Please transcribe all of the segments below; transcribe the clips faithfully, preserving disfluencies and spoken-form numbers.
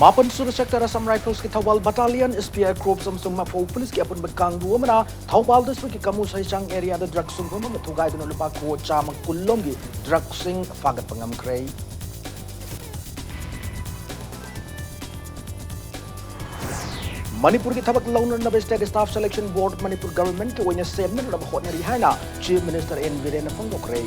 ꯃꯥꯄꯟ ꯁꯨꯕ sector Assam ꯔꯥꯏꯐꯜꯁꯀꯤ Thoubal battalion, ꯏꯁꯄꯤꯌꯥꯔ crops ꯑꯃꯁꯨꯡ ꯃꯐꯧ ꯄꯨꯂꯤꯁꯀꯤ ꯑꯄꯨꯟꯕ ꯀꯥꯡꯕꯨ ꯑꯃꯅ ꯊꯧꯕꯥꯜ ꯗꯤꯁꯇ꯭ꯔꯤꯛꯀꯤ ꯀꯃꯨ ꯁꯩꯁꯥꯡ ꯑꯦꯔꯤꯌꯥꯗ ꯗ꯭ꯔꯒ ꯁꯨꯡꯐꯝ ꯑꯃ ꯊꯨꯒꯥꯏꯗꯨꯅ ꯂꯨꯄꯥ ꯀ꯭ꯔꯣꯔ ꯆꯥꯝꯃ ꯀꯨꯟ ꯂꯣꯝꯒꯤ ꯗ꯭ꯔꯒꯁꯤꯡ ꯐꯥꯒꯠꯄ ꯉꯝꯈ꯭ꯔꯦ꯫ ꯃꯅꯤꯄꯨꯔꯒꯤ ꯊꯕꯛ ꯂꯧꯅꯅꯕ State Staff Selection Board Manipur ꯒꯚꯔꯟꯃꯦꯟꯠꯀꯤ ꯑꯣꯏꯅ ꯁꯦꯝꯅꯅꯕ ꯍꯣꯠꯅꯔꯤ ꯍꯥꯏꯅ Chief Minister ꯑꯦꯟ ꯕꯤꯔꯦꯟꯅ ꯐꯣꯡꯗꯣꯛꯈ꯭ꯔꯦ꯫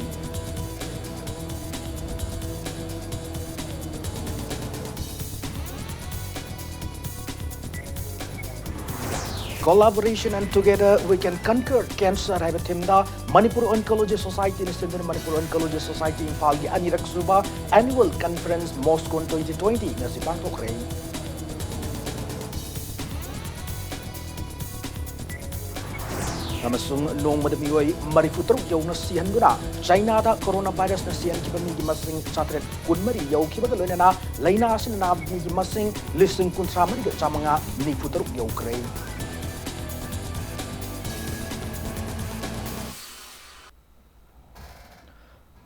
Collaboration and Together We Can Conquer Cancer ꯍꯥꯏꯕ ꯊꯤꯝꯗ ꯃꯅꯤꯄꯨꯔ ꯑꯣꯟꯀꯣꯂꯣꯖꯤ ꯁꯣꯁꯥꯏꯇꯤꯅ ꯁꯤꯟꯗꯨꯅ ꯃꯅꯤꯄꯨꯔ ꯑꯣꯟꯀꯣꯂꯣꯖꯤ ꯁꯣꯁꯥꯏꯇꯤ ꯏꯝꯐꯥꯜꯒꯤ ꯑꯅꯤꯔꯛ ꯁꯨꯕ Annual Conference MOSCON twenty twenty ꯉꯁꯤ ꯄꯥꯡꯊꯣꯛꯈ꯭ꯔꯦ꯫ ꯑꯃꯁꯨꯡ ꯅꯣꯡꯃꯗ ꯃꯤꯑꯣꯏ ꯃꯔꯤꯐꯨ ꯇꯔꯨꯛ ꯌꯧꯅ ꯁꯤꯍꯟꯗꯨꯅ ꯆꯥꯏꯅꯥꯗ ꯀꯣꯔꯣꯅꯥ ꯚꯥꯏꯔꯁꯅ ꯁꯤꯍꯟꯈꯤꯕ ꯃꯤꯒꯤ ꯃꯁꯤꯡ ꯆꯥꯇ꯭ꯔꯦꯠ ꯀꯨꯟꯃꯔꯤ ꯌꯧꯈꯤꯕꯒ ꯂꯣꯏꯅꯅ ꯂꯥꯏꯅꯥ ꯑꯁꯤꯅ ꯅꯥꯕ ꯃꯤꯒꯤ ꯃꯁꯤꯡ ꯂꯤꯁꯤꯡ ꯀꯨꯟꯊ꯭ꯔꯥ ꯃꯔꯤꯒ ꯆꯥꯃꯉꯥ ꯅꯤꯐꯨ ꯇꯔꯨꯛ ꯌꯧꯈ꯭ꯔꯦ꯫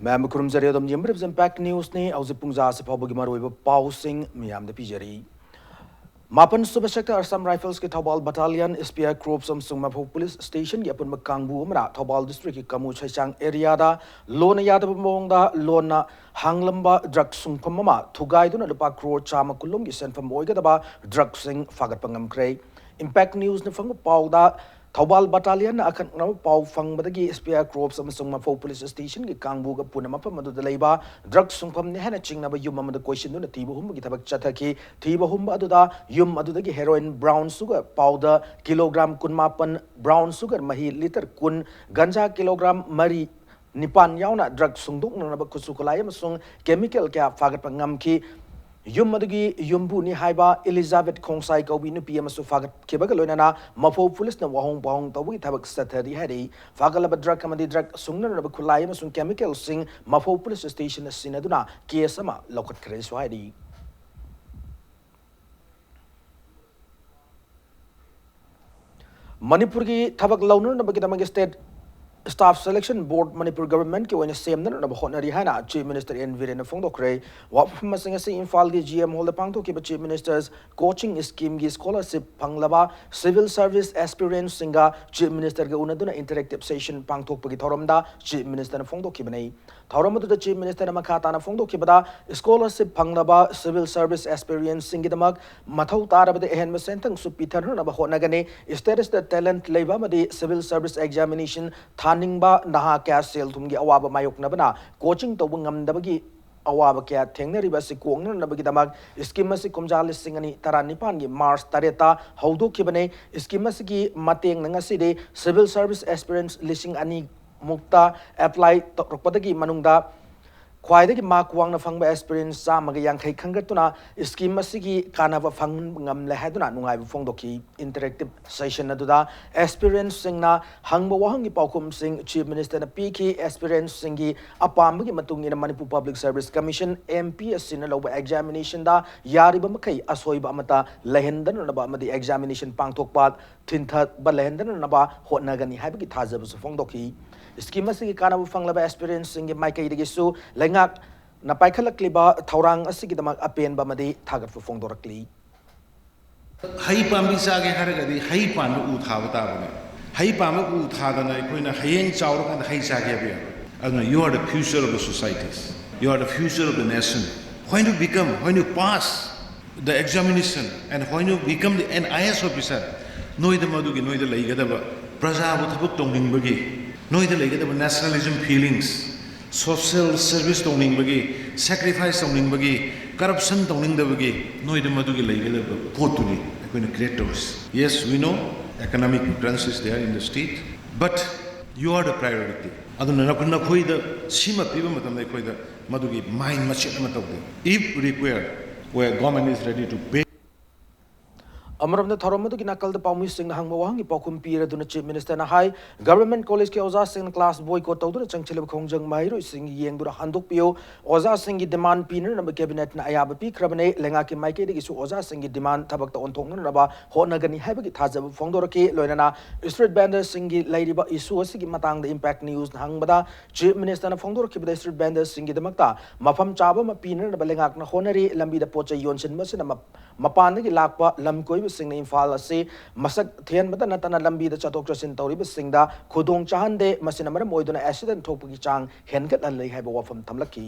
ꯃꯌꯥꯝꯕꯨ ꯈꯨꯔꯨꯝꯖꯔꯤ꯫ ꯑꯗꯣꯝ ꯌꯦꯡꯕꯤꯔꯤꯕꯁꯤ Impact Newsꯅꯤ꯫ ꯍꯧꯖꯤꯛ ꯄꯨꯡꯖꯥ ꯑꯁꯤ ꯐꯥꯎꯕꯒꯤ ꯃꯔꯨꯑꯣꯏꯕ ꯄꯥꯎꯁꯤꯡ ꯃꯌꯥꯝꯗ ꯄꯤꯖꯔꯤ꯫ ꯃꯥꯄꯟ ꯁꯨꯕ sector Assam ꯔꯥꯏꯐꯜꯁꯀꯤ Thoubal battalion, ꯏꯁꯄꯤꯌꯥꯔ crops ꯑꯃꯁꯨꯡ ꯃꯐꯧ ꯄꯨꯂꯤꯁ ꯁ꯭ꯇꯦꯁꯟꯒꯤ ꯑꯄꯨꯟꯕ ꯀꯥꯡꯕꯨ ꯑꯃꯅ ꯊꯧꯕꯥꯜ ꯗꯤꯁꯇ꯭ꯔꯤꯛꯀꯤ ꯀꯃꯨ ꯁꯩꯁꯥꯡ ꯑꯦꯔꯤꯌꯥꯗ ꯂꯣꯟꯅ ꯌꯥꯗꯕ ꯃꯑꯣꯡꯗ ꯂꯣꯟꯅ ꯍꯥꯡꯂꯝꯕ ꯗ꯭ꯔꯒ ꯁꯨꯡꯐꯝ ꯑꯃ ꯊꯨꯒꯥꯏꯗꯨꯅ ꯂꯨꯄꯥ ꯀ꯭ꯔꯣꯔ ꯆꯥꯝꯃ ꯀꯨꯟꯂꯣꯝꯒꯤ ꯁꯦꯟꯐꯝ ꯑꯣꯏꯒꯗꯕ ꯗ꯭ꯔꯒꯁꯤꯡ ꯐꯥꯒꯠꯄ ꯉꯝꯈ꯭ꯔꯦ꯫ Impact Newsꯅ ꯐꯪꯕ ꯄꯥꯎꯗ, ꯊꯧꯕꯥꯜ ꯕꯠꯇꯥꯂꯤꯌꯟꯅ ꯑꯀꯛꯅꯕ ꯄꯥꯎ ꯐꯪꯕꯗꯒꯤ ꯏꯁꯄꯤꯌꯥꯔ ꯀ꯭ꯔꯣꯞꯁ ꯑꯃꯁꯨꯡ ꯃꯐꯧ ꯄꯨꯂꯤꯁ ꯁ꯭ꯇꯦꯁꯟꯒꯤ ꯀꯥꯡꯕꯨꯒ ꯄꯨꯟꯅ ꯃꯐꯝ ꯑꯗꯨꯗ ꯂꯩꯕ ꯗ꯭ꯔꯒ ꯁꯨꯡꯐꯝꯅꯤ ꯍꯥꯏꯅ ꯆꯤꯡꯅꯕ ꯌꯨꯝ ꯑꯃꯗ ꯀꯣꯏꯁꯤꯟꯗꯨꯅ ꯊꯤꯕ ꯍꯨꯝꯕꯒꯤ ꯊꯕꯛ ꯆꯠꯊꯈꯤ꯫ ꯊꯤꯕ ꯍꯨꯝꯕ ꯑꯗꯨꯗ ꯌꯨꯝ ꯑꯗꯨꯗꯒꯤ heroin brown sugar powder kilogram ꯀꯨꯟꯃꯥꯄꯟ, ꯕ꯭ꯔꯥꯎꯟ ꯁꯨꯒꯔ ꯃꯍꯤ ꯂꯤꯇꯔ ꯀꯨꯟ, ꯒꯟꯖꯥ ꯀꯤꯂꯣꯒ꯭ꯔꯥꯝ ꯃꯔꯤ, ꯅꯤꯄꯥꯟ ꯌꯥꯎꯅ ꯗ꯭ꯔꯒ ꯁꯨꯡꯗꯣꯛꯅꯅꯕ ꯈꯨꯠꯁꯨ ꯈꯨꯠꯂꯥꯏ ꯑꯃꯁꯨꯡ ꯀꯦꯃꯤꯀꯦꯜ ꯀꯌꯥ ꯐꯥꯒꯠꯄ ꯉꯝꯈꯤ꯫ ꯌꯨꯝ ꯑꯗꯨꯒꯤ ꯌꯨꯝꯕꯨꯅꯤ ꯍꯥꯏꯕ ꯏꯂꯤꯖꯥꯕꯦꯊ ꯈꯣꯡꯁꯥꯏ ꯀꯧꯕꯤ ꯅꯨꯄꯤ ꯑꯃꯁꯨ ꯐꯥꯒꯠꯈꯤꯕꯒ ꯂꯣꯏꯅꯅ ꯃꯐꯧ ꯄꯨꯂꯤꯁꯅ ꯋꯥꯍꯣꯡ ꯄꯥꯎꯍꯣꯡ ꯇꯧꯕꯒꯤ ꯊꯕꯛ ꯆꯠꯊꯔꯤ ꯍꯥꯏꯔꯤ꯫ ꯐꯥꯒꯠꯂꯕ ꯗ꯭ꯔꯒ ꯑꯃꯗꯤ ꯗ꯭ꯔꯒ ꯁꯨꯡꯅꯅꯕ ꯈꯨꯠꯂꯥꯏ ꯑꯃꯁꯨꯡ ꯀꯦꯃꯤꯀꯦꯜꯁꯤꯡ ꯃꯐꯧ ꯄꯨꯂꯤꯁ ꯁ꯭ꯇꯦꯁꯟꯗ ꯁꯤꯟꯅꯗꯨꯅ ꯀꯦꯁ ꯑꯃ ꯂꯧꯈꯠꯈ꯭ꯔꯦꯁꯨ ꯍꯥꯏꯔꯤ꯫ ꯃꯅꯤꯄꯨꯔꯒꯤ ꯊꯕꯛ ꯂꯧꯅꯅꯕꯒꯤꯗꯃꯛ State Staff Selection Board Manipur Government ꯀꯤ ꯑꯣꯏꯅ ꯁꯦꯝꯅꯅꯕ ꯍꯣꯠꯅꯔꯤ ꯍꯥꯏꯅ Chief Minister N ꯕꯤꯔꯦꯟꯅ ꯐꯣꯡꯗꯣꯛꯈ꯭ꯔꯦ꯫ ꯋꯥꯐꯝ ꯑꯁꯤꯡ ꯑꯁꯤ ꯏꯝꯐꯥꯜꯒꯤ G M Hall ꯗ ꯄꯥꯡꯊꯣꯛꯈꯤꯕ Chief Minister's Coaching Scheme ꯒꯤ scholarship ꯐꯪꯂꯕ civil service aspirants ꯁꯤꯡꯒ Chief Minister ꯒ ꯎꯅꯗꯨꯅ interactive session ꯄꯥꯡꯊꯣꯛꯄꯒꯤ ꯊꯧꯔꯝꯗ Chief Minister ꯅ ꯐꯣꯡꯗꯣꯛꯈꯤꯕꯅꯤ꯫ ꯊꯧꯔꯝ ꯑꯗꯨꯗ Chief Minister ꯅ ꯃꯈꯥ ꯇꯥꯅ ꯐꯣꯡꯗꯣꯛꯈꯤꯕꯗ, scholarship ꯐꯪꯂꯕ civil service aspirants ꯁꯤꯡꯒꯤꯗꯃꯛ ꯃꯊꯧ ꯇꯥꯔꯕꯗ ꯑꯍꯦꯟꯕ ꯁꯦꯟꯊꯪꯁꯨ ꯄꯤꯊꯔꯅꯕ ꯍꯣꯠꯅꯒꯅꯤ꯫ State ꯑꯁꯤꯗ talent ꯂꯩꯕ ꯑꯃꯗꯤ civil service examination ꯊꯥꯅꯤꯡꯕ ꯅꯍꯥ ꯀꯌꯥ ꯁꯦꯜ ꯊꯨꯝꯒꯤ ꯑꯋꯥꯕ ꯃꯥꯌꯣꯛꯅꯕꯅ coaching ꯇꯧꯕ ꯉꯝꯗꯕꯒꯤ ꯑꯋꯥꯕ ꯀꯌꯥ ꯊꯦꯡꯅꯔꯤꯕ ꯑꯁꯤ ꯀꯣꯛꯅꯅꯕꯒꯤꯗꯃꯛ scheme ꯑꯁꯤ ꯀꯨꯝꯖꯥ ꯂꯤꯁꯤꯡ ꯑꯅꯤ ꯇꯔꯥꯅꯤꯄꯥꯟꯒꯤ March ꯇꯔꯦꯠꯇ ꯍꯧꯗꯣꯛꯈꯤꯕꯅꯤ꯫ Scheme ꯑꯁꯤꯒꯤ ꯃꯇꯦꯡꯅ ꯉꯁꯤꯗꯤ civil service aspirants ꯂꯤꯁꯤꯡ ꯑꯅꯤ ꯃꯨꯛꯇ apply ꯇꯧꯔꯛꯄꯗꯒꯤ ꯃꯅꯨꯡꯗ ꯈ꯭ꯋꯥꯏꯗꯒꯤ mark ꯋꯥꯡꯅ ꯐꯪꯕ aspirants ꯆꯥꯝꯃꯒ ꯌꯥꯡꯈꯩ ꯈꯟꯒꯠꯇꯨꯅ scheme ꯑꯁꯤꯒꯤ ꯀꯥꯟꯅꯕ ꯐꯪꯕ ꯉꯝꯂꯦ ꯍꯥꯏꯗꯨꯅ ꯅꯨꯡꯉꯥꯏꯕ ꯐꯣꯡꯗꯣꯛꯈꯤ꯫ Interactive session ꯑꯗꯨꯗ aspirants ꯁꯤꯡꯅ ꯍꯪꯕ ꯋꯥꯍꯪꯒꯤ ꯄꯥꯎꯈꯨꯝꯁꯤꯡ Chief Minister ꯅ ꯄꯤꯈꯤ꯫ Aspirants ꯁꯤꯡꯒꯤ ꯑꯄꯥꯝꯕꯒꯤ ꯃꯇꯨꯡ ꯏꯟꯅ Manipur Public Service Commission, M P S C ꯅ ꯂꯧꯕ examination ꯗ ꯌꯥꯔꯤꯕ ꯃꯈꯩ ꯑꯁꯣꯏꯕ ꯑꯃꯠꯇ ꯂꯩꯍꯟꯗꯅꯕ ꯑꯃꯗꯤ examination ꯄꯥꯡꯊꯣꯛꯄ ꯊꯤꯡꯊꯕ ꯂꯩꯍꯟꯗꯅꯕ ꯍꯣꯠꯅꯒꯅꯤ ꯍꯥꯏꯕꯒꯤ ꯊꯥꯖꯕꯁꯨ ꯐꯣꯡꯗꯣꯛꯈꯤ꯫ Scheme ꯑꯁꯤꯒꯤ ꯀꯥꯟꯅꯕ ꯐꯪꯂꯕ aspirants ꯁꯤꯡꯒꯤ ꯃꯥꯏꯀꯩꯗꯒꯤꯁꯨ ꯂꯩꯉꯥꯛꯅ ꯄꯥꯏꯈꯠꯂꯛꯂꯤꯕ ꯊꯧꯔꯥꯡ ꯑꯁꯤꯒꯤꯗꯃꯛ ꯑꯄꯦꯟꯕ ꯑꯃꯗꯤ ꯊꯥꯒꯠꯄ ꯐꯣꯡꯗꯣꯔꯛꯂꯤ꯫ ꯍꯩ ꯄꯥꯝꯕꯤ ꯆꯥꯒꯦ ꯍꯥꯏꯔꯒꯗꯤ ꯍꯩ ꯄꯥꯟꯕ ꯎ ꯊꯥꯕ ꯇꯥꯕꯅꯦ꯫ ꯍꯩ ꯄꯥꯟꯕ ꯎ ꯊꯥꯗꯅ ꯑꯩꯈꯣꯏꯅ ꯍꯌꯦꯡ ꯆꯥꯎꯔꯀꯥꯟꯗ ꯍꯩ ꯆꯥꯒꯦ ꯍꯥꯏꯕ ꯌꯥꯔꯣꯏ꯫ ꯑꯗꯨꯅ you are the future of the societies, you are the future of the nation. When you become, when you pass the examination and when you become the N I S officer, ꯅꯣꯏꯗ ꯃꯗꯨꯒꯤ ꯅꯣꯏꯗ ꯂꯩꯒꯗꯕ ꯄ꯭ꯔꯖꯥꯕꯨ ꯊꯕꯛ ꯇꯧꯅꯤꯡꯕꯒꯤ, ꯅꯣꯏꯗ ꯂꯩꯒꯗꯕ nationalism feelings, social service ꯇꯧꯅꯤꯡꯕꯒꯤ, sacrifice ꯇꯧꯅꯤꯡꯕꯒꯤ, corruption ꯇꯧꯅꯤꯡꯗꯕꯒꯤ, ꯅꯣꯏꯗ ꯃꯗꯨꯒꯤ ꯂꯩꯒꯗꯕ ꯄꯣꯠꯇꯨꯅꯤ ꯑꯩꯈꯣꯏꯅ create ꯇꯧꯔꯤꯁꯤ꯫ Yes, we know economic crunch is there in the state, but you are the priority. ꯑꯗꯨꯅ ꯅꯈꯣꯏꯗ ꯁꯤꯃ ꯄꯤꯕ ꯃꯇꯝꯗ ꯑꯩꯈꯣꯏꯗ ꯃꯗꯨꯒꯤ mind ꯃꯆꯦꯠ ꯑꯃ ꯇꯧꯗꯦ꯫ If required, where government is ready to pay. ꯑꯃꯔꯣꯝꯗ ꯊꯧꯔꯝ ꯑꯗꯨꯒꯤ ꯅꯥꯀꯜꯗ ꯄꯥꯎꯃꯤꯁꯤꯡꯅ ꯍꯪꯕ ꯋꯥꯍꯪꯒꯤ ꯄꯥꯎꯈꯨꯝ ꯄꯤꯔꯗꯨꯅ Chief Minister ꯅ ꯍꯥꯏ, Government College ꯀꯤ ꯑꯣꯖꯥꯁꯤꯡꯅ class boycott ꯇꯧꯗꯨꯅ ꯆꯪꯁꯤꯜꯂꯤꯕ ꯈꯣꯡꯖꯪ ꯃꯍꯩꯔꯣꯏꯁꯤꯡ ꯌꯦꯡꯗꯨꯅ ꯍꯟꯗꯣꯛꯄꯤꯌꯨ꯫ ꯑꯣꯖꯥꯁꯤꯡꯒꯤ demand ꯄꯤꯅꯅꯕ Cabinet ꯅ ꯑꯌꯥꯕ ꯄꯤꯈ꯭ꯔꯕꯅꯤ꯫ ꯂꯩꯉꯥꯛꯀꯤ ꯃꯥꯏꯀꯩꯗꯒꯤꯁꯨ ꯑꯣꯖꯥꯁꯤꯡꯒꯤ demand ꯊꯕꯛꯇ ꯑꯣꯟꯊꯣꯛꯅꯅꯕ ꯍꯣꯠꯅꯒꯅꯤ ꯍꯥꯏꯕꯒꯤ ꯊꯥꯖꯕ ꯐꯣꯡꯗꯣꯔꯛꯈꯤ꯫ ꯂꯣꯏꯅꯅ street vendor ꯁꯤꯡꯒꯤ ꯂꯩꯔꯤꯕ issue ꯑꯁꯤꯒꯤ ꯃꯇꯥꯡꯗ Impact News ꯅ ꯍꯪꯕꯗ, Chief Minister ꯅ ꯐꯣꯡꯗꯣꯔꯛꯈꯤꯕꯗ street vendor ꯁꯤꯡꯒꯤꯗꯃꯛꯇ ꯃꯐꯝ ꯆꯥꯕ ꯑꯃ ꯄꯤꯅꯅꯕ ꯂꯩꯉꯥꯛꯅ ꯍꯣꯠꯅꯔꯤ꯫ ꯂꯝꯕꯤꯗ ꯄꯣꯠ ꯆꯩ ꯌꯣꯟꯁꯤꯟꯕ ꯑꯁꯤꯅ ꯃ-, ꯃꯄꯥꯟꯗꯒꯤ ꯂꯥꯛꯄ ꯂꯝ ꯀꯣꯏꯕꯁꯤꯡꯅ ꯏꯝꯐꯥꯜ ꯑꯁꯤ ꯃꯁꯛ ꯊꯤꯍꯟꯕꯇ ꯅꯠꯇꯅ ꯂꯝꯕꯤꯗ ꯆꯠꯊꯣꯛ ꯆꯠꯁꯤꯟ ꯇꯧꯔꯤꯕꯁꯤꯡꯗ ꯈꯨꯗꯣꯡ ꯆꯥꯍꯟꯗꯦ꯫ ꯃꯁꯤꯅ ꯃꯔꯝ ꯑꯣꯏꯗꯨꯅ accident ꯊꯣꯛꯄꯒꯤ ꯆꯥꯡ ꯍꯦꯟꯒꯠꯍꯜꯂꯤ ꯍꯥꯏꯕ ꯋꯥꯐꯝ ꯊꯝꯂꯛꯈꯤ꯫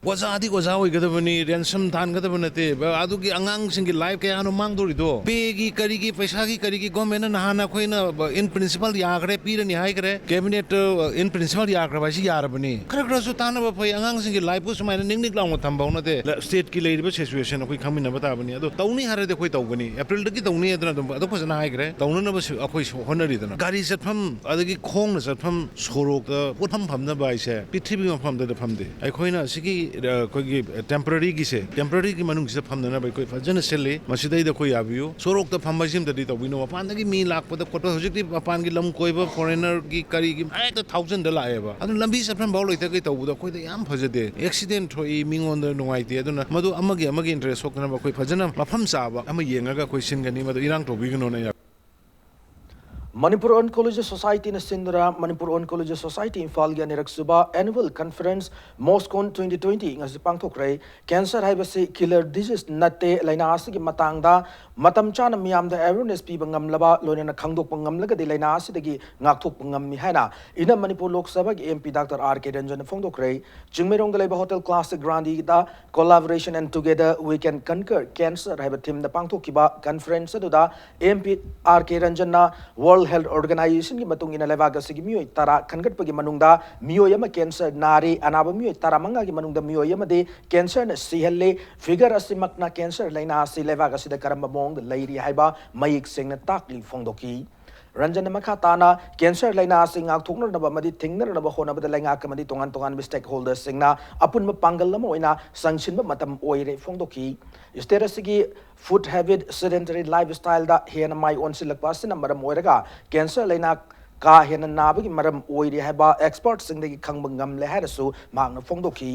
ꯑꯣꯖꯥꯗꯤ ꯑꯣꯖꯥ ꯑꯣꯏꯒꯗꯕꯅꯤ, ransom ꯊꯥꯟꯒꯗꯕ ꯅꯠꯇꯦ꯫ ꯕ-, ꯑꯗꯨꯒꯤ ꯑꯉꯥꯡꯁꯤꯡꯒꯤ life ꯀꯌꯥꯅꯣ ꯃꯥꯡꯗꯣꯔꯤꯗꯣ? Pay ꯒꯤ, ꯀꯔꯤꯒꯤ, ꯄꯩꯁꯥꯒꯤ, ꯀꯔꯤꯒꯤ government ꯅ ꯅꯍꯥꯟ ꯑꯩꯈꯣꯏꯅ, ꯕ-, in principle ꯌꯥꯈ꯭ꯔꯦ, ꯄꯤꯔꯅꯤ ꯍꯥꯏꯈ꯭ꯔꯦ꯫ Cabinet, ꯑ, in principle ꯌꯥꯈ꯭ꯔꯕ ꯍꯥꯏꯁꯤ ꯌꯥꯔꯕꯅꯤ꯫ ꯈꯔ ꯈꯔꯁꯨ ꯇꯥꯟꯅꯕ ꯐꯩ꯫ ꯑꯉꯥꯡꯁꯤꯡꯒꯤ life ꯄꯨ ꯁꯨꯃꯥꯏꯅ ꯅꯤꯛ ꯅꯤꯛ ꯂꯥꯎꯅ ꯊꯝꯕ ꯍꯧꯅꯗꯦ꯫ ꯂ-, state ꯀꯤ ꯂꯩꯔꯤꯕ situation ꯑꯩꯈꯣꯏ ꯈꯪꯃꯤꯟꯅꯕ ꯇꯥꯕꯅꯤ꯫ ꯑꯗꯣ ꯇꯧꯅꯤ ꯍꯥꯏꯔꯗꯤ ꯑꯩꯈꯣꯏ ꯇꯧꯒꯅꯤ꯫ April ꯗꯒꯤ ꯇꯧꯅꯤ ꯍꯥꯏꯗꯅ ꯑꯗꯨꯝ ꯑꯗꯨ ꯐꯖꯅ ꯍꯥꯏꯈ꯭ꯔꯦ꯫ ꯇꯧꯅꯅꯕ ꯁꯤ ꯑꯩꯈꯣꯏ ꯍꯣꯠꯅꯔꯤꯗꯅ꯫ ꯒꯥꯔꯤ ꯆꯠꯐꯝ, ꯑꯗꯒꯤ ꯈꯣꯡꯅ ꯆꯠꯐꯝ, ꯁꯣꯔꯣꯛꯇ ꯄꯣꯠꯐꯝ ꯐꯝꯅꯕ ꯍꯥꯏꯁꯦ ꯄ꯭ꯔꯤꯊꯤꯕꯤ ꯃꯐꯝ ꯑꯃꯗ ꯐꯝꯗꯦ꯫ ꯑꯩꯈꯣꯏꯅ ꯑꯁꯤꯒꯤ, ꯑ, ꯑꯩꯈꯣꯏꯒꯤ temporary ꯒꯤꯁꯦ, temporary ꯒꯤ ꯃꯅꯨꯡꯁꯤꯗ ꯐꯝꯅꯅꯕ ꯑꯩꯈꯣꯏ ꯐꯖꯅ ꯁꯤꯜꯂꯤ꯫ ꯃꯁꯤꯗꯩꯗ ꯑꯩꯈꯣꯏ ꯌꯥꯕꯤꯌꯨ꯫ ꯁꯣꯔꯣꯛꯇ ꯐꯝꯕ ꯍꯥꯏꯁꯤꯃꯗꯤ ꯇꯧꯕꯤꯅꯨ꯫ ꯃꯄꯥꯟꯗꯒꯤ ꯃꯤ ꯂꯥꯛꯄꯗ ꯈꯣꯠꯄ, ꯍꯧꯖꯤꯛꯇꯤ ꯃꯄꯥꯟꯒꯤ ꯂꯝ ꯀꯣꯏꯕ, foreigner ꯒꯤ, ꯀꯔꯤꯒꯤ ꯍꯦꯛꯇ thousand ꯗ ꯂꯥꯛꯑꯦꯕ꯫ ꯑꯗꯨ ꯂꯝꯕꯤ ꯆꯠꯐꯝ ꯐꯥꯎ ꯂꯩꯇꯈꯩ ꯇꯧꯕꯗꯣ ꯑꯩꯈꯣꯏꯗ ꯌꯥꯝ ꯐꯖꯗꯦ꯫ Accident ꯊꯣꯛꯏ, ꯃꯤꯉꯣꯟꯗ ꯅꯨꯡꯉꯥꯏꯇꯦ꯫ ꯑꯗꯨꯅ ꯃꯗꯨ ꯑꯃꯒꯤ ꯑꯃꯒꯤ interest ꯁꯣꯛꯇꯅꯕ ꯑꯩꯈꯣꯏ ꯐꯖꯅ ꯃꯐꯝ ꯆꯥꯕ ꯑꯃ ꯌꯦꯡꯉꯒ ꯑꯩꯈꯣꯏ ꯁꯤꯟꯒꯅꯤ꯫ ꯃꯗꯨ ꯏꯔꯥꯡ ꯇꯧꯕꯤꯒꯅꯣꯅ ꯑꯩꯅ Manipur Oncology Society ꯅ ꯁꯤꯟꯗꯨꯅ Manipur Oncology Society ꯏꯝꯐꯥꯜꯒꯤ ꯑꯅꯤꯔꯛ ꯁꯨꯕ annual conference MOSCON twenty twenty ꯉꯁꯤ ꯄꯥꯡꯊꯣꯛꯈ꯭ꯔꯦ꯫ Cancer ꯍꯥꯏꯕꯁꯤ killer disease ꯅꯠꯇꯦ꯫ ꯂꯥꯏꯅꯥ ꯑꯁꯤꯒꯤ ꯃꯇꯥꯡꯗ ꯃꯇꯝ ꯆꯥꯅ ꯃꯤꯌꯥꯝꯗ awareness ꯄꯤꯕ ꯉꯝꯂꯕ, ꯂꯣꯏꯅꯅ ꯈꯪꯗꯣꯛꯄ ꯉꯝꯂꯒꯗꯤ ꯂꯥꯏꯅꯥ ꯑꯁꯤꯗꯒꯤ ꯉꯥꯛꯊꯣꯛꯄ ꯉꯝꯃꯤ ꯍꯥꯏꯅ ꯏꯅ ꯃꯅꯤꯄꯨꯔ ꯂꯣꯛ ꯁꯚꯥꯒꯤ MP Doctor R K Ranjan ꯅ ꯐꯣꯡꯗꯣꯛꯈ꯭ꯔꯦ꯫ ꯆꯤꯡꯃꯩꯔꯣꯡꯗ ꯂꯩꯕ Hotel Classic Grandi the Collaboration and Together We Can Conquer Cancer ꯍꯥꯏꯕ theme ꯗ ꯄꯥꯡꯊꯣꯛꯈꯤꯕ conference ꯑꯗꯨꯗ MP R K Ranjan ꯅ World Health Organization ꯒꯤ ꯃꯇꯨꯡ ꯏꯟꯅ ꯂꯩꯕꯥꯛ ꯑꯁꯤꯒꯤ ꯃꯤꯑꯣꯏ ꯇꯔꯥ ꯈꯟꯒꯠꯄꯒꯤ ꯃꯅꯨꯡꯗ ꯃꯤꯑꯣꯏ ꯑꯃ cancer ꯅꯥꯔꯤ꯫ ꯑꯅꯥꯕ ꯃꯤꯑꯣꯏ ꯇꯔꯥꯃꯉꯥꯒꯤ ꯃꯅꯨꯡꯗ ꯃꯤꯑꯣꯏ ꯑꯃꯗꯤ cancer ꯅ ꯁꯤꯍꯜꯂꯤ꯫ Figure ꯑꯁꯤꯃꯛꯅ cancer ꯂꯥꯏꯅꯥ ꯑꯁꯤ ꯂꯩꯕꯥꯛ ꯑꯁꯤꯗ ꯀꯔꯝꯕ ꯃꯑꯣꯡꯗ ꯂꯩꯔꯤ ꯍꯥꯏꯕ ꯃꯌꯦꯛ ꯁꯦꯡꯅ ꯇꯥꯛꯂꯤ ꯐꯣꯡꯗꯣꯛꯈꯤ꯫ ꯔꯟꯖꯟꯅ ꯃꯈꯥ ꯇꯥꯅ cancer ꯂꯥꯏꯅꯥ ꯑꯁꯤ ꯉꯥꯛꯊꯣꯛꯅꯅꯕ ꯑꯃꯗꯤ ꯊꯤꯡꯅꯅꯕ ꯍꯣꯠꯅꯕꯗ ꯂꯩꯉꯥꯛ ꯑꯃꯗꯤ ꯇꯣꯉꯥꯟ ꯇꯣꯉꯥꯟꯕ stakeholderꯁꯤꯡꯅ ꯑꯄꯨꯟꯕ ꯄꯥꯡꯒꯜ ꯑꯃ ꯑꯣꯏꯅ ꯆꯪꯁꯤꯟꯕ ꯃꯇꯝ ꯑꯣꯏꯔꯦ ꯐꯣꯡꯗꯣꯛꯈꯤ꯫ State ꯑꯁꯤꯒꯤ food habit, sedentary lifestyleꯗ ꯍꯦꯟꯅ ꯃꯥꯏ ꯑꯣꯟꯁꯤꯜꯂꯛꯄ ꯑꯁꯤꯅ ꯃꯔꯝ ꯑꯣꯏꯔꯒ cancer ꯂꯥꯏꯅꯥ ꯀꯥ ꯍꯦꯟꯅ ꯅꯥꯕꯒꯤ ꯃꯔꯝ ꯑꯣꯏꯔꯤ ꯍꯥꯏꯕ expertꯁꯤꯡꯗꯒꯤ ꯈꯪꯕ ꯉꯝꯂꯦ ꯍꯥꯏꯅꯁꯨ ꯃꯍꯥꯛꯅ ꯐꯣꯡꯗꯣꯛꯈꯤ꯫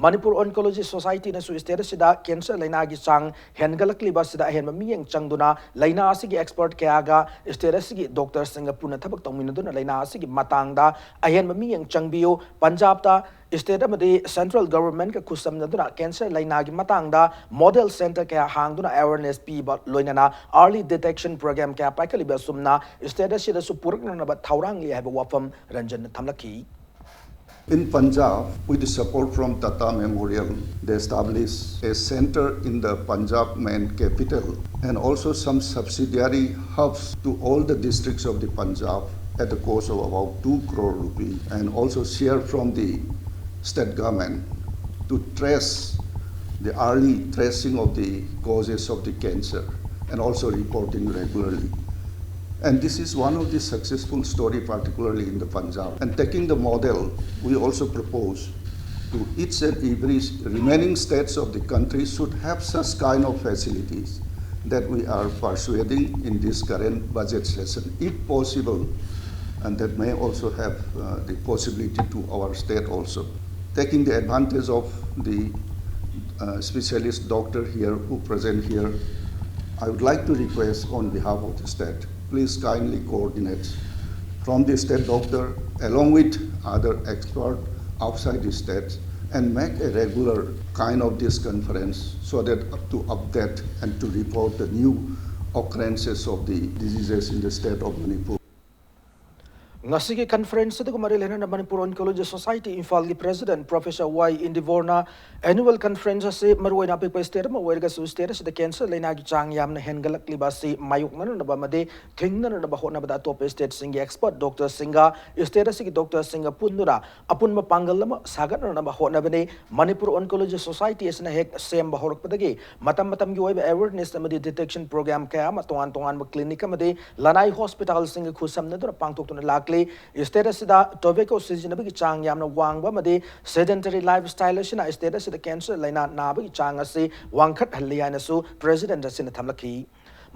ꯃꯅꯤꯄꯨꯔ Oncology Societyꯅꯁꯨ state ꯑꯁꯤꯗ cancer ꯂꯥꯏꯅꯥꯒꯤ ꯆꯥꯡ ꯍꯦꯟꯒꯠꯂꯛꯂꯤꯕ ꯑꯁꯤꯗ ꯑꯍꯦꯟꯕ ꯃꯤꯠꯌꯦꯡ ꯆꯪꯗꯨꯅ ꯂꯥꯏꯅꯥ ꯑꯁꯤꯒꯤ expert ꯀꯌꯥꯒ state ꯑꯁꯤꯒꯤ doctorꯁꯤꯡꯒ ꯄꯨꯟꯅ ꯊꯕꯛ ꯇꯧꯃꯤꯟꯅꯗꯨꯅ ꯂꯥꯏꯅꯥ ꯑꯁꯤꯒꯤ ꯃꯇꯥꯡꯗ ꯑꯍꯦꯟꯕ ꯃꯤꯠꯌꯦꯡ ꯆꯪꯕꯤꯌꯨ꯫ ꯄꯟꯖꯥꯕꯇ state ꯑꯃꯗꯤ central governmentꯀ ꯈꯨꯠꯁꯝꯅꯗꯨꯅ cancer ꯂꯥꯏꯅꯥꯒꯤ ꯃꯇꯥꯡꯗ model center ꯀꯌꯥ ꯍꯥꯡꯗꯨꯅ awareness ꯄꯤꯕ ꯂꯣꯏꯅꯅ early detection program ꯀꯌꯥ ꯄꯥꯏꯈꯠꯂꯤꯕ ꯑꯁꯨꯝꯅ state ꯑꯁꯤꯗꯁꯨ ꯄꯨꯔꯛꯅꯅꯕ ꯊꯧꯔꯥꯡꯂꯤ ꯍꯥꯏꯕ ꯋꯥꯐꯝ ꯔꯟꯖꯟꯅ ꯊꯝꯂꯛꯈꯤ꯫ In Punjab, with the support from Tata Memorial, they established a center in the Punjab main capital and also some subsidiary hubs to all the districts of the Punjab at the cost of about two crore rupee, and also share from the state government to trace the early tracing of the causes of the cancer and also reporting regularly. And this is one of the successful story, particularly in the Punjab. And taking the model, we also propose to each and every remaining states of the country should have such kind of facilities that we are persuading in this current budget session, if possible, and that may also have uh, the possibility to our state also. Taking the advantage of the uh, specialist doctor here who present here, I would like to request on behalf of the state, please kindly coordinate from the state doctor along with other expert outside the state and make a regular kind of this conference so that to update and to report the new occurrences of the diseases in the state of Manipur. ꯉꯁꯤꯒꯤ conference ꯑꯗꯨꯒ ꯃꯔꯤ ꯂꯩꯅꯅ Manipur oncology society ꯏꯝꯐꯥꯜꯒꯤ president Professor ꯋꯥꯏ ꯏꯟꯗꯤꯕꯣꯔꯅ annual conference ꯑꯁꯤ ꯃꯔꯨꯑꯣꯏꯅ ꯑꯄꯤꯛꯄ state ꯑꯃ ꯑꯣꯏꯔꯒꯁꯨ state ꯑꯁꯤꯗ cancer ꯂꯩꯅꯥꯒꯤ ꯆꯥꯡ ꯌꯥꯝꯅ ꯍꯦꯟꯒꯠꯂꯛꯂꯤꯕ ꯑꯁꯤ ꯃꯥꯌꯣꯛꯅꯅꯕ ꯑꯃꯗꯤ ꯊꯤꯡꯅꯅꯕ ꯍꯣꯠꯅꯕꯗ ꯑꯇꯣꯞꯄ state ꯁꯤꯡꯒꯤ expert doctor ꯁꯤꯡꯒ state ꯑꯁꯤꯒꯤ doctor ꯁꯤꯡꯒ ꯄꯨꯟꯗꯨꯅ ꯑꯄꯨꯟꯕ ꯄꯥꯡꯒꯜ ꯑꯃ ꯁꯥꯒꯠꯅꯅꯕ ꯍꯣꯠꯅꯕꯅꯤ꯫ ꯃꯅꯤꯄꯨꯔ ꯑꯣꯟꯀꯣꯂꯣꯖꯤ ꯁꯣꯁꯥꯏꯇꯤ ꯑꯁꯤꯅ ꯍꯦꯛ ꯁꯦꯝꯕ ꯍꯧꯔꯛꯄꯗꯒꯤ ꯃꯇꯝ ꯃꯇꯝꯒꯤ ꯑꯣꯏꯕ awareness ꯑꯃꯗꯤ detection program ꯀꯌꯥ ꯑꯃ ꯇꯣꯉꯥꯟ ꯇꯣꯉꯥꯟꯕ clinic ꯑꯃꯗꯤ ꯂꯅꯥꯏ hospital ꯁꯤꯡꯒ ꯈꯨꯠꯁꯝꯅꯗꯨꯅ ꯄꯥꯡꯊꯣꯛꯇꯨꯅ ꯂꯥꯛꯂꯤ꯫ State ꯑꯁꯤꯗ tobacco ꯁꯤꯖꯤꯟꯅꯕꯒꯤ ꯆꯥꯡ ꯌꯥꯝꯅ ꯋꯥꯡꯕ ꯑꯃꯗꯤ sedentary lifestyle ꯑꯁꯤꯅ state ꯑꯁꯤꯗ cancer ꯂꯩꯅꯥ ꯅꯥꯕꯒꯤ ꯆꯥꯡ ꯑꯁꯤ ꯋꯥꯡꯈꯠꯍꯜꯂꯤ ꯍꯥꯏꯅꯁꯨ president ꯑꯁꯤꯅ ꯊꯝꯂꯛꯈꯤ꯫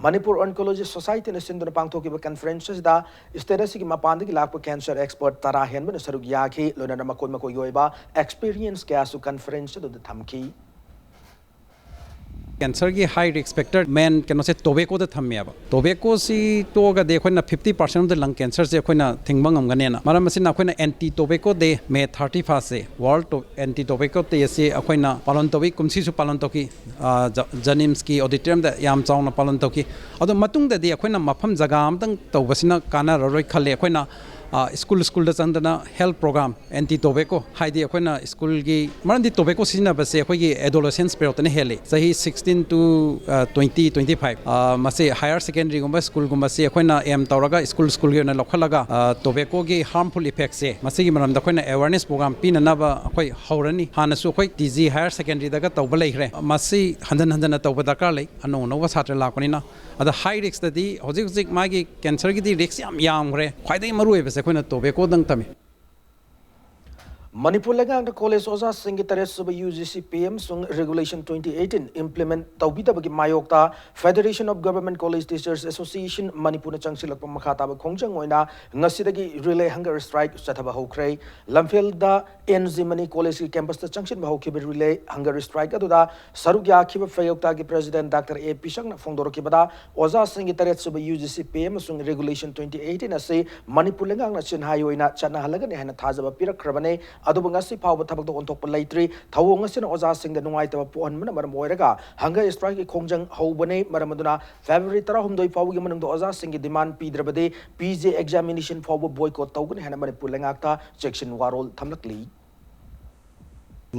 ꯃꯅꯤꯄꯨꯔ ꯑꯣꯟꯀꯣꯂꯣꯖꯤ ꯁꯣꯁꯥꯏꯇꯤꯅ ꯁꯤꯟꯗꯨꯅ ꯄꯥꯡꯊꯣꯛꯈꯤꯕ conference ꯑꯁꯤꯗ state ꯑꯁꯤꯒꯤ ꯃꯄꯥꯟꯗꯒꯤ ꯂꯥꯛꯄ cancer expert ꯇꯔꯥ ꯍꯦꯟꯕꯅ ꯁꯔꯨꯛ ꯌꯥꯈꯤ꯫ ꯂꯣꯏꯅꯅ ꯃꯈꯣꯏ ꯃꯈꯣꯏꯒꯤ ꯑꯣꯏꯕ experience ꯀꯌꯥꯁꯨ conference ꯑꯗꯨꯗ ꯊꯝꯈꯤ꯫ Cancer ꯒꯤ high risk factor main ꯀꯩꯅꯣꯁꯦ tobacco ꯗ ꯊꯝꯃꯦꯕ꯫ Tobacco ꯁꯤ ꯇꯣꯛꯑꯒꯗꯤ ꯑꯩꯈꯣꯏꯅ fifty percent of the lung cancer ꯁꯦ ꯑꯩꯈꯣꯏꯅ ꯊꯤꯡꯕ ꯉꯝꯒꯅꯦꯅ꯫ ꯃꯔꯝ ꯑꯁꯤꯅ ꯑꯩꯈꯣꯏꯅ anti tobacco day, May thirty first say World To- Anti Tobacco Day ꯑꯁꯤ ꯑꯩꯈꯣꯏꯅ ꯄꯥꯂꯟ ꯇꯧꯏ꯫ ꯀꯨꯝꯁꯤꯁꯨ ꯄꯥꯂꯟ ꯇꯧꯈꯤ꯫ ꯑꯥ, ꯖ- JNIMS ꯀꯤ auditorium ꯗ ꯌꯥꯝ ꯆꯥꯎꯅ ꯄꯥꯂꯟ ꯇꯧꯈꯤ꯫ ꯑꯗꯣ ꯃꯇꯨꯡꯗꯗꯤ ꯑꯩꯈꯣꯏꯅ ꯃꯐꯝ ꯖꯒꯥ ꯑꯃꯇꯪ ꯇꯧꯕꯁꯤꯅ ꯀꯥꯟꯅꯔꯔꯣꯏ ꯈꯜꯂꯦ꯫ ꯑꯩꯈꯣꯏꯅ, ꯑꯥ, school school ꯗ ꯆꯪꯗꯅ health program, anti tobacco, ꯍꯥꯏꯗꯤ ꯑꯩꯈꯣꯏꯅ school ꯒꯤ, ꯃꯔꯝꯗꯤ tobacco ꯁꯤꯖꯤꯟꯅꯕꯁꯦ ꯑꯩꯈꯣꯏꯒꯤ adolescence period ꯇꯅ ꯍꯦꯜꯂꯤ, ꯆꯍꯤ sixteen to, ꯑ, twenty, twenty five꯫ ꯑ, ꯃꯁꯤ higher secondary ꯒꯨꯝꯕ school ꯒꯨꯝꯕꯁꯤ ꯑꯩꯈꯣꯏꯅ aim ꯇꯧꯔꯒ school school ꯒꯤ ꯑꯣꯏꯅ ꯂꯧꯈꯠꯂꯒ, ꯑ, tobacco ꯒꯤ harmful effect ꯁꯦ ꯃꯁꯤꯒꯤ ꯃꯔꯝꯗ ꯑꯩꯈꯣꯏꯅ awareness program ꯄꯤꯅꯅꯕ ꯑꯩꯈꯣꯏ ꯍꯧꯔꯅꯤ꯫ ꯍꯥꯟꯅꯁꯨ ꯑꯩꯈꯣꯏ TG higher secondary ꯗꯒ ꯇꯧꯕ ꯂꯩꯈ꯭ꯔꯦ꯫ ꯃꯁꯤ ꯍꯟꯖꯟ ꯍꯟꯖꯟꯅ ꯇꯧꯕ ꯗꯔꯀꯥꯔ ꯂꯩ, ꯑꯅꯧ ꯑꯅꯧꯕ ꯁꯥꯇ꯭ꯔ ꯂꯥꯛꯄꯅꯤꯅ꯫ ꯑꯗ high risk ꯇꯗꯤ ꯍꯧꯖꯤꯛ ꯍꯧꯖꯤꯛ ꯃꯥꯒꯤ cancer ꯒꯤꯗꯤ risk ꯌꯥꯝ ꯌꯥꯝꯈ꯭ꯔꯦ꯫ ꯈ꯭ꯋꯥꯏꯗꯒꯤ ꯃꯔꯨ ꯑꯣꯏꯕꯁꯦ ꯑꯩꯈꯣꯏꯅ tobacco ꯗꯪ ꯊꯝꯃꯤ꯫ ꯃꯅꯤꯄꯨꯔ ꯂꯩꯉꯥꯛꯅ college ꯑꯣꯖꯥꯁꯤꯡꯒꯤ ꯇꯔꯦꯠ ꯁꯨꯕ UGC pay ꯑꯃꯁꯨꯡ regulation twenty eighteen implement ꯇꯧꯕꯤꯗꯕꯒꯤ ꯃꯥꯌꯣꯛꯇ Federation of Government College Teachers Association ꯃꯅꯤꯄꯨꯔꯅ ꯆꯪꯁꯤꯜꯂꯛꯄ ꯃꯈꯥ ꯇꯥꯕ ꯈꯣꯡꯖꯪ ꯑꯣꯏꯅ ꯉꯁꯤꯗꯒꯤ relay hunger strike ꯆꯠꯊꯕ ꯍꯧꯈ꯭ꯔꯦ꯫ ꯂꯝꯐꯦꯜꯗ NG Mani College ꯀꯤ campus ꯇ ꯆꯪꯁꯤꯟꯕ ꯍꯧꯈꯤꯕ relay hunger strike ꯑꯗꯨꯗ ꯁꯔꯨꯛ ꯌꯥꯈꯤꯕ ꯐꯩꯌꯧꯇꯥꯒꯤ president Doctor A ꯄꯤꯁꯛꯅ ꯐꯣꯡꯗꯣꯔꯛꯈꯤꯕꯗ, ꯑꯣꯖꯥꯁꯤꯡꯒꯤ ꯇꯔꯦꯠ ꯁꯨꯕ UGC pay ꯑꯃꯁꯨꯡ regulation twenty eighteen ꯑꯁꯤ ꯃꯅꯤꯄꯨꯔ ꯂꯩꯉꯥꯛꯅ ꯆꯤꯟꯍꯥꯏ ꯑꯣꯏꯅ ꯆꯠꯅꯍꯜꯂꯒꯅꯤ ꯍꯥꯏꯅ ꯊꯥꯖꯕ ꯄꯤꯔꯛꯈ꯭ꯔꯕꯅꯤ꯫ ꯑꯗꯨꯕꯨ ꯉꯁꯤ ꯐꯥꯎꯕ ꯊꯕꯛꯇ ꯑꯣꯟꯊꯣꯛꯄ ꯂꯩꯇ꯭ꯔꯤ꯫ ꯊꯧꯑꯣꯡ ꯑꯁꯤꯅ ꯑꯣꯖꯥꯁꯤꯡꯗ ꯅꯨꯡꯉꯥꯏꯇꯕ ꯄꯣꯛꯍꯟꯕꯅ ꯃꯔꯝ ꯑꯣꯏꯔꯒ hunger strikeꯀꯤ ꯈꯣꯡꯖꯪ ꯍꯧꯕꯅꯤ꯫ ꯃꯔꯝ ꯑꯗꯨꯅ February ꯇꯔꯥꯍꯨꯝꯗꯣꯏ ꯐꯥꯎꯕꯒꯤ ꯃꯅꯨꯡꯗ ꯑꯣꯖꯥꯁꯤꯡꯒꯤ demand ꯄꯤꯗ꯭ꯔꯕꯗꯤ P G examination ꯐꯥꯎꯕ boycott ꯇꯧꯒꯅꯤ ꯍꯥꯏꯅ ꯃꯅꯤꯄꯨꯔ ꯂꯩꯉꯥꯛꯇ ꯆꯦꯛꯁꯤꯟ ꯋꯥꯔꯣꯜ ꯊꯝꯂꯛꯂꯤ꯫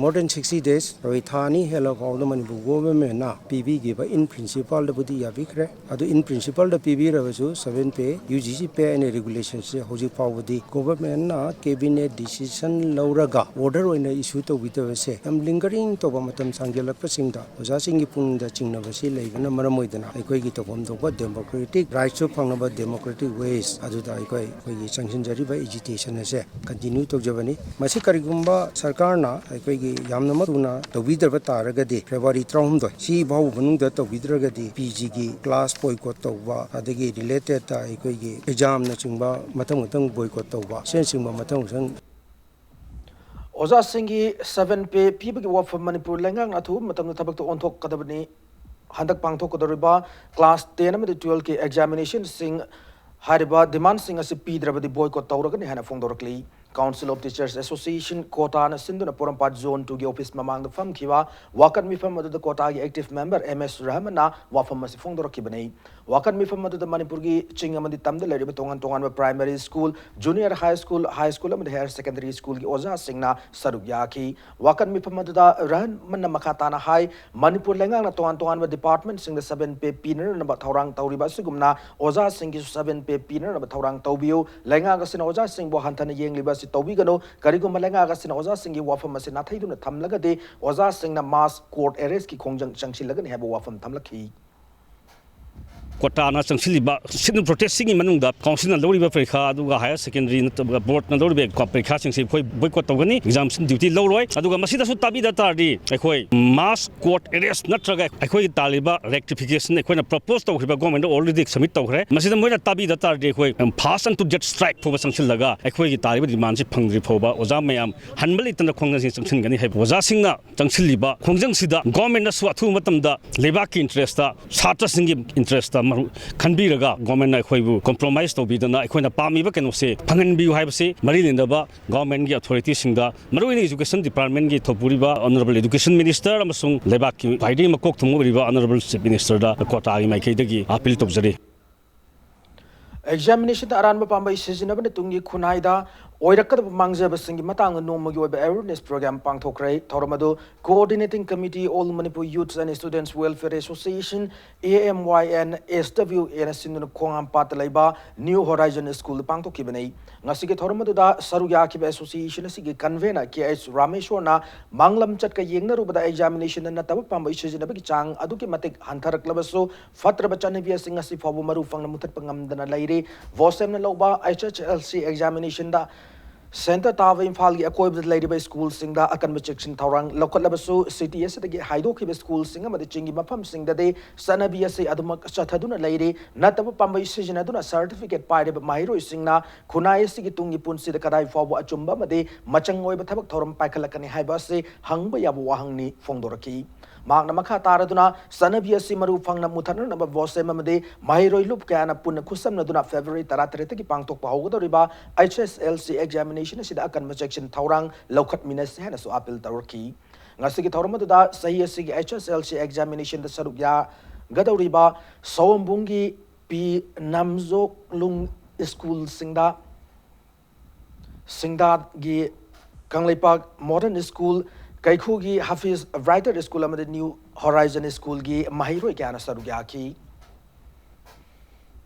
More than sixty days, ꯑꯩꯈꯣꯏ ꯊꯥ ꯑꯅꯤ ꯍꯦꯜꯂ ꯐꯥꯎꯗ ꯃꯅꯤꯄꯨꯔ ꯒꯣꯚꯔꯟꯃꯦꯟꯅ ꯄꯤꯕꯤꯈꯤꯕ in principleꯗꯕꯨꯗꯤ ꯌꯥꯕꯤꯈ꯭ꯔꯦ꯫ ꯑꯗꯨ in principleꯗ ꯄꯤꯕꯤꯔꯕꯁꯨ seven pay, U G C pay and regulationꯁꯦ ꯍꯧꯖꯤꯛ ꯐꯥꯎꯕꯗꯤ ꯒꯣꯚꯔꯟꯃꯦꯟꯅ cabinet decision ꯂꯧꯔꯒ order ꯑꯣꯏꯅ issue ꯇꯧꯕꯤꯗꯕꯁꯦ ꯌꯥꯝ lingering ꯇꯧꯕ, ꯃꯇꯝ ꯁꯥꯡꯖꯜꯂꯛꯄꯁꯤꯡꯗ ꯑꯣꯖꯥꯁꯤꯡꯒꯤ ꯄꯨꯛꯅꯤꯡꯗ ꯆꯤꯡꯅꯕꯁꯤ ꯂꯩꯕꯅ ꯃꯔꯝ ꯑꯣꯏꯗꯅ ꯑꯩꯈꯣꯏꯒꯤ ꯇꯧꯐꯝ ꯊꯣꯛꯄ democratic rightꯁꯨ ꯐꯪꯅꯕ democratic ways ꯑꯗꯨꯗ ꯑꯩꯈꯣꯏ ꯑꯩꯈꯣꯏꯒꯤ ꯆꯪꯁꯤꯟꯖꯔꯤꯕ agitation ꯑꯁꯦ continue ꯇꯧꯖꯕꯅꯤ꯫ ꯃꯁꯤ ꯀꯔꯤꯒꯨꯝꯕ ꯁꯔꯀꯥꯔꯅ ꯑꯩꯈꯣꯏꯒꯤ ꯌꯥꯝꯅꯃꯛ ꯊꯨꯅ ꯇꯧꯕꯤꯗꯕ ꯇꯥꯔꯒꯗꯤ February ꯇꯔꯥꯍꯨꯝꯗꯣꯏ ꯁꯤ ꯐꯥꯎꯕ ꯃꯅꯨꯡꯗ ꯇꯧꯕꯤꯗ꯭ꯔꯒꯗꯤ P Gꯒꯤ class boycott ꯇꯧꯕ, ꯑꯗꯒꯤ relatedꯇ ꯑꯩꯈꯣꯏꯒꯤ examꯅꯆꯤꯡꯕ ꯃꯊꯪ ꯃꯊꯪ boycott ꯇꯧꯕ ꯑꯁꯤꯅꯆꯤꯡꯕ ꯃꯊꯪ ꯃꯊꯪ ꯑꯣꯖꯥꯁꯤꯡꯒꯤ seven pay ꯄꯤꯕꯒꯤ ꯋꯥꯐꯝ ꯃꯅꯤꯄꯨꯔ ꯂꯩꯉꯥꯛꯅ ꯑꯊꯨꯕ ꯃꯇꯝꯗ ꯊꯕꯛꯇ ꯑꯣꯟꯊꯣꯛꯀꯗꯕꯅꯤ꯫ ꯍꯟꯗꯛ ꯄꯥꯡꯊꯣꯛꯀꯗꯧꯔꯤꯕ class ten ꯑꯃꯗꯤ twelveꯀꯤ examinationꯁꯤꯡ ꯍꯥꯏꯔꯤꯕ demandꯁꯤꯡ ꯑꯁꯤ ꯄꯤꯗ꯭ꯔꯕꯗꯤ boycott ꯇꯧꯔꯒꯅꯤ ꯍꯥꯏꯅ ꯐꯣꯡꯗꯣꯔꯛꯂꯤ꯫ Council of Teachers Association ꯀꯣꯇꯥꯅ ꯁꯤꯟꯗꯨꯅ ꯄꯣꯔꯣꯝꯄꯥꯠ Zone twoꯒꯤ office ꯃꯃꯥꯡꯗ ꯐꯝꯈꯤꯕ ꯋꯥꯀꯠ ꯃꯤꯐꯝ ꯑꯗꯨꯗ ꯀꯣꯇꯥꯒꯤ active member M S ꯔꯍꯃꯟꯅ ꯋꯥꯐꯝ ꯑꯁꯤ ꯐꯣꯡꯗꯣꯔꯛꯈꯤꯕꯅꯤ꯫ ꯋꯥꯀꯠ ꯃꯤꯐꯝ ꯑꯗꯨꯗ ꯃꯅꯤꯄꯨꯔꯒꯤ ꯆꯤꯡ ꯑꯃꯗꯤ ꯇꯝꯗ ꯂꯩꯔꯤꯕ ꯇꯣꯉꯥꯟ ꯇꯣꯉꯥꯟꯕ primary school, junior high school, high school ꯑꯃꯗꯤ higher secondary schoolꯒꯤ ꯑꯣꯖꯥꯁꯤꯡꯅ ꯁꯔꯨꯛ ꯌꯥꯈꯤ꯫ ꯋꯥꯀꯠ ꯃꯤꯐꯝ ꯑꯗꯨꯗ ꯔꯍꯃꯟꯅ ꯃꯈꯥ ꯇꯥꯅ ꯍꯥꯏ, ꯃꯅꯤꯄꯨꯔ ꯂꯩꯉꯥꯛꯅ ꯇꯣꯉꯥꯟ ꯇꯣꯉꯥꯟꯕ departmentꯁꯤꯡꯗ seven pay ꯄꯤꯅꯅꯕ ꯊꯧꯔꯥꯡ ꯇꯧꯔꯤꯕ ꯑꯁꯤꯒꯨꯝꯅ ꯑꯣꯖꯥꯁꯤꯡꯒꯤꯁꯨ seven pay ꯄꯤꯅꯅꯕ ꯊꯧꯔꯥꯡ ꯇꯧꯕꯤꯌꯨ꯫ ꯂꯩꯉꯥꯛ ꯑꯁꯤꯅ ꯑꯣꯖꯥꯁꯤꯡꯕꯨ ꯍꯟꯊꯅ ꯌꯦꯡꯂꯤꯕ ꯑꯁꯤ ꯇꯧꯕꯤꯒꯅꯨ꯫ ꯀꯔꯤꯒꯨꯝꯕ ꯂꯩꯉꯥꯛ ꯑꯁꯤꯅ ꯑꯣꯖꯥꯁꯤꯡꯒꯤ ꯋꯥꯐꯝ ꯑꯁꯤ ꯅꯥꯊꯩꯗꯨꯅ ꯊꯝꯂꯒꯗꯤ ꯑꯣꯖꯥꯁꯤꯡꯅ mass court arrestꯀꯤ ꯈꯣꯡꯖꯪ ꯆꯪꯁꯤꯜꯂꯒꯅꯤ ꯍꯥꯏꯕ ꯋꯥꯐꯝ ꯊꯝꯂꯛꯈꯤ꯫ ꯀꯣꯇꯥꯅ ꯆꯪꯁꯤꯜꯂꯤꯕ sit-in protestꯁꯤꯡꯒꯤ ꯃꯅꯨꯡꯗ councilꯅ ꯂꯧꯔꯤꯕ ꯄꯔꯤꯈꯥ ꯑꯗꯨꯒ higher secondary ꯅꯠꯇ꯭ꯔꯒ boardꯅ ꯂꯧꯔꯤꯕ ꯄꯔꯤꯈꯥꯁꯤꯡꯁꯤ ꯑꯩꯈꯣꯏ boycott ꯇꯧꯒꯅꯤ꯫ Examination duty ꯂꯧꯔꯣꯏ꯫ ꯑꯗꯨꯒ ꯃꯁꯤꯗꯁꯨ ꯇꯥꯕꯤꯗ ꯇꯥꯔꯗꯤ ꯑꯩꯈꯣꯏ mass court arrest ꯅꯠꯇ꯭ꯔꯒ ꯑꯩꯈꯣꯏꯒꯤ ꯇꯥꯜꯂꯤꯕ rectification ꯑꯩꯈꯣꯏꯅ propose ꯇꯧꯈ꯭ꯔꯤꯕ governmentꯗ already submit ꯇꯧꯈ꯭ꯔꯦ꯫ ꯃꯁꯤꯗ ꯃꯣꯏꯅ ꯇꯥꯕꯤꯗ ꯇꯥꯔꯗꯤ ꯑꯩꯈꯣꯏ fast and to death strike ꯐꯥꯎꯕ ꯆꯪꯁꯤꯜꯂꯒ ꯑꯩꯈꯣꯏꯒꯤ ꯇꯥꯜꯂꯤꯕ demandꯁꯤ ꯐꯪꯗ꯭ꯔꯤ ꯐꯥꯎꯕ ꯑꯣꯖꯥ ꯃꯌꯥꯝ ꯍꯟꯕ ꯂꯩꯇꯅ ꯈꯣꯡꯖꯪꯁꯤ ꯆꯪꯁꯤꯟꯒꯅꯤ ꯍꯥꯏꯕ꯫ ꯑꯣꯖꯥꯁꯤꯡꯅ ꯆꯪꯁꯤꯜꯂꯤꯕ ꯈꯣꯡꯖꯪꯁꯤꯗ governmentꯅꯁꯨ ꯑꯊꯨꯕ ꯃꯇꯝꯗ ꯂꯩꯕꯥꯛꯀꯤ interestꯇ, ꯁꯥꯇ꯭ꯔꯁꯤꯡꯒꯤ interestꯇ ꯃꯔꯨ-, ꯈꯟꯕꯤꯔꯒ ꯒꯣꯔꯃꯦꯟꯅ ꯑꯩꯈꯣꯏꯕꯨ ꯀꯣꯝꯄ꯭ꯔꯣꯃꯥꯏꯁ ꯇꯧꯕꯤꯗꯅ ꯑꯩꯈꯣꯏꯅ ꯄꯥꯝꯃꯤꯕ ꯀꯩꯅꯣꯁꯦ ꯐꯪꯍꯟꯕꯤꯌꯨ ꯍꯥꯏꯕꯁꯤ ꯃꯔꯤ ꯂꯩꯅꯕ ꯒꯣꯔꯃꯦꯟꯒꯤ ꯑꯣꯊꯣꯔꯤꯇꯤꯁꯤꯡꯗ, ꯃꯔꯨꯑꯣꯏꯅ ꯏꯖꯨꯀꯦꯁꯟ ꯗꯤꯄꯥꯔꯠꯃꯦꯟꯒꯤ ꯊꯧꯄꯨꯔꯤꯕ ꯑꯣꯅꯔꯦꯕꯜ ꯏꯗꯨꯀꯦꯁꯟ ꯃꯤꯅꯤꯁꯇꯔ ꯑꯃꯁꯨꯡ ꯂꯩꯕꯥꯛꯀꯤ ꯈ꯭ꯋꯥꯏꯗꯒꯤ ꯃꯀꯣꯛ ꯊꯣꯡꯕ ꯑꯣꯏꯔꯤꯕ ꯑꯣꯅꯔꯦꯕꯜ ꯆꯤꯐ ꯃꯤꯅꯤꯁꯇꯔꯗ ꯀꯣꯇꯥꯒꯤ ꯃꯥꯏꯀꯩꯗꯒꯤ ꯑꯄꯤꯜ ꯇꯧꯖꯔꯤ꯫ ꯑꯦꯛꯖꯥꯃꯤꯅꯦꯁꯟꯗ ꯑꯔꯥꯟꯕ ꯄꯥꯝꯕꯩ ꯁꯤꯖꯤꯟꯅꯕꯅ ꯇꯨꯡꯒꯤ ꯈꯨꯟꯅꯥꯏꯗ ꯑꯣꯏꯔꯛꯀꯗꯕ ꯃꯥꯡꯖꯕꯁꯤꯡꯒꯤ ꯃꯇꯥꯡꯗ ꯅꯣꯡꯃꯒꯤ ꯑꯣꯏꯕ ꯑꯦꯋꯦꯔꯅꯦꯁ ꯄ꯭ꯔꯣꯒ꯭ꯔꯥꯝ ꯄꯥꯡꯊꯣꯛꯈ꯭ꯔꯦ꯫ ꯊꯧꯔꯝ ꯑꯗꯨ Coordinating Committee, All Manipur Youths and Students Welfare Association, A M Y N S W A, ꯅ ꯁꯤꯟꯗꯨꯅ ꯈꯣꯡꯍꯥꯝꯄꯥꯠꯇ ꯂꯩꯕ ꯅ꯭ꯌꯨ ꯍꯣꯔꯥꯏꯖꯟ ꯁ꯭ꯀꯨꯜꯗ ꯄꯥꯡꯊꯣꯛꯈꯤꯕꯅꯤ꯫ ꯉꯁꯤꯒꯤ ꯊꯧꯔꯝ ꯑꯗꯨꯗ ꯁꯔꯨꯛ ꯌꯥꯈꯤꯕ ꯑꯦꯁꯣꯁꯤꯌꯦꯁꯟ ꯑꯁꯤꯒꯤ ꯀꯟꯚꯦꯅꯔ ꯀꯦ ꯑꯩꯆ ꯔꯥꯃꯦꯁꯣꯔꯅ ꯃꯥꯡꯂꯝ ꯆꯠꯀ ꯌꯦꯡꯅꯔꯨꯕꯗ ꯑꯦꯛꯖꯥꯃꯤꯅꯦꯁꯟꯗ ꯅꯠꯇꯕ ꯄꯥꯝꯕꯩ ꯁꯤꯖꯤꯟꯅꯕꯒꯤ ꯆꯥꯡ ꯑꯗꯨꯛꯀꯤ ꯃꯇꯤꯛ ꯍꯟꯊꯔꯛꯂꯕꯁꯨ, ꯐꯠꯇ꯭ꯔꯕ ꯆꯠꯅꯕꯤ ꯑꯁꯤ ꯉꯁꯤ ꯐꯥꯎꯕ ꯃꯔꯨ ꯐꯪꯅ ꯃꯨꯊꯠꯄ ꯉꯝꯗꯅ ꯂꯩꯔꯤ꯫ ꯚꯣꯁꯦꯝꯅ ꯂꯧꯕ H S L C ꯑꯦꯛꯖꯥꯃꯤꯅꯦꯁꯟꯗ ꯁꯦꯟꯇꯔ ꯇꯥꯕ ꯏꯝꯐꯥꯜꯒꯤ ꯑꯀꯣꯏꯕꯗ ꯂꯩꯔꯤꯕ ꯁ꯭ꯀꯨꯜꯁꯤꯡꯗ ꯑꯀꯟꯕ ꯆꯦꯛꯁꯤꯟ ꯊꯧꯔꯥꯡ ꯂꯧꯈꯠꯂꯕꯁꯨ, ꯁꯤꯇꯤ ꯑꯁꯤꯗꯒꯤ ꯍꯥꯏꯗꯣꯛꯈꯤꯕ ꯁ꯭ꯀꯨꯜꯁꯤꯡ ꯑꯃꯗꯤ ꯆꯤꯡꯒꯤ ꯃꯐꯝꯁꯤꯡꯗꯗꯤ ꯆꯠꯅꯕꯤ ꯑꯁꯤ ꯑꯗꯨꯃꯛ ꯆꯠꯊꯗꯨꯅ ꯂꯩꯔꯤ꯫ ꯅꯠꯇꯕ ꯄꯥꯝꯕꯩ ꯁꯤꯖꯤꯟꯅꯗꯨꯅ ꯁꯔꯇꯤꯐꯤꯀꯦꯠ ꯄꯥꯏꯔꯤꯕ ꯃꯍꯩꯔꯣꯏꯁꯤꯡꯅ ꯈꯨꯟꯅꯥꯏ ꯑꯁꯤꯒꯤ ꯇꯨꯡꯒꯤ ꯄꯨꯟꯁꯤꯗ ꯀꯗꯥꯏ ꯐꯥꯎꯕ ꯑꯆꯨꯝꯕ ꯑꯃꯗꯤ ꯃꯆꯪ ꯑꯣꯏꯕ ꯊꯕꯛ ꯊꯧꯔꯝ ꯄꯥꯏꯈꯠꯂꯛꯀꯅꯤ ꯍꯥꯏꯕ ꯑꯁꯤ ꯍꯪꯕ ꯌꯥꯕ ꯋꯥꯍꯪꯅꯤ ꯐꯣꯡꯗꯣꯔꯛꯈꯤ꯫ ꯃꯍꯥꯛꯅ ꯃꯈꯥ ꯇꯥꯔꯗꯨꯅ ꯆꯠꯅꯕꯤ ꯑꯁꯤ ꯃꯔꯨ ꯐꯪꯅ ꯃꯨꯊꯠꯅꯅꯕ ꯚꯣꯁꯦꯝ ꯑꯃꯗꯤ ꯃꯍꯩꯔꯣꯏ ꯂꯨꯞ ꯀꯌꯥꯅ ꯄꯨꯟꯅ ꯈꯨꯠꯁꯝꯅꯗꯨꯅ ꯐꯦꯕ꯭ꯔꯨꯋꯥꯔꯤ ꯇꯔꯥꯇꯔꯦꯠꯇꯒꯤ ꯄꯥꯡꯊꯣꯛꯄ ꯍꯧꯒꯗꯧꯔꯤꯕ H S L C examination ꯑꯁꯤꯗ ꯑꯀꯟꯕ ꯆꯦꯛꯁꯤꯟ ꯊꯧꯔꯥꯡ ꯂꯧꯈꯠꯃꯤꯟꯅꯁꯤ ꯍꯥꯏꯅꯁꯨ ꯑꯄꯤꯜ ꯇꯧꯔꯛꯈꯤ꯫ ꯉꯁꯤꯒꯤ ꯊꯧꯔꯝ ꯑꯗꯨꯗ ꯆꯍꯤ ꯑꯁꯤꯒꯤ H S L C ꯑꯦꯛꯖꯥꯃꯤꯅꯦꯁꯟꯗ ꯁꯔꯨꯛ ꯌꯥꯒꯗꯧꯔꯤꯕ ꯁꯑꯣꯝꯕꯨꯡꯒꯤ ꯄꯤ ꯅꯝꯖꯣꯛꯂꯨꯡ ꯁ꯭ꯀꯨꯜꯁꯤꯡꯗ ꯁꯤꯡꯗꯥꯒꯤ ꯀꯪꯂꯩꯄꯥꯛ ꯃꯣꯗꯔꯟ ꯁ꯭ꯀꯨꯜ, ꯀꯩꯈꯨꯒꯤ ꯍꯥꯐꯤꯖ ꯕ꯭ꯔꯥꯏꯇꯔ ꯁ꯭ꯀꯨꯜ ꯑꯃꯗꯤ ꯅ꯭ꯌꯨ ꯍꯣꯔꯥꯏꯖꯟ ꯁ꯭ꯀꯨꯜꯒꯤ ꯃꯍꯩꯔꯣꯏ ꯀꯌꯥꯅ ꯁꯔꯨꯛ ꯌꯥꯈꯤ꯫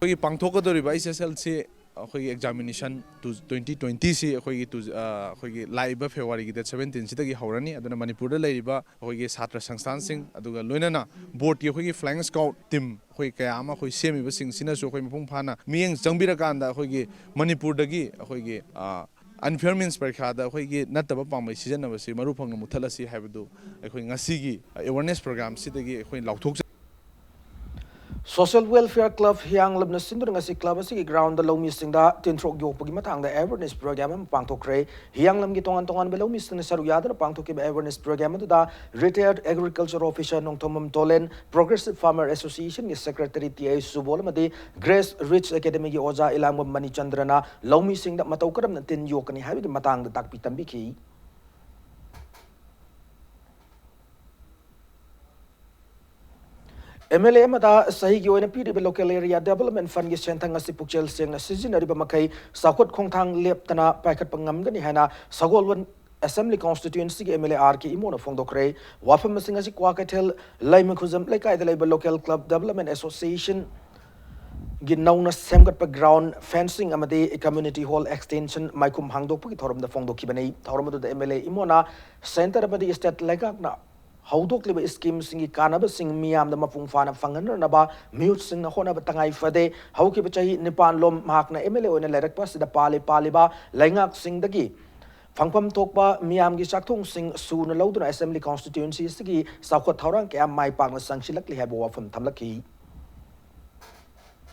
ꯑꯩꯈꯣꯏꯒꯤ ꯄꯥꯡꯊꯣꯛꯀꯗꯧꯔꯤꯕ H S L C ꯑꯩꯈꯣꯏꯒꯤ ꯑꯦꯛꯖꯥꯃꯤꯅꯦꯁꯟ ꯇꯨ, ꯇ꯭ꯋꯦꯟꯇꯤ ꯇ꯭ꯋꯦꯟꯇꯤ ꯁꯤ ꯑꯩꯈꯣꯏꯒꯤ ꯇꯨ, ꯑ, ꯑꯩꯈꯣꯏꯒꯤ ꯂꯥꯛꯏꯕ ꯐꯦꯕ꯭ꯔꯨꯋꯥꯔꯤꯒꯤ ꯗꯦꯠ ꯁꯕꯦꯟꯇꯤꯟꯁꯤꯗꯒꯤ ꯍꯧꯔꯅꯤ꯫ ꯑꯗꯨꯅ ꯃꯅꯤꯄꯨꯔꯗ ꯂꯩꯔꯤꯕ ꯑꯩꯈꯣꯏꯒꯤ ꯁꯥꯇ꯭ꯔ ꯁꯪꯁꯊꯥꯟꯁꯤꯡ, ꯑꯗꯨꯒ ꯂꯣꯏꯅꯅ ꯕꯣꯔꯗꯀꯤ ꯑꯩꯈꯣꯏꯒꯤ Flying Scout team ꯑꯩꯈꯣꯏ ꯀꯌꯥ ꯑꯃ ꯑꯩꯈꯣꯏ ꯁꯦꯝꯃꯤꯕꯁꯤꯡꯁꯤꯅꯁꯨ ꯑꯩꯈꯣꯏ ꯃꯄꯨꯡ ꯐꯥꯅ ꯃꯤꯠꯌꯦꯡ ꯆꯪꯕꯤꯔꯀꯥꯟꯗ ꯑꯩꯈꯣꯏꯒꯤ ꯃꯅꯤꯄꯨꯔꯗꯒꯤ ꯑꯩꯈꯣꯏꯒꯤ, ꯑ, unfair means ꯄꯔꯤꯈꯥꯗ ꯑꯩꯈꯣꯏꯒꯤ ꯅꯠꯇꯕ ꯄꯥꯝꯕꯩ ꯁꯤꯖꯤꯟꯅꯕꯁꯤ ꯃꯔꯨ ꯐꯪꯅ ꯃꯨꯊꯠꯂꯁꯤ ꯍꯥꯏꯕꯗꯨ ꯑꯩꯈꯣꯏ ꯉꯁꯤꯒꯤ ꯑꯦꯋꯥꯔꯅꯦꯁ ꯄ꯭ꯔꯣꯒ꯭ꯔꯥꯝꯁꯤꯗꯒꯤ ꯑꯩꯈꯣꯏ ꯂꯥꯎꯊꯣꯛꯆ- Social Welfare Club ꯍꯤꯌꯥꯡꯂꯝꯅ ꯁꯤꯟꯗꯨꯅ ꯉꯁꯤ club ꯑꯁꯤꯒꯤ ground ꯂꯧꯃꯤꯁꯤꯡꯗ ꯇꯤꯟꯊ꯭ꯔꯣꯛ ꯌꯣꯛꯄꯒꯤ ꯃꯇꯥꯡꯗ awareness program ꯑꯃ ꯄꯥꯡꯊꯣꯛꯈ꯭ꯔꯦ꯫ ꯍꯤꯌꯥꯡꯂꯝꯒꯤ ꯇꯣꯉꯥꯟ ꯇꯣꯉꯥꯟꯕ ꯂꯧꯃꯤꯁꯤꯡꯅ ꯁꯔꯨꯛ ꯌꯥꯗꯨꯅ ꯄꯥꯡꯊꯣꯛꯈꯤꯕ awareness program ꯑꯗꯨꯗ retired agriculture officer Nongthombam Tolen, Progressive Farmer Association ꯒꯤ secretary ꯇꯤ ꯑꯥꯏ ꯁꯨꯕꯣꯜ ꯑꯃꯗꯤ Grace Rich Academy ꯒꯤ ꯑꯣꯖꯥ ꯏꯂꯥꯡꯕꯝ ꯃꯅꯤꯆꯟꯗ꯭ꯔꯅ ꯂꯧꯃꯤꯁꯤꯡꯗ ꯃꯇꯧ ꯀꯔꯝꯅ ꯇꯤꯟ ꯌꯣꯛꯀꯅꯤ ꯍꯥꯏꯕꯒꯤ ꯃꯇꯥꯡꯗ ꯇꯥꯛꯄꯤ ꯇꯝꯕꯤꯈꯤ꯫ ꯑꯦꯝ ꯑꯦꯜ ꯑꯦ ꯑꯃꯗ ꯆꯍꯤꯒꯤ ꯑꯣꯏꯅ ꯄꯤꯔꯤꯕ Local Area Development Fund ꯒꯤ ꯁꯦꯟꯊꯪ ꯑꯁꯤ ꯄꯨꯛꯆꯦꯜ ꯁꯦꯡꯅ ꯁꯤꯖꯤꯟꯅꯔꯤꯕ ꯃꯈꯩ ꯆꯥꯎꯈꯠ ꯈꯣꯡꯊꯥꯡ ꯂꯦꯞꯇꯅ ꯄꯥꯏꯈꯠꯄ ꯉꯝꯒꯅꯤ ꯍꯥꯏꯅ ꯁꯒꯣꯜꯕꯟ Assembly Constituency ꯒꯤ ꯑꯦꯝ ꯑꯦꯜ ꯑꯦ ꯑꯥꯔ ꯀꯦ ꯏꯃꯣꯅ ꯐꯣꯡꯗꯣꯛꯈ꯭ꯔꯦ꯫ ꯋꯥꯐꯝ ꯑꯁꯤꯡ ꯑꯁꯤ ꯀ꯭ꯋꯥꯀꯩꯊꯦꯜ ꯂꯩꯃꯈꯨꯖꯝ ꯂꯩꯀꯥꯏꯗ ꯂꯩꯕ Local Club Development Association ꯒꯤ ꯅꯧꯅ ꯁꯦꯝꯒꯠꯄ ground fencing ꯑꯃꯗꯤ community hall extension ꯃꯥꯏꯈꯨꯝ ꯍꯥꯡꯗꯣꯛꯄꯒꯤ ꯊꯧꯔꯝꯗ ꯐꯣꯡꯗꯣꯛꯈꯤꯕꯅꯤ꯫ ꯊꯧꯔꯝ ꯑꯗꯨꯗ ꯑꯦꯝ ꯑꯦꯜ ꯑꯦ ꯏꯃꯣꯅ centre ꯑꯃꯗꯤ state ꯂꯩꯉꯥꯛꯅ ꯍꯧꯗꯣꯛꯂꯤꯕ scheme ꯁꯤꯡꯒꯤ ꯀꯥꯟꯅꯕꯁꯤꯡ ꯃꯤꯌꯥꯝꯗ ꯃꯄꯨꯡ ꯐꯥꯅ ꯐꯪꯍꯟꯅꯅꯕ ꯃꯤꯍꯨꯠꯁꯤꯡꯅ ꯍꯣꯠꯅꯕ ꯇꯉꯥꯏ ꯐꯗꯦ꯫ ꯍꯧꯈꯤꯕ ꯆꯍꯤ ꯅꯤꯄꯥꯟ ꯂꯣꯝ ꯃꯍꯥꯛꯅ ꯑꯦꯝ ꯑꯦꯜ ꯑꯦ ꯑꯣꯏꯅ ꯂꯩꯔꯛꯄ ꯑꯁꯤꯗ ꯄꯥꯜꯂꯤ ꯄꯥꯜꯂꯤꯕ ꯂꯩꯉꯥꯛꯁꯤꯡꯗꯒꯤ ꯐꯪꯐꯝ ꯊꯣꯛꯄ ꯃꯤꯌꯥꯝꯒꯤ ꯆꯥꯛꯊꯣꯡꯁꯤꯡ ꯁꯨꯅ ꯂꯧꯗꯨꯅ Assembly Constituency ꯑꯁꯤꯒꯤ ꯆꯥꯎꯈꯠ ꯊꯧꯔꯥꯡ ꯀꯌꯥ ꯃꯥꯏ ꯄꯥꯛꯅ ꯆꯪꯁꯤꯜꯂꯛꯂꯤ ꯍꯥꯏꯕ ꯋꯥꯐꯝ ꯊꯝꯂꯛꯈꯤ꯫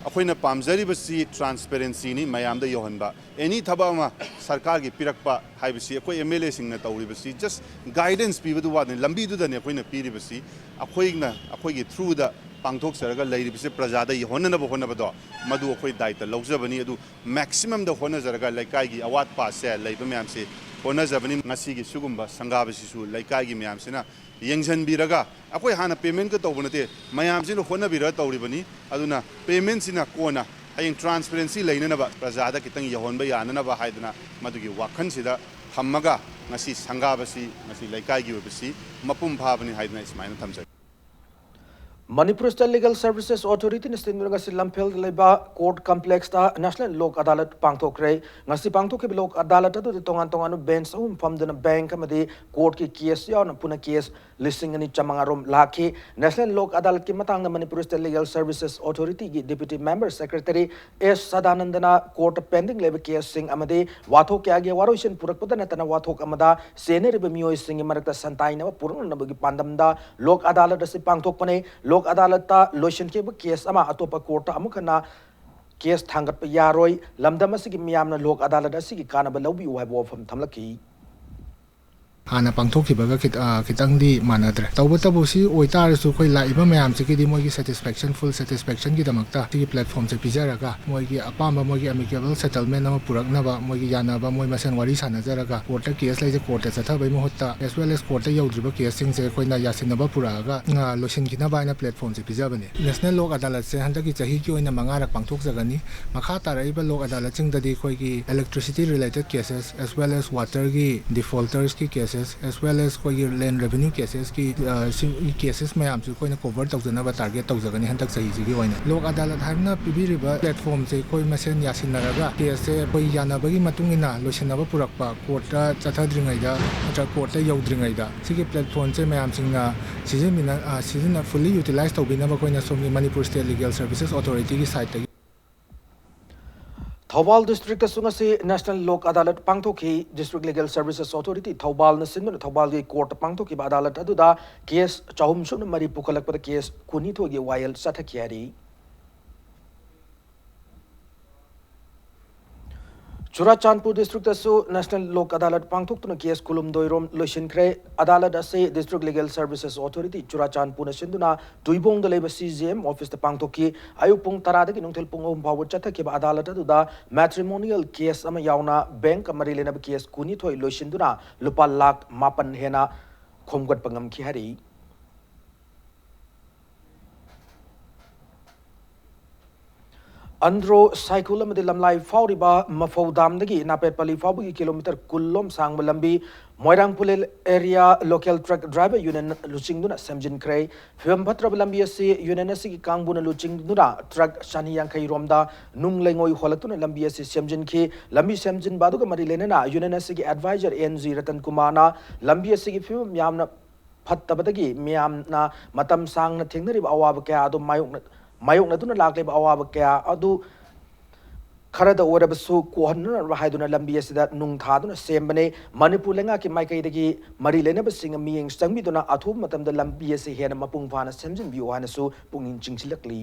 ꯑꯩꯈꯣꯏꯅ ꯄꯥꯝꯖꯔꯤꯕꯁꯤ transparency ꯅꯤ, ꯃꯌꯥꯝꯗ ꯌꯧꯍꯟꯕ꯫ Any ꯊꯕꯛ ꯑꯃ ꯁꯔꯀꯥꯔꯒꯤ ꯄꯤꯔꯛꯄ ꯍꯥꯏꯕꯁꯤ ꯑꯩꯈꯣꯏ ꯑꯦꯝ ꯑꯦꯜ ꯑꯦꯁꯤꯡꯅ ꯇꯧꯔꯤꯕꯁꯤ just guidance ꯄꯤꯕꯗꯨ ꯋꯥꯗꯅꯤ, ꯂꯝꯕꯤꯗꯨꯗꯅꯤ ꯑꯩꯈꯣꯏꯅ ꯄꯤꯔꯤꯕꯁꯤ꯫ ꯑꯩꯈꯣꯏꯅ ꯑꯩꯈꯣꯏꯒꯤ through ꯗ ꯄꯥꯡꯊꯣꯛꯆꯔꯒ ꯂꯩꯔꯤꯕꯁꯤ ꯄ꯭ꯔꯖꯥꯗ ꯌꯧꯍꯟꯅꯅꯕ ꯍꯣꯠꯅꯕꯗꯣ, ꯃꯗꯨ ꯑꯩꯈꯣꯏ ꯗꯥꯏꯇ ꯂꯧꯖꯕꯅꯤ꯫ ꯑꯗꯨ maximum ꯗ ꯍꯣꯠꯅꯖꯔꯒ ꯂꯩꯀꯥꯏꯒꯤ ꯑꯋꯥꯠꯄꯁꯦ ꯂꯩꯕ ꯃꯌꯥꯝꯁꯤ ꯍꯣꯠꯅꯖꯕꯅꯤ꯫ ꯉꯁꯤꯒꯤ ꯁꯤꯒꯨꯝꯕ ꯁꯪꯒꯥꯕꯁꯤꯁꯨ ꯂꯩꯀꯥꯏꯒꯤ ꯃꯌꯥꯝꯁꯤꯅ ꯌꯦꯡꯁꯤꯟꯕꯤꯔꯒ, ꯑꯩꯈꯣꯏ ꯍꯥꯟꯅ payment ꯀ ꯇꯧꯕ ꯅꯠꯇꯦ, ꯃꯌꯥꯝꯁꯤꯅ ꯍꯣꯠꯅꯕꯤꯔꯒ ꯇꯧꯔꯤꯕꯅꯤ꯫ ꯑꯗꯨꯅ payment ꯁꯤꯅ ꯀꯣꯟꯅ ꯍꯌꯦꯡ transparency ꯂꯩꯅꯅꯕ, ꯄ꯭ꯔꯖꯥꯗ ꯈꯤꯇꯪ ꯌꯧꯍꯟꯕ ꯌꯥꯅꯅꯕ ꯍꯥꯏꯗꯅ ꯃꯗꯨꯒꯤ ꯋꯥꯈꯜꯁꯤꯗ ꯊꯝꯃꯒ ꯉꯁꯤ ꯁꯪꯒꯥꯕꯁꯤ, ꯉꯁꯤ ꯂꯩꯀꯥꯏꯒꯤ ꯑꯣꯏꯕꯁꯤ ꯃꯄꯨꯡ ꯐꯥꯕꯅꯤ ꯍꯥꯏꯗꯅ ꯑꯩ ꯁꯨꯃꯥꯏꯅ ꯊꯝꯖꯒꯦ꯫ Manipur State Legal Services Authority ꯅ ꯁꯤꯟꯗꯨꯅ ꯉꯁꯤ ꯂꯝꯐꯦꯜꯗ ꯂꯩꯕ court complex ꯇ National ꯂꯣꯛ ꯑꯗꯥꯂꯠ ꯄꯥꯡꯊꯣꯛꯈ꯭ꯔꯦ꯫ ꯉꯁꯤ ꯄꯥꯡꯊꯣꯛꯈꯤꯕ ꯂꯣꯛ ꯑꯗꯥꯂꯠ ꯑꯗꯨꯗ ꯇꯣꯉꯥꯟ ꯇꯣꯉꯥꯟꯕ bench ꯑꯍꯨꯝ ꯐꯝꯗꯨꯅ bank ꯑꯃꯗꯤ court ꯀꯤ case ꯌꯥꯎꯅ ꯄꯨꯟꯅ case ꯂꯤꯁꯤꯡ ꯑꯅꯤ ꯆꯥꯃꯉꯥ ꯔꯣꯝ ꯂꯥꯛꯈꯤ꯫ National ꯂꯣꯛ ꯑꯗꯥꯂꯠꯀꯤ ꯃꯇꯥꯡꯗ Manipur State Legal Services Authority ꯒꯤ Deputy Member Secretary ꯑꯦꯁ ꯁꯗꯥꯅꯟꯗꯅ court ꯇ pending ꯂꯩꯕ case ꯁꯤꯡ ꯑꯃꯗꯤ ꯋꯥꯊꯣꯛ ꯀꯌꯥꯒꯤ ꯋꯥꯔꯣꯏꯁꯤꯟ ꯄꯨꯔꯛꯄꯗ ꯅꯠꯇꯅ ꯋꯥꯊꯣꯛ ꯑꯃꯗ ꯆꯦꯟꯅꯔꯤꯕ ꯃꯤꯑꯣꯏꯁꯤꯡꯒꯤ ꯃꯔꯛꯇ ꯁꯟꯇꯥꯏꯅꯕ ꯄꯨꯔꯛꯅꯅꯕꯒꯤ ꯄꯥꯟꯗꯝꯗ ꯂꯣꯛ ꯑꯗꯥꯂꯠ ꯑꯁꯤ ꯄꯥꯡꯊꯣꯛꯄꯅꯤ꯫ ꯂꯣꯛ ꯑꯗꯥꯂꯠꯇ ꯂꯣꯏꯁꯤꯟꯈꯤꯕ ꯀꯦꯁ ꯑꯃ ꯑꯇꯣꯞꯄ ꯀꯣꯔꯠꯇ ꯑꯃꯨꯛ ꯍꯟꯅ ꯀꯦꯁ ꯊꯥꯡꯒꯠꯄ ꯌꯥꯔꯣꯏ꯫ ꯂꯝꯗꯝ ꯑꯁꯤꯒꯤ ꯃꯤꯌꯥꯝꯅ ꯂꯣꯛ ꯑꯗꯥꯂꯠ ꯑꯁꯤꯒꯤ ꯀꯥꯟꯅꯕ ꯂꯧꯕꯤꯌꯨ ꯍꯥꯏꯕ ꯋꯥꯐꯝ ꯊꯝꯂꯛꯈꯤ꯫ ꯍꯥꯟꯅ ꯄꯥꯡꯊꯣꯛꯈꯤꯕꯒ ꯈꯤꯇ-, ꯑ, ꯈꯤꯇꯪꯗꯤ ꯃꯥꯟꯅꯗ꯭ꯔꯦ꯫ ꯇꯧꯕꯇꯕꯨ ꯁꯤ ꯑꯣꯏꯇꯥꯔꯁꯨ ꯑꯩꯈꯣꯏ ꯂꯥꯛꯏꯕ ꯃꯌꯥꯝꯁꯤꯒꯤꯗꯤ ꯃꯣꯏꯒꯤ satisfaction, full satisfactionꯒꯤꯗꯃꯛꯇ ꯁꯤꯒꯤ platformꯁꯦ ꯄꯤꯖꯔꯒ ꯃꯣꯏꯒꯤ ꯑꯄꯥꯝꯕ ꯃꯣꯏꯒꯤ amicable settlement ꯑꯃ ꯄꯨꯔꯛꯅꯕ, ꯃꯣꯏꯒꯤ ꯌꯥꯅꯕ, ꯃꯣꯏ ꯃꯁꯦꯟ ꯋꯥꯔꯤ ꯁꯥꯟꯅꯖꯔꯒ ꯀꯣꯔꯠꯇ ꯀꯦꯁ ꯂꯩꯁꯦ ꯀꯣꯔꯠꯇ ꯆꯠꯊꯕꯩ ꯃꯍꯨꯠꯇ as well as ꯀꯣꯔꯠꯇ ꯌꯧꯗ꯭ꯔꯤꯕ ꯀꯦꯁꯁꯤꯡꯁꯦ ꯑꯩꯈꯣꯏꯅ ꯌꯥꯁꯤꯟꯅꯕ ꯄꯨꯔꯛꯑꯒ, ꯑ, ꯂꯣꯏꯁꯤꯟꯈꯤꯅꯕ ꯍꯥꯏꯅ platformꯁꯦ ꯄꯤꯖꯕꯅꯤ꯫ National ꯂꯣꯛ ꯑꯗꯥꯂꯠꯁꯦ ꯍꯟꯗꯛꯀꯤ ꯆꯍꯤꯒꯤ ꯑꯣꯏꯅ ꯃꯉꯥꯔꯛ ꯄꯥꯡꯊꯣꯛꯆꯒꯅꯤ꯫ ꯃꯈꯥ ꯇꯥꯔꯛꯏꯕ ꯂꯣꯛ ꯑꯗꯥꯂꯠꯁꯤꯡꯗꯗꯤ ꯑꯩꯈꯣꯏꯒꯤ electricity related cases as well as waterꯒꯤ defaultersꯀꯤ cases as well as ꯑꯩꯈꯣꯏꯒꯤ land revenue casesꯀꯤ, ꯑ, ꯁꯤ cases ꯃꯌꯥꯝꯁꯨ ꯑꯩꯈꯣꯏꯅ cover ꯇꯧꯖꯅꯕ target ꯇꯧꯖꯒꯅꯤ ꯍꯟꯗꯛ ꯆꯍꯤꯁꯤꯒꯤ ꯑꯣꯏꯅ꯫ ꯂꯣꯛ ꯑꯗꯥꯂꯠ ꯍꯥꯏꯅ ꯄꯤꯕꯤꯔꯤꯕ platformꯁꯦ ꯑꯩꯈꯣꯏ ꯃꯁꯦꯟ ꯌꯥꯁꯤꯟꯅꯔꯒ caseꯁꯦ ꯑꯩꯈꯣꯏ ꯌꯥꯅꯕꯒꯤ ꯃꯇꯨꯡ ꯏꯟꯅ ꯂꯣꯏꯁꯤꯟꯅꯕ ꯄꯨꯔꯛꯄ, ꯀꯣꯔꯠꯇ ꯆꯠꯊꯗ꯭ꯔꯤꯉꯩꯗ ꯅꯠꯇ꯭ꯔꯒ ꯀꯣꯔꯠꯇ ꯌꯧꯗ꯭ꯔꯤꯉꯩꯗ ꯁꯤꯒꯤ platformꯁꯦ ꯃꯌꯥꯝꯁꯤꯡꯅ ꯁꯤꯖꯤꯟꯅ-, ꯑ, ꯁꯤꯖꯤꯟꯅ-, fully utilize ꯇꯧꯕꯤꯅꯕ ꯑꯩꯈꯣꯏꯅ ꯁꯣꯝꯒꯤ Manipur State Legal Services Authorityꯒꯤ sideꯇꯒꯤ꯫ Thoubal districtꯇꯁꯨ ꯉꯁꯤ National ꯂꯣꯛ ꯑꯗꯥꯂꯠ ꯄꯥꯡꯊꯣꯛꯈꯤ꯫ District Legal Services Authority ꯊꯧꯕꯥꯜꯅ ꯁꯤꯟꯗꯨꯅ ꯊꯧꯕꯥꯜꯒꯤ ꯀꯣꯔꯠꯇ ꯄꯥꯡꯊꯣꯛꯈꯤꯕ ꯑꯗꯥꯂꯠ ꯑꯗꯨꯗ ꯀꯦꯁ ꯆꯍꯨꯝ ꯁꯨꯞꯅ ꯃꯔꯤ ꯄꯨꯈꯠꯂꯛꯄꯗ ꯀꯦꯁ ꯀꯨꯟꯅꯤꯊꯣꯏꯒꯤ ꯋꯥꯌꯦꯜ ꯆꯠꯊꯈꯤ ꯍꯥꯏꯔꯤ꯫ ꯆꯨꯔꯥꯆꯥꯟꯄꯨꯔ districtꯇꯁꯨ National ꯂꯣꯛ ꯑꯗꯥꯂꯠ ꯄꯥꯡꯊꯣꯛꯇꯨꯅ ꯀꯦꯁ ꯀꯨꯟꯍꯨꯝꯗꯣꯏ ꯔꯣꯝ ꯂꯣꯏꯁꯤꯟꯈ꯭ꯔꯦ꯫ ꯑꯗꯥꯂꯠ ꯑꯁꯤ District Legal Services Authority ꯆꯨꯔꯥꯆꯥꯟꯄꯨꯔꯅ ꯁꯤꯟꯗꯨꯅ ꯇꯨꯏꯕꯣꯡꯗ ꯂꯩꯕ CJM officeꯇ ꯄꯥꯡꯊꯣꯛꯈꯤ꯫ ꯑꯌꯨꯛ ꯄꯨꯡ ꯇꯔꯥꯗꯒꯤ ꯅꯨꯡꯊꯤꯜ ꯄꯨꯡ ꯑꯍꯨꯝ ꯐꯥꯎꯕ ꯆꯠꯊꯈꯤꯕ ꯑꯗꯥꯂꯠ ꯑꯗꯨꯗ matrimonial case ꯑꯃ ꯌꯥꯎꯅ bankꯀ ꯃꯔꯤ ꯂꯩꯅꯕ case ꯀꯨꯟꯅꯤꯊꯣꯏ ꯂꯣꯏꯁꯤꯟꯗꯨꯅ ꯂꯨꯄꯥ ꯂꯥꯈ ꯃꯥꯄꯟ ꯍꯦꯟꯅ ꯈꯣꯝꯒꯠꯄ ꯉꯝꯈꯤ ꯍꯥꯏꯔꯤ꯫ ꯑꯟꯗ꯭ꯔꯣ ꯁꯥꯏꯈꯨꯜ ꯑꯃꯗꯤ ꯂꯝꯂꯥꯏ ꯐꯥꯎꯔꯤꯕ ꯃꯐꯧ ꯗꯥꯝꯗꯒꯤ ꯅꯥꯄꯦꯠꯄꯂꯤ ꯐꯥꯎꯕꯒꯤ kilometre ꯀꯨꯟ ꯂꯣꯝ ꯁꯥꯡꯕ ꯂꯝꯕꯤ ꯃꯣꯏꯔꯥꯡ ꯄꯨꯂꯦꯜ area local truck driver union ꯂꯨꯆꯤꯡꯗꯨꯅ ꯁꯦꯝꯖꯤꯟꯈ꯭ꯔꯦ꯫ ꯐꯤꯕꯝ ꯐꯠꯇ꯭ꯔꯕ ꯂꯝꯕꯤ ꯑꯁꯤ union ꯑꯁꯤꯒꯤ ꯀꯥꯡꯕꯨꯅ ꯂꯨꯆꯤꯡꯗꯨꯅ truck ꯆꯅꯤ ꯌꯥꯡꯈꯩ ꯔꯣꯝꯗ ꯅꯨꯡ ꯂꯩꯉꯣꯏ ꯍꯣꯜꯂꯛꯇꯨꯅ ꯂꯝꯕꯤ ꯑꯁꯤ ꯁꯦꯝꯖꯤꯟꯈꯤ꯫ ꯂꯝꯕꯤ ꯁꯦꯝꯖꯤꯟꯕ ꯑꯗꯨꯒ ꯃꯔꯤ ꯂꯩꯅꯅ union ꯑꯁꯤꯒꯤ advisor N G ꯔꯇꯟ ꯀꯨꯃꯥꯔꯅ ꯂꯝꯕꯤ ꯑꯁꯤꯒꯤ ꯐꯤꯕꯝ ꯌꯥꯝꯅ ꯐꯠꯇꯕꯗꯒꯤ ꯃꯤꯌꯥꯝꯅ ꯃꯇꯝ ꯁꯥꯡꯅ ꯊꯦꯡꯅꯔꯤꯕ ꯑꯋꯥꯕ ꯀꯌꯥ ꯑꯗꯨ ꯃꯥꯌꯣꯛꯅ-, ꯃꯥꯌꯣꯛꯅꯗꯨꯅ ꯂꯥꯛꯂꯤꯕ ꯑꯋꯥꯕ ꯀꯌꯥ ꯑꯗꯨ ꯈꯔꯗ ꯑꯣꯏꯔꯕꯁꯨ ꯀꯣꯛꯍꯟꯅꯅꯕ ꯍꯥꯏꯗꯨꯅ ꯂꯝꯕꯤ ꯑꯁꯤꯗ ꯅꯨꯡ ꯊꯥꯗꯨꯅ ꯁꯦꯝꯕꯅꯤ꯫ ꯃꯅꯤꯄꯨꯔ ꯂꯩꯉꯥꯛꯀꯤ ꯃꯥꯏꯀꯩꯗꯒꯤ ꯃꯔꯤ ꯂꯩꯅꯕꯁꯤꯡꯅ ꯃꯤꯠꯌꯦꯡ ꯆꯪꯕꯤꯗꯨꯅ ꯑꯊꯨꯕ ꯃꯇꯝꯗ ꯂꯝꯕꯤ ꯑꯁꯤ ꯍꯦꯟꯅ ꯃꯄꯨꯡ ꯐꯥꯅ ꯁꯦꯝꯖꯤꯟꯕꯤꯌꯨ ꯍꯥꯏꯅꯁꯨ ꯄꯨꯛꯅꯤꯡ ꯆꯤꯡꯁꯤꯜꯂꯛꯂꯤ꯫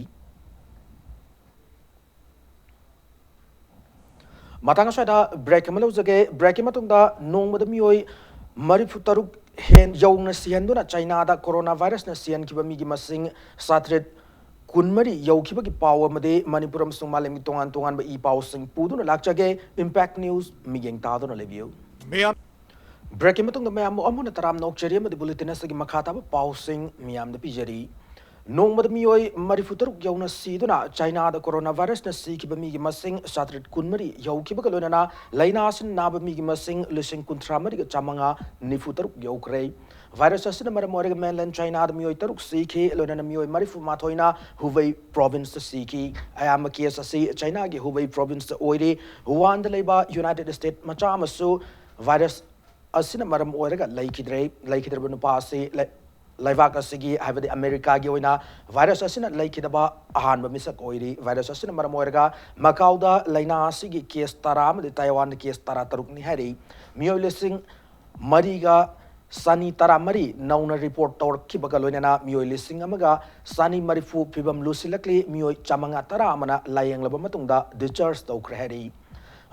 ꯃꯇꯥꯡ ꯑꯁ꯭ꯋꯥꯏꯗ break ꯑꯃ ꯂꯧꯖꯒꯦ꯫ Breakꯀꯤ ꯃꯇꯨꯡꯗ ꯅꯣꯡꯃꯗ ꯃꯤꯑꯣꯏ ꯃꯔꯤꯐꯨ ꯇꯔꯨꯛ ꯍꯦꯟ ꯌꯧꯅ ꯁꯤꯍꯟꯗꯨꯅ ꯆꯥꯏꯅꯥꯗ ꯀꯣꯔꯣꯅꯥ ꯚꯥꯏꯔꯁꯅ ꯁꯤꯍꯟꯈꯤꯕ ꯃꯤꯒꯤ ꯃꯁꯤꯡ ꯆꯥꯇ꯭ꯔꯦꯠ ꯀꯨꯟꯃꯔꯤ ꯌꯧꯈꯤꯕꯒꯤ ꯄꯥꯎ ꯑꯃꯗꯤ ꯃꯅꯤꯄꯨꯔ ꯑꯃꯁꯨꯡ ꯃꯥꯂꯦꯝꯒꯤ ꯇꯣꯉꯥꯟ ꯇꯣꯉꯥꯟꯕ ꯏ ꯄꯥꯎꯁꯤꯡ ꯄꯨꯗꯨꯅ ꯂꯥꯛꯆꯒꯦ꯫ Impact News ꯃꯤꯠꯌꯦꯡ ꯇꯥꯗꯨꯅ ꯂꯩꯕꯤꯌꯨ꯫ ꯃꯌꯥꯝ Breakꯀꯤ ꯃꯇꯨꯡꯗ ꯃꯌꯥꯝꯕꯨ ꯑꯃꯨꯛ ꯍꯟꯅ ꯇꯔꯥꯝꯅ ꯑꯣꯛꯆꯔꯤ ꯑꯃꯗꯤ bulletin ꯑꯁꯤꯒꯤ ꯃꯈꯥ ꯇꯥꯕ ꯄꯥꯎꯁꯤꯡ ꯃꯤꯌꯥꯝꯗ ꯄꯤꯖꯔꯤ꯫ ꯅꯣꯡꯃꯗ ꯃꯤꯑꯣꯏ ꯃꯔꯤꯐꯨ ꯇꯔꯨꯛ ꯌꯧꯅ ꯁꯤꯗꯨꯅ ꯆꯥꯏꯅꯥꯗ ꯀꯣꯔꯣꯅꯥ ꯚꯥꯏꯔꯁꯅ ꯁꯤꯈꯤꯕ ꯃꯤꯒꯤ ꯃꯁꯤꯡ ꯆꯥꯇ꯭ꯔꯦꯠ ꯀꯨꯟꯃꯔꯤ ꯌꯧꯈꯤꯕꯒ ꯂꯣꯏꯅꯅ ꯂꯥꯏꯅꯥ ꯑꯁꯤꯅ ꯅꯥꯕ ꯃꯤꯒꯤ ꯃꯁꯤꯡ ꯂꯤꯁꯤꯡ ꯀꯨꯟꯊ꯭ꯔꯥ ꯃꯔꯤꯒ ꯆꯥꯃꯉꯥ ꯅꯤꯐꯨ ꯇꯔꯨꯛ ꯌꯧꯈ꯭ꯔꯦ꯫ ꯚꯥꯏꯔꯁ ꯑꯁꯤꯅ ꯃꯔꯝ ꯑꯣꯏꯔꯒ mainland ꯆꯥꯏꯅꯥꯗ ꯃꯤꯑꯣꯏ ꯇꯔꯨꯛ ꯁꯤꯈꯤ, ꯂꯣꯏꯅꯅ ꯃꯤꯑꯣꯏ ꯃꯔꯤꯐꯨ ꯃꯥꯊꯣꯏꯅ ꯍꯨꯕꯩ provinceꯇ ꯁꯤꯈꯤ꯫ ꯑꯌꯥꯝꯕ case ꯑꯁꯤ ꯆꯥꯏꯅꯥꯒꯤ ꯍꯨꯕꯩ provinceꯇ ꯑꯣꯏꯔꯤ꯫ ꯋꯨꯍꯥꯟꯗ ꯂꯩꯕ United States ꯃꯆꯥ ꯑꯃꯁꯨ ꯚꯥꯏꯔꯁ ꯑꯁꯤꯅ ꯃꯔꯝ ꯑꯣꯏꯔꯒ ꯂꯩꯈꯤꯗ꯭ꯔꯦ꯫ ꯂꯩꯈꯤꯗ꯭ꯔꯕ ꯅꯨꯄꯥ ꯑꯁꯤ ꯂꯩ-, ꯂꯩꯕꯥꯛ ꯑꯁꯤꯒꯤ, ꯍꯥꯏꯕꯗꯤ ꯑꯃꯦꯔꯤꯀꯥꯒꯤ ꯑꯣꯏꯅ ꯚꯥꯏꯔꯁ ꯑꯁꯤꯅ ꯂꯩꯈꯤꯗꯕ ꯑꯍꯥꯟꯕ ꯃꯤꯁꯛ ꯑꯣꯏꯔꯤ꯫ ꯚꯥꯏꯔꯁ ꯑꯁꯤꯅ ꯃꯔꯝ ꯑꯣꯏꯔꯒ ꯃꯀꯥꯎꯗ ꯂꯥꯏꯅꯥ ꯑꯁꯤꯒꯤ case ꯇꯔꯥ ꯑꯃꯗꯤ ꯇꯥꯏꯋꯥꯟꯗ case ꯇꯔꯥ ꯇꯔꯨꯛꯅꯤ ꯍꯥꯏꯔꯤ꯫ ꯃꯤꯑꯣꯏ ꯂꯤꯁꯤꯡ ꯃꯔꯤꯒ ꯆꯅꯤ ꯇꯔꯥ ꯃꯔꯤ ꯅꯧꯅ report ꯇꯧꯔꯛꯈꯤꯕꯒ ꯂꯣꯏꯅꯅ ꯃꯤꯑꯣꯏ ꯂꯤꯁꯤꯡ ꯑꯃꯒ ꯆꯅꯤ ꯃꯔꯤꯐꯨ ꯐꯤꯕꯝ ꯂꯨꯁꯤꯜꯂꯛꯂꯤ꯫ ꯃꯤꯑꯣꯏ ꯆꯥꯃꯉꯥ ꯇꯔꯥ ꯑꯃꯅ ꯂꯥꯌꯦꯡꯂꯕ ꯃꯇꯨꯡꯗ discharge ꯇꯧꯈ꯭ꯔꯦ ꯍꯥꯏꯔꯤ꯫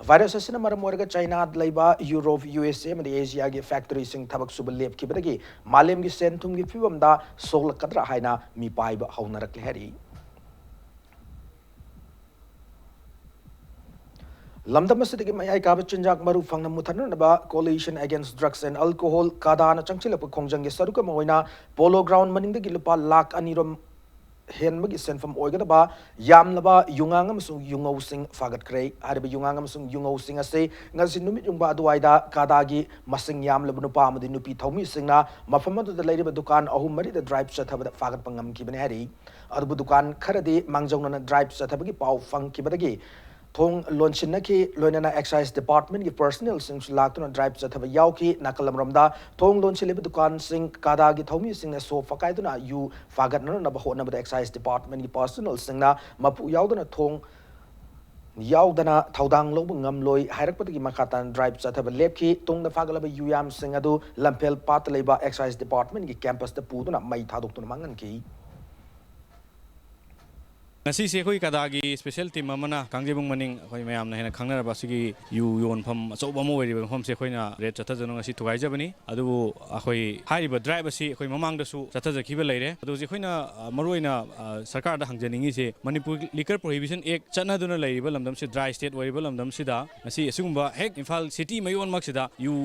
ꯚꯥꯏꯔꯁ ꯑꯁꯤꯅ ꯃꯔꯝ ꯑꯣꯏꯔꯒ ꯆꯥꯏꯅꯥꯗ ꯂꯩꯕ ꯌꯨꯔꯣꯞ, ꯌꯨ ꯑꯦꯁ ꯑꯦ ꯑꯃꯗꯤ ꯑꯦꯁꯤꯌꯥꯒꯤ factoryꯁꯤꯡ ꯊꯕꯛ ꯁꯨꯕ ꯂꯦꯞꯈꯤꯕꯗꯒꯤ ꯃꯥꯂꯦꯝꯒꯤ ꯁꯦꯟ ꯊꯨꯝꯒꯤ ꯐꯤꯕꯝꯗ ꯁꯣꯛꯂꯛꯀꯗ꯭ꯔꯥ ꯍꯥꯏꯅ ꯃꯤꯄꯥꯏꯕ ꯍꯧꯅꯔꯛꯂꯦ ꯍꯥꯏꯔꯤ꯫ ꯂꯝꯗꯝ ꯑꯁꯤꯗꯒꯤ ꯃꯌꯥꯏ ꯀꯥꯕ ꯆꯤꯟꯖꯥꯛ ꯃꯔꯨ ꯐꯪꯅ ꯃꯨꯊꯠꯅꯅꯕ Coalition Against Drugs and Alcohol, ꯀꯥꯗꯥꯅ ꯆꯪꯁꯤꯜꯂꯛꯄ ꯈꯣꯡꯖꯪꯒꯤ ꯁꯔꯨꯛ ꯑꯃ ꯑꯣꯏꯅ ꯄꯣꯂꯣ ꯒ꯭ꯔꯥꯎꯟ ꯃꯅꯤꯡꯗꯒꯤ ꯂꯨꯄꯥ ꯂꯥꯈ ꯑꯅꯤꯔꯣꯝ ꯍꯦꯟꯕꯒꯤ ꯁꯦꯟꯐꯝ ꯑꯣꯏꯒꯗꯕ ꯌꯥꯝꯂꯕ ꯌꯨꯉꯥꯡ ꯑꯃꯁꯨꯡ ꯌꯨꯉꯧꯁꯤꯡ ꯐꯥꯒꯠꯈ꯭ꯔꯦ꯫ ꯍꯥꯏꯔꯤꯕ ꯌꯨꯉꯥꯡ ꯑꯃꯁꯨꯡ ꯌꯨꯉꯧꯁꯤꯡ ꯑꯁꯤ ꯉꯁꯤ ꯅꯨꯃꯤꯠ ꯌꯨꯡꯕ ꯑꯗꯨꯋꯥꯏꯗ ꯀꯥꯗꯥꯒꯤ ꯃꯁꯤꯡ ꯌꯥꯝꯂꯕ ꯅꯨꯄꯥ ꯑꯃꯗꯤ ꯅꯨꯄꯤ ꯊꯧꯃꯤꯁꯤꯡꯅ ꯃꯐꯝ ꯑꯗꯨꯗ ꯂꯩꯔꯤꯕ ꯗꯨꯀꯥꯟ ꯑꯍꯨꯝ ꯃꯔꯤꯗ drive ꯆꯠꯊꯕꯗ ꯐꯥꯒꯠꯄ ꯉꯝꯈꯤꯕꯅꯤ ꯍꯥꯏꯔꯤ꯫ ꯑꯗꯨꯕꯨ ꯗꯨꯀꯥꯟ ꯈꯔꯗꯤ ꯃꯥꯡꯖꯧꯅꯅ drive ꯆꯠꯊꯕꯒꯤ ꯄꯥꯎ ꯐꯪꯈꯤꯕꯗꯒꯤ ꯊꯣꯡ ꯂꯣꯟꯁꯤꯟꯅꯈꯤ꯫ ꯂꯣꯏꯅꯅ Excise Departmentꯀꯤ personnelꯁꯤꯡꯁꯨ ꯂꯥꯛꯇꯨꯅ drive ꯆꯠꯊꯕ ꯌꯥꯎꯈꯤ꯫ ꯅꯥꯀꯜ ꯑꯃꯔꯣꯝꯗ ꯊꯣꯡ ꯂꯣꯟꯁꯤꯜꯂꯤꯕ ꯗꯨꯀꯥꯟꯁꯤꯡ ꯀꯥꯗꯥꯒꯤ ꯊꯧꯃꯤꯁꯤꯡꯅ ꯁꯣ ꯐꯥꯒꯥꯏꯗꯨꯅ ꯌꯨ ꯐꯥꯒꯠꯅꯅꯕ ꯍꯣꯠꯅꯕꯗ Excise Departmentꯀꯤ personnelꯁꯤꯡꯅ ꯃꯄꯨ ꯌꯥꯎꯗꯅ ꯊꯣꯡ ꯌꯥꯎꯗꯅ ꯊꯧꯗꯥꯡ ꯂꯧꯕ ꯉꯝꯂꯣꯏ ꯍꯥꯏꯔꯛꯄꯗꯒꯤ ꯃꯈꯥ ꯇꯥꯅ ꯗ꯭ꯔꯥꯏꯚ ꯆꯠꯊꯕ ꯂꯦꯞꯈꯤ꯫ ꯇꯨꯡꯗ ꯐꯥꯒꯠꯂꯕ ꯌꯨꯌꯥꯝꯁꯤꯡ ꯑꯗꯨ ꯂꯝꯐꯦꯜ ꯄꯥꯠꯇ ꯂꯩꯕ ꯑꯦꯛꯁꯥꯏꯖ ꯗꯤꯄꯥꯔꯠꯃꯦꯟꯒꯤ ꯀꯦꯝꯄꯁꯇ ꯄꯨꯗꯨꯅ ꯃꯩ ꯊꯥꯗꯣꯛꯇꯨꯅ ꯃꯥꯡꯍꯟꯈꯤ꯫ ꯉꯁꯤꯁꯦ ꯑꯩꯈꯣꯏ ꯀꯗꯥꯒꯤ ꯁ꯭ꯄꯦꯁꯦꯜ ꯇꯤꯝ ꯑꯃꯅ ꯀꯥꯡꯖꯩꯕꯨꯡ ꯃꯅꯤꯡ ꯑꯩꯈꯣꯏ ꯃꯌꯥꯝꯅ ꯍꯦꯟꯅ ꯈꯪꯅꯔꯕ ꯑꯁꯤꯒꯤ ꯌꯨ ꯌꯣꯟꯐꯝ ꯑꯆꯧꯕ ꯑꯃ ꯑꯣꯏꯔꯤꯕ ꯃꯐꯝꯁꯦ ꯑꯩꯈꯣꯏꯅ ꯔꯦꯗ ꯆꯠꯊꯗꯨꯅ ꯉꯁꯤ ꯊꯨꯒꯥꯏꯖꯕꯅꯤ꯫ ꯑꯗꯨꯕꯨ ꯑꯩꯈꯣꯏ ꯍꯥꯏꯔꯤꯕ ꯗ꯭ꯔꯥꯏꯚ ꯑꯁꯤ ꯑꯩꯈꯣꯏ ꯃꯃꯥꯡꯗꯁꯨ ꯆꯠꯊꯖꯈꯤꯕ ꯂꯩꯔꯦ꯫ ꯑꯗꯨ ꯍꯧꯖꯤꯛ ꯑꯩꯈꯣꯏꯅ, ꯑ, ꯃꯔꯨꯑꯣꯏꯅ, ꯑ, ꯁꯔꯀꯥꯔꯗ ꯍꯪꯖꯅꯤꯡꯉꯤꯁꯦ, ꯃꯅꯤꯄꯨꯔ ꯂꯤꯀꯔ ꯄ꯭ꯔꯣꯍꯤꯕꯤꯁꯟ ꯑꯦꯛ ꯆꯠꯅꯗꯨꯅ ꯂꯩꯔꯤꯕ ꯂꯝꯗꯝꯁꯤ, ꯗ꯭ꯔꯥꯏ ꯁ꯭ꯇꯦꯠ ꯑꯣꯏꯔꯤꯕ ꯂꯝꯗꯝꯁꯤꯗ ꯉꯁꯤ ꯑꯁꯤꯒꯨꯝꯕ ꯍꯦꯛ ꯏꯝꯐꯥꯜ ꯁꯤꯇꯤ ꯃꯌꯣꯟꯃꯛꯁꯤꯗ ꯌꯨ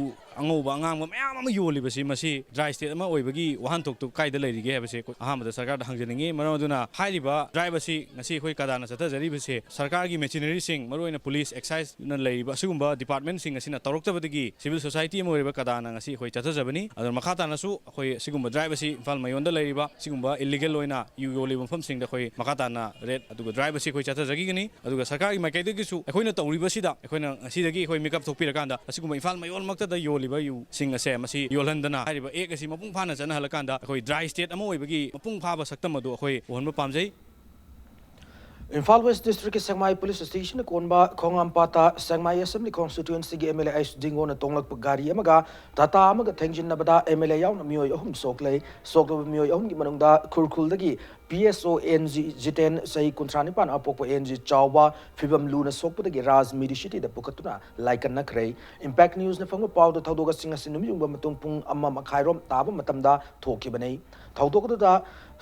ꯑꯉꯧꯕ ꯑꯉꯥꯡꯕ ꯃꯌꯥꯝ ꯑꯃ ꯌꯣꯜꯂꯤꯕꯁꯤ, ꯃꯁꯤ ꯗ꯭ꯔꯥꯏ ꯁ꯭ꯇꯦꯠ ꯑꯃ ꯑꯣꯏꯕꯒꯤ ꯋꯥꯍꯟꯊꯣꯛꯇꯨ ꯀꯥꯏꯗ ꯂꯩꯔꯤꯒꯦ ꯍꯥꯏꯕꯁꯦ ꯑꯩꯈꯣꯏ ꯑꯍꯥꯟꯕꯗ ꯁꯔꯀꯥꯔꯗ ꯍꯪꯖꯅꯤꯡꯉꯤ꯫ ꯃꯔꯝ ꯑꯗꯨꯅ ꯍꯥꯏꯔꯤꯕ ꯗ꯭ꯔꯥꯏꯚ ꯑꯁꯤ ꯉꯁꯤ ꯑꯩꯈꯣꯏ ꯀꯗꯥꯅ ꯆꯠꯊꯖꯔꯤꯕꯁꯦ ꯁꯔꯀꯥꯔꯒꯤ ꯃꯦꯆꯤꯅꯔꯤꯁꯤꯡ, ꯃꯔꯨꯑꯣꯏꯅ ꯄꯨꯂꯤꯁ, ꯑꯦꯛꯁꯥꯏꯖꯅ ꯂꯩꯔꯤꯕ ꯑꯁꯤꯒꯨꯝꯕ ꯗꯤꯄꯥꯔꯠꯃꯦꯟꯁꯤꯡ ꯑꯁꯤꯅ ꯇꯧꯔꯛꯇꯕꯗꯒꯤ ꯁꯤꯚꯤꯜ ꯁꯣꯁꯥꯏꯇꯤ ꯑꯃ ꯑꯣꯏꯔꯤꯕ ꯀꯗꯥꯅ ꯉꯁꯤ ꯑꯩꯈꯣꯏ ꯆꯠꯊꯖꯕꯅꯤ꯫ ꯑꯗꯨꯅ ꯃꯈꯥ ꯇꯥꯅꯁꯨ ꯑꯩꯈꯣꯏ ꯑꯁꯤꯒꯨꯝꯕ ꯗ꯭ꯔꯥꯏꯚ ꯑꯁꯤ ꯏꯝꯐꯥꯜ ꯃꯌꯣꯟꯗ ꯂꯩꯔꯤꯕ ꯁꯤꯒꯨꯝꯕ ꯏꯜꯂꯤꯒꯦꯜ ꯑꯣꯏꯅ ꯌꯨ ꯌꯣꯜꯂꯤꯕ ꯃꯐꯝꯁꯤꯡꯗ ꯑꯩꯈꯣꯏ ꯃꯈꯥ ꯇꯥꯅ ꯔꯦꯗ ꯑꯗꯨꯒ ꯗ꯭ꯔꯥꯏꯚ ꯑꯁꯤ ꯑꯩꯈꯣꯏ ꯆꯠꯊꯖꯈꯤꯒꯅꯤ꯫ ꯑꯗꯨꯒ ꯁꯔꯀꯥꯔꯒꯤ ꯃꯥꯏꯀꯩꯗꯒꯤꯁꯨ ꯑꯩꯈꯣꯏꯅ ꯇꯧꯔꯤꯕꯁꯤꯗ, ꯑꯩꯈꯣꯏꯅ ꯉꯁꯤꯗꯒꯤ ꯑꯩꯈꯣꯏ ꯃꯤꯀꯞ ꯊꯣꯛꯄꯤꯔꯀꯥꯟꯗ ꯑꯁꯤꯒꯨꯝꯕ ꯏꯝꯐꯥꯜ ꯃꯌꯣꯜꯃꯛꯇꯗ ꯌꯣꯜꯂꯤꯕ ꯌꯨꯁꯤꯡ ꯑꯁꯦ ꯃꯁꯤ ꯌꯣꯜꯍꯟꯗꯅ ꯍꯥꯏꯔꯤꯕ ꯑꯦꯛ ꯑꯁꯤ ꯃꯄꯨꯡ ꯐꯥꯅ ꯆꯠꯅꯍꯜꯂꯀꯥꯟꯗ ꯑꯩꯈꯣꯏ ꯗ꯭ꯔꯥꯏ ꯁ꯭ꯇꯦꯠ ꯑꯃ ꯑꯣꯏꯕꯒꯤ ꯃꯄꯨꯡ ꯐꯥꯕ ꯁꯛꯇꯝ ꯑꯗꯨ ꯑꯩꯈꯣꯏ ꯎꯍꯟꯕ ꯄꯥꯝꯖꯩ꯫ ꯏꯝꯐꯥꯜ ꯋꯦꯁ ꯗꯤꯁꯇ꯭ꯔꯤꯛꯀꯤ ꯁꯦꯛꯃꯥꯏ ꯄꯨꯂꯤꯁ ꯁ꯭ꯇꯦꯁꯟꯅ ꯀꯣꯟꯕ ꯈꯣꯡꯉꯥꯝꯄꯥꯠꯇ ꯁꯦꯛꯃꯥꯏ ꯑꯦꯁꯦꯝꯕ꯭ꯂꯤ ꯀꯣꯟꯁꯇꯤꯇ꯭ꯋꯦꯟꯁꯤꯒꯤ ꯑꯦꯝ ꯑꯦꯜ ꯑꯦ ꯑꯩꯆ ꯗꯤꯡꯒꯣꯅ ꯇꯣꯡꯂꯛꯄ ꯒꯥꯔꯤ ꯑꯃꯒ ꯇꯥꯇꯥ ꯑꯃꯒ ꯊꯦꯡꯖꯤꯟꯅꯕꯗ ꯑꯦꯝ ꯑꯦꯜ ꯑꯦ ꯌꯥꯎꯅ ꯃꯤꯑꯣꯏ ꯑꯍꯨꯝ ꯁꯣꯛꯂꯦ꯫ ꯁꯣꯛꯂꯕ ꯃꯤꯑꯣꯏ ꯑꯍꯨꯝꯒꯤ ꯃꯅꯨꯡꯗ ꯈꯨꯔꯈꯨꯜꯗꯒꯤ ꯄꯤ ꯑꯦꯁ ꯑꯣ ꯑꯦꯟ ꯖꯤ ꯖꯤꯇꯦꯟ, ꯆꯍꯤ ꯀꯨꯟꯊ꯭ꯔꯥ ꯅꯤꯄꯥꯟ, ꯑꯄꯣꯛꯄ ꯑꯦꯟ ꯖꯤ ꯆꯥꯎꯕ, ꯐꯤꯕꯝ ꯂꯨꯅ ꯁꯣꯛꯄꯗꯒꯤ ꯔꯥꯖ ꯃꯦꯗꯤꯁꯤꯇꯤꯗ ꯄꯨꯈꯠꯇꯨꯅ ꯂꯥꯏꯀꯠꯅꯈ꯭ꯔꯦ꯫ ꯏꯝꯄꯦꯛ ꯅ꯭ꯌꯨꯁꯅ ꯐꯪꯕ ꯄꯥꯎꯗ ꯊꯧꯗꯣꯛ ꯑꯁꯤꯡ ꯑꯁꯤ ꯅꯨꯃꯤꯠ ꯌꯨꯡꯕ ꯃꯇꯨꯡ ꯄꯨꯡ ꯑꯃ ꯃꯈꯥꯏꯔꯣꯝ ꯇꯥꯕ ꯃꯇꯝꯗ ꯊꯣꯛꯈꯤꯕꯅꯤ꯫ ꯊꯧꯗꯣꯛ ꯑꯗꯨꯗ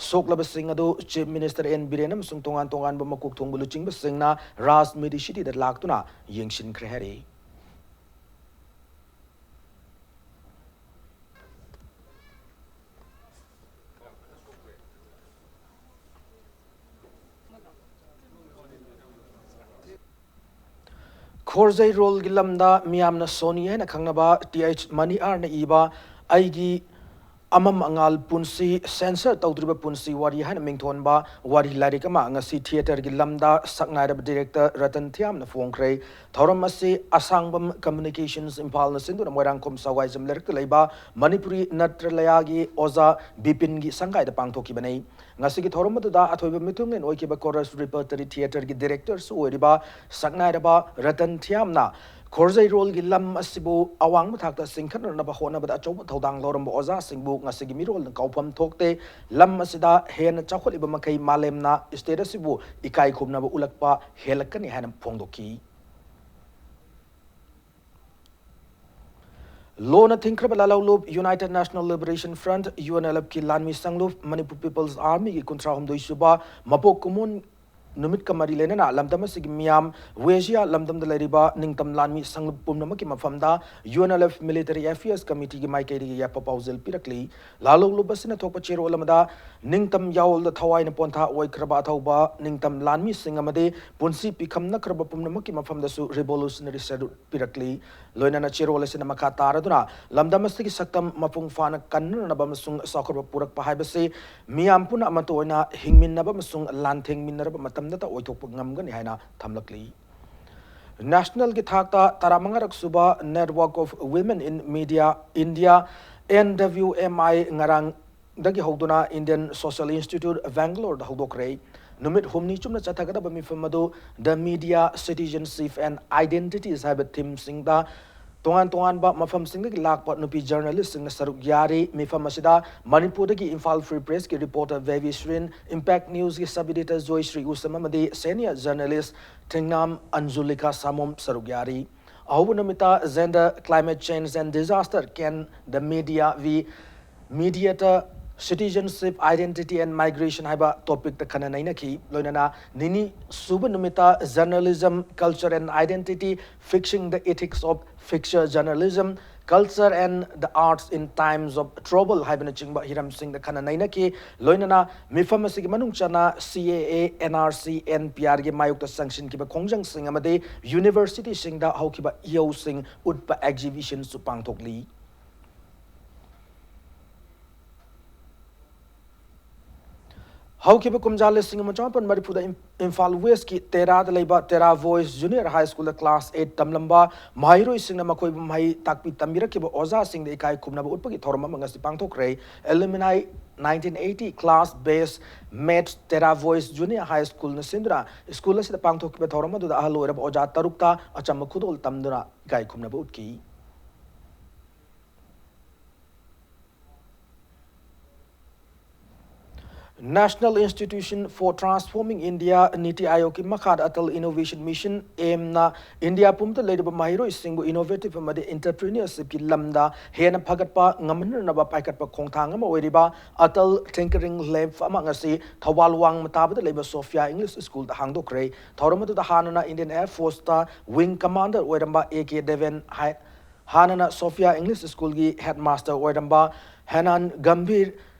ꯁꯣꯛꯂꯕꯁꯤꯡ ꯑꯗꯨ ꯆꯤꯐ ꯃꯤꯅꯤꯁꯇꯔ ꯑꯦꯟ ꯕꯤꯔꯦꯟ ꯑꯃꯁꯨꯡ ꯇꯣꯉꯥꯟ ꯇꯣꯉꯥꯟꯕ ꯃꯀꯣꯛ ꯊꯣꯡꯕ ꯂꯨꯆꯤꯡꯕꯁꯤꯡꯅ ꯔꯥꯖ ꯃꯦꯗꯤꯁꯤꯇꯤꯗ ꯂꯥꯛꯇꯨꯅ ꯌꯦꯡꯁꯤꯟꯈ꯭ꯔꯦ ꯍꯥꯏꯔꯤ꯫ ꯈꯣꯔꯖꯩꯔꯣꯜꯒꯤ ꯂꯝꯗ ꯃꯤꯌꯥꯝꯅ ꯁꯣꯅꯤ ꯍꯥꯏꯅ ꯈꯪꯅꯕ ꯇꯤ ꯑꯩꯆ ꯃꯅꯤꯍꯥꯔꯅ ꯏꯕ ꯑꯩꯒꯤ ꯑꯃꯝ ꯑꯉꯥꯜ ꯄꯨꯟꯁꯤ, ꯁꯦꯟꯁꯔ ꯇꯧꯗ꯭ꯔꯤꯕ ꯄꯨꯟꯁꯤ ꯋꯥꯔꯤ ꯍꯥꯏꯅ ꯃꯤꯡꯊꯣꯟꯕ ꯋꯥꯔꯤ ꯂꯥꯏꯔꯤꯛ ꯑꯃ ꯉꯁꯤ ꯊꯤꯌꯦꯇꯔꯒꯤ ꯂꯝꯗ ꯁꯛꯅꯥꯏꯔꯕ ꯗꯤꯔꯦꯛꯇꯔ ꯔꯇꯟ ꯊꯤꯌꯥꯝꯅ ꯐꯣꯡꯈ꯭ꯔꯦ꯫ ꯊꯧꯔꯝ ꯑꯁꯤ ꯑꯁꯥꯡꯕꯝ ꯀꯝꯃ꯭ꯌꯨꯅꯤꯀꯦꯁꯟꯁ ꯏꯝꯐꯥꯜꯅ ꯁꯤꯟꯗꯨꯅ ꯃꯣꯏꯔꯥꯡꯈꯣꯝ ꯁꯋꯥꯏꯖꯝ ꯂꯩꯔꯛꯇ ꯂꯩꯕ ꯃꯅꯤꯄꯨꯔꯤ ꯅꯠꯇ꯭ꯔꯂꯌꯥꯒꯤ ꯑꯣꯖꯥ ꯕꯤꯄꯤꯟꯒꯤ ꯁꯪꯒꯥꯏꯗ ꯄꯥꯡꯊꯣꯛꯈꯤꯕꯅꯤ꯫ ꯉꯁꯤꯒꯤ ꯊꯧꯔꯝ ꯑꯗꯨꯗ ꯑꯊꯣꯏꯕ ꯃꯤꯊꯨꯡꯂꯦꯟ ꯑꯣꯏꯈꯤꯕ ꯀꯣꯔꯁ ꯔꯤꯄꯔꯇꯔꯤ ꯊꯤꯌꯦꯇꯔꯒꯤ ꯗꯤꯔꯦꯛꯇꯔꯁꯨ ꯑꯣꯏꯔꯤꯕ ꯁꯛꯅꯥꯏꯔꯕ ꯔꯇꯟ ꯊꯤꯌꯥꯝꯅ ꯈꯣꯔꯖꯩꯔꯣꯜꯒꯤ ꯂꯝ ꯑꯁꯤꯕꯨ ꯑꯋꯥꯡꯕ ꯊꯥꯛꯇ ꯆꯤꯡꯈꯠꯅꯅꯕ ꯍꯣꯠꯅꯕꯗ ꯑꯆꯧꯕ ꯊꯧꯗꯥꯡ ꯂꯧꯔꯝꯕ ꯑꯣꯖꯥꯁꯤꯡꯕꯨ ꯉꯁꯤꯒꯤ ꯃꯤꯔꯣꯜꯅ ꯀꯥꯎꯐꯝ ꯊꯣꯛꯇꯦ꯫ ꯂꯝ ꯑꯁꯤꯗ ꯍꯦꯟꯅ ꯆꯥꯎꯈꯠꯂꯤꯕ ꯃꯈꯩ ꯃꯥꯂꯦꯝꯅ ꯁ꯭ꯇꯦꯠ ꯑꯁꯤꯕꯨ ꯏꯀꯥꯏ ꯈꯨꯝꯅꯕ ꯎꯠꯂꯛꯄ ꯍꯦꯜꯂꯛꯀꯅꯤ ꯍꯥꯏꯅ ꯐꯣꯡꯗꯣꯛꯈꯤ꯫ ꯂꯣꯟꯅ ꯊꯤꯡꯈ꯭ꯔꯕ ꯂꯥꯜꯍꯧꯂꯨꯞ United National Liberation Front, UNLFꯀꯤ ꯂꯥꯟꯃꯤ ꯁꯪꯂꯨꯞ Manipur People's Armyꯒꯤ ꯀꯨꯟꯊ꯭ꯔꯥ ꯍꯨꯝꯗꯣꯏ ꯁꯨꯕ ꯃꯄꯣꯛ ꯀꯨꯝꯑꯣꯟ ꯅꯨꯃꯤꯠꯀ ꯃꯔꯤ ꯂꯩꯅꯅ ꯂꯝꯗꯝ ꯑꯁꯤꯒꯤ ꯃꯤꯌꯥꯝ ꯋꯦꯖꯤꯌꯥ ꯂꯝꯗꯝꯗ ꯂꯩꯔꯤꯕ ꯅꯤꯡꯇꯝ ꯂꯥꯟꯃꯤ ꯁꯪꯂꯨꯞ ꯄꯨꯝꯅꯃꯛꯀꯤ ꯃꯐꯝꯗ UNLF Military Affairs Committeeꯒꯤ ꯃꯥꯏꯀꯩꯗꯒꯤ ꯌꯥꯏꯐ ꯄꯥꯎꯖꯦꯜ ꯄꯤꯔꯛꯂꯤ꯫ ꯂꯥꯜꯍꯧꯂꯨꯞ ꯑꯁꯤꯅ ꯊꯣꯛꯄ ꯆꯦꯔꯣꯜ ꯑꯃꯗ ꯅꯤꯡꯇꯝ ꯌꯥꯑꯣꯜꯗ ꯊꯋꯥꯏꯅ ꯄꯣꯟꯊꯥ ꯑꯣꯏꯈ꯭ꯔꯕ ꯑꯊꯧꯕ ꯅꯤꯡꯇꯝ ꯂꯥꯟꯃꯤꯁꯤꯡ ꯑꯃꯗꯤ ꯄꯨꯟꯁꯤ ꯄꯤꯈꯝꯅꯈ꯭ꯔꯕ ꯄꯨꯝꯅꯃꯛꯀꯤ ꯃꯐꯝꯗꯁꯨ revolutionary salute ꯄꯤꯔꯛꯂꯤ꯫ ꯂꯣꯏꯅꯅ ꯆꯦꯔꯣꯜ ꯑꯁꯤꯅ ꯃꯈꯥ ꯇꯥꯔꯗꯨꯅ ꯂꯝꯗꯝ ꯑꯁꯤꯒꯤ ꯁꯛꯇꯝ ꯃꯄꯨꯡ ꯐꯥꯅ ꯀꯟꯅꯅꯕ ꯑꯃꯁꯨꯡ ꯆꯥꯎꯈꯠꯄ ꯄꯨꯔꯛꯄ ꯍꯥꯏꯕꯁꯤ ꯃꯤꯌꯥꯝ ꯄꯨꯟꯅ ꯑꯃꯠꯇ ꯑꯣꯏꯅ ꯍꯤꯡꯃꯤꯟꯅꯕ ꯑꯃꯁꯨꯡ ꯂꯥꯟꯊꯦꯡꯃꯤꯟꯅꯔꯕ ꯃꯇꯝꯗꯇ ꯑꯣꯏꯊꯣꯛꯄ ꯉꯝꯒꯅꯤ ꯍꯥꯏꯅ ꯊꯝꯂꯛꯂꯤ꯫ ꯅꯦꯁꯅꯦꯜꯒꯤ ꯊꯥꯛꯇ ꯇꯔꯥꯃꯉꯥꯔꯛ ꯁꯨꯕ Network of Women in Media India, NWMI, ꯉꯔꯥꯡꯗꯒꯤ ꯍꯧꯗꯨꯅ Indian Social Institute, Bangaloreꯗ ꯍꯧꯗꯣꯛꯈ꯭ꯔꯦ꯫ ꯅꯨꯃꯤꯠ ꯍꯨꯝꯅꯤ ꯆꯨꯞꯅ ꯆꯠꯊꯒꯗꯕ ꯃꯤꯐꯝ ꯑꯗꯨ The Media, Citizenship and Identities ꯍꯥꯏꯕ themeꯁꯤꯡꯗ ꯇꯣꯉꯥꯟ ꯇꯣꯉꯥꯟꯕ ꯃꯐꯝꯁꯤꯡꯗꯒꯤ ꯂꯥꯛꯄ ꯅꯨꯄꯤ ꯖꯔꯅꯦꯂꯤꯁꯁꯤꯡꯅ ꯁꯔꯨꯛ ꯌꯥꯔꯤ꯫ ꯃꯤꯐꯝ ꯑꯁꯤꯗ ꯃꯅꯤꯄꯨꯔꯗꯒꯤ ꯏꯝꯐꯥꯜ Free Pressꯀꯤ reporter ꯕꯦꯕꯤ ꯁ꯭ꯔꯤꯟ, Impact Newsꯀꯤ sub editor ꯖꯣꯏꯁ꯭ꯔꯤ ꯎꯁꯝ ꯑꯃꯗꯤ senior journalist ꯊꯦꯡꯅꯥꯝ ꯑꯟꯖꯨꯂꯤꯀꯥ ꯁꯥꯃꯣꯝ ꯁꯔꯨꯛ ꯌꯥꯔꯤ꯫ ꯑꯍꯧꯕ ꯅꯨꯃꯤꯠꯇ Gender, Climate Change and Disaster, Can the Media Be Mediator, Citizenship, Identity and Migration ꯍꯥꯏꯕ topicꯇ ꯈꯟꯅ ꯅꯩꯅꯈꯤ꯫ ꯂꯣꯏꯅꯅ ꯅꯤꯅꯤ ꯁꯨꯕ ꯅꯨꯃꯤꯠꯇ Journalism, Culture and Identity, Fixing the Ethics of Feature Journalism, Culture and the Arts in Times of Trouble ꯍꯥꯏꯕꯅꯆꯤꯡꯕ ꯍꯤꯔꯝꯁꯤꯡꯗ ꯈꯟꯅ ꯅꯩꯅꯈꯤ꯫ ꯂꯣꯏꯅꯅ ꯃꯤꯐꯝ ꯑꯁꯤꯒꯤ ꯃꯅꯨꯡ ꯆꯟꯅ CAA, NRC, NPRꯒꯤ ꯃꯥꯌꯣꯛꯇ ꯆꯪꯁꯤꯟꯈꯤꯕ ꯈꯣꯡꯖꯪꯁꯤꯡ ꯑꯃꯗꯤ universityꯁꯤꯡꯗ ꯍꯧꯈꯤꯕ ꯏꯍꯧꯁꯤꯡ ꯎꯠꯄ exhibitionꯁꯨ ꯄꯥꯡꯊꯣꯛꯂꯤ꯫ ꯍꯧꯈꯤꯕ ꯀꯨꯝꯖꯥ ꯂꯤꯁꯤꯡ ꯑꯃ ꯆꯃꯥꯄꯟ ꯃꯔꯤꯐꯨꯗ ꯏꯝ-, ꯏꯝꯐꯥꯜ ꯋꯦꯁꯀꯤ ꯇꯦꯔꯥꯗ ꯂꯩꯕ ꯇꯦꯔꯥ ꯚꯣꯏꯁ ꯖꯨꯅꯤꯌꯔ ꯍꯥꯏ ꯁ꯭ꯀꯨꯜꯗ ꯀ꯭ꯂꯥꯁ ꯑꯩꯠ ꯇꯝꯂꯝꯕ ꯃꯍꯩꯔꯣꯏꯁꯤꯡꯅ ꯃꯈꯣꯏꯕꯨ ꯃꯍꯩ ꯇꯥꯛꯄꯤ ꯇꯝꯕꯤꯔꯛꯈꯤꯕ ꯑꯣꯖꯥꯁꯤꯡꯗ ꯏꯀꯥꯏ ꯈꯨꯝꯅꯕ ꯎꯠꯄꯒꯤ ꯊꯧꯔꯝ ꯑꯃ ꯉꯁꯤ ꯄꯥꯡꯊꯣꯛꯈ꯭ꯔꯦ꯫ ꯑꯦꯂꯨꯃꯤꯅꯥꯏ ꯅꯥꯏꯟꯇꯤꯟ ꯑꯩꯠꯇꯤ ꯀ꯭ꯂꯥꯁ ꯕꯦꯁ ꯃꯦꯠꯁ ꯇꯦꯔꯥ ꯚꯣꯏꯁ ꯖꯨꯅꯤꯌꯔ ꯍꯥꯏ ꯁ꯭ꯀꯨꯜꯅ ꯁꯤꯟꯗꯨꯅ ꯁ꯭ꯀꯨꯜ ꯑꯁꯤꯗ ꯄꯥꯡꯊꯣꯛꯈꯤꯕ ꯊꯧꯔꯝ ꯑꯗꯨꯗ ꯑꯍꯜ ꯑꯣꯏꯔꯕ ꯑꯣꯖꯥ ꯇꯔꯨꯛꯇ ꯑꯆꯝꯕ ꯈꯨꯗꯣꯜ ꯇꯝꯗꯨꯅ ꯏꯀꯥꯏ ꯈꯨꯝꯅꯕ ꯎꯠꯈꯤ꯫ National Institution for Transforming India, ꯅꯤꯇꯤ ꯑꯥꯌꯣꯒꯀꯤ ꯃꯈꯥꯗ ꯑꯇꯜ ꯏꯅꯣꯚꯦꯁꯟ ꯃꯤꯁꯟ, ꯑꯦꯝꯅ ꯏꯟꯗꯤꯌꯥ ꯄꯨꯝꯕꯗ ꯂꯩꯔꯤꯕ ꯃꯍꯩꯔꯣꯏꯁꯤꯡꯕꯨ ꯏꯅꯣꯚꯦꯇꯤꯚ ꯑꯃꯗꯤ ꯑꯦꯟꯇꯔꯄ꯭ꯔꯤꯅꯔꯁꯤꯞꯀꯤ ꯂꯝꯗ ꯍꯦꯟꯅ ꯐꯒꯠꯄ ꯉꯝꯍꯟꯅꯅꯕ ꯄꯥꯏꯈꯠꯄ ꯈꯣꯡꯊꯥꯡ ꯑꯃ ꯑꯣꯏꯔꯤꯕ ꯑꯇꯜ ꯊꯤꯡꯀꯔꯤꯡ ꯂꯦꯕ ꯑꯃ ꯉꯁꯤ ꯊꯧꯕꯥꯜ ꯋꯥꯡꯃ ꯇꯥꯕꯗ ꯂꯩꯕ ꯁꯣꯐꯤꯌꯥ ꯏꯪꯂꯤꯁ ꯁ꯭ꯀꯨꯜꯗ ꯍꯥꯡꯗꯣꯛꯈ꯭ꯔꯦ꯫ ꯊꯧꯔꯝ ꯑꯗꯨꯗ ꯍꯥꯟꯅꯅ ꯏꯟꯗꯤꯌꯟ ꯑꯦꯌꯔ ꯐꯣꯔꯁꯇ ꯋꯤꯡ ꯀꯃꯥꯟꯗꯔ ꯑꯣꯏꯔꯝꯕ ꯑꯦ ꯀꯦ ꯗꯦꯕꯦꯟ ꯍꯥꯏ-, ꯍꯥꯟꯅꯅ ꯁꯣꯐꯤꯌꯥ ꯏꯪꯂꯤꯁ ꯁ꯭ꯀꯨꯜꯒꯤ ꯍꯦꯗꯃꯥꯁꯇꯔ ꯑꯣꯏꯔꯝꯕ ꯍꯦꯅꯥꯟ ꯒꯝꯚꯤꯔ,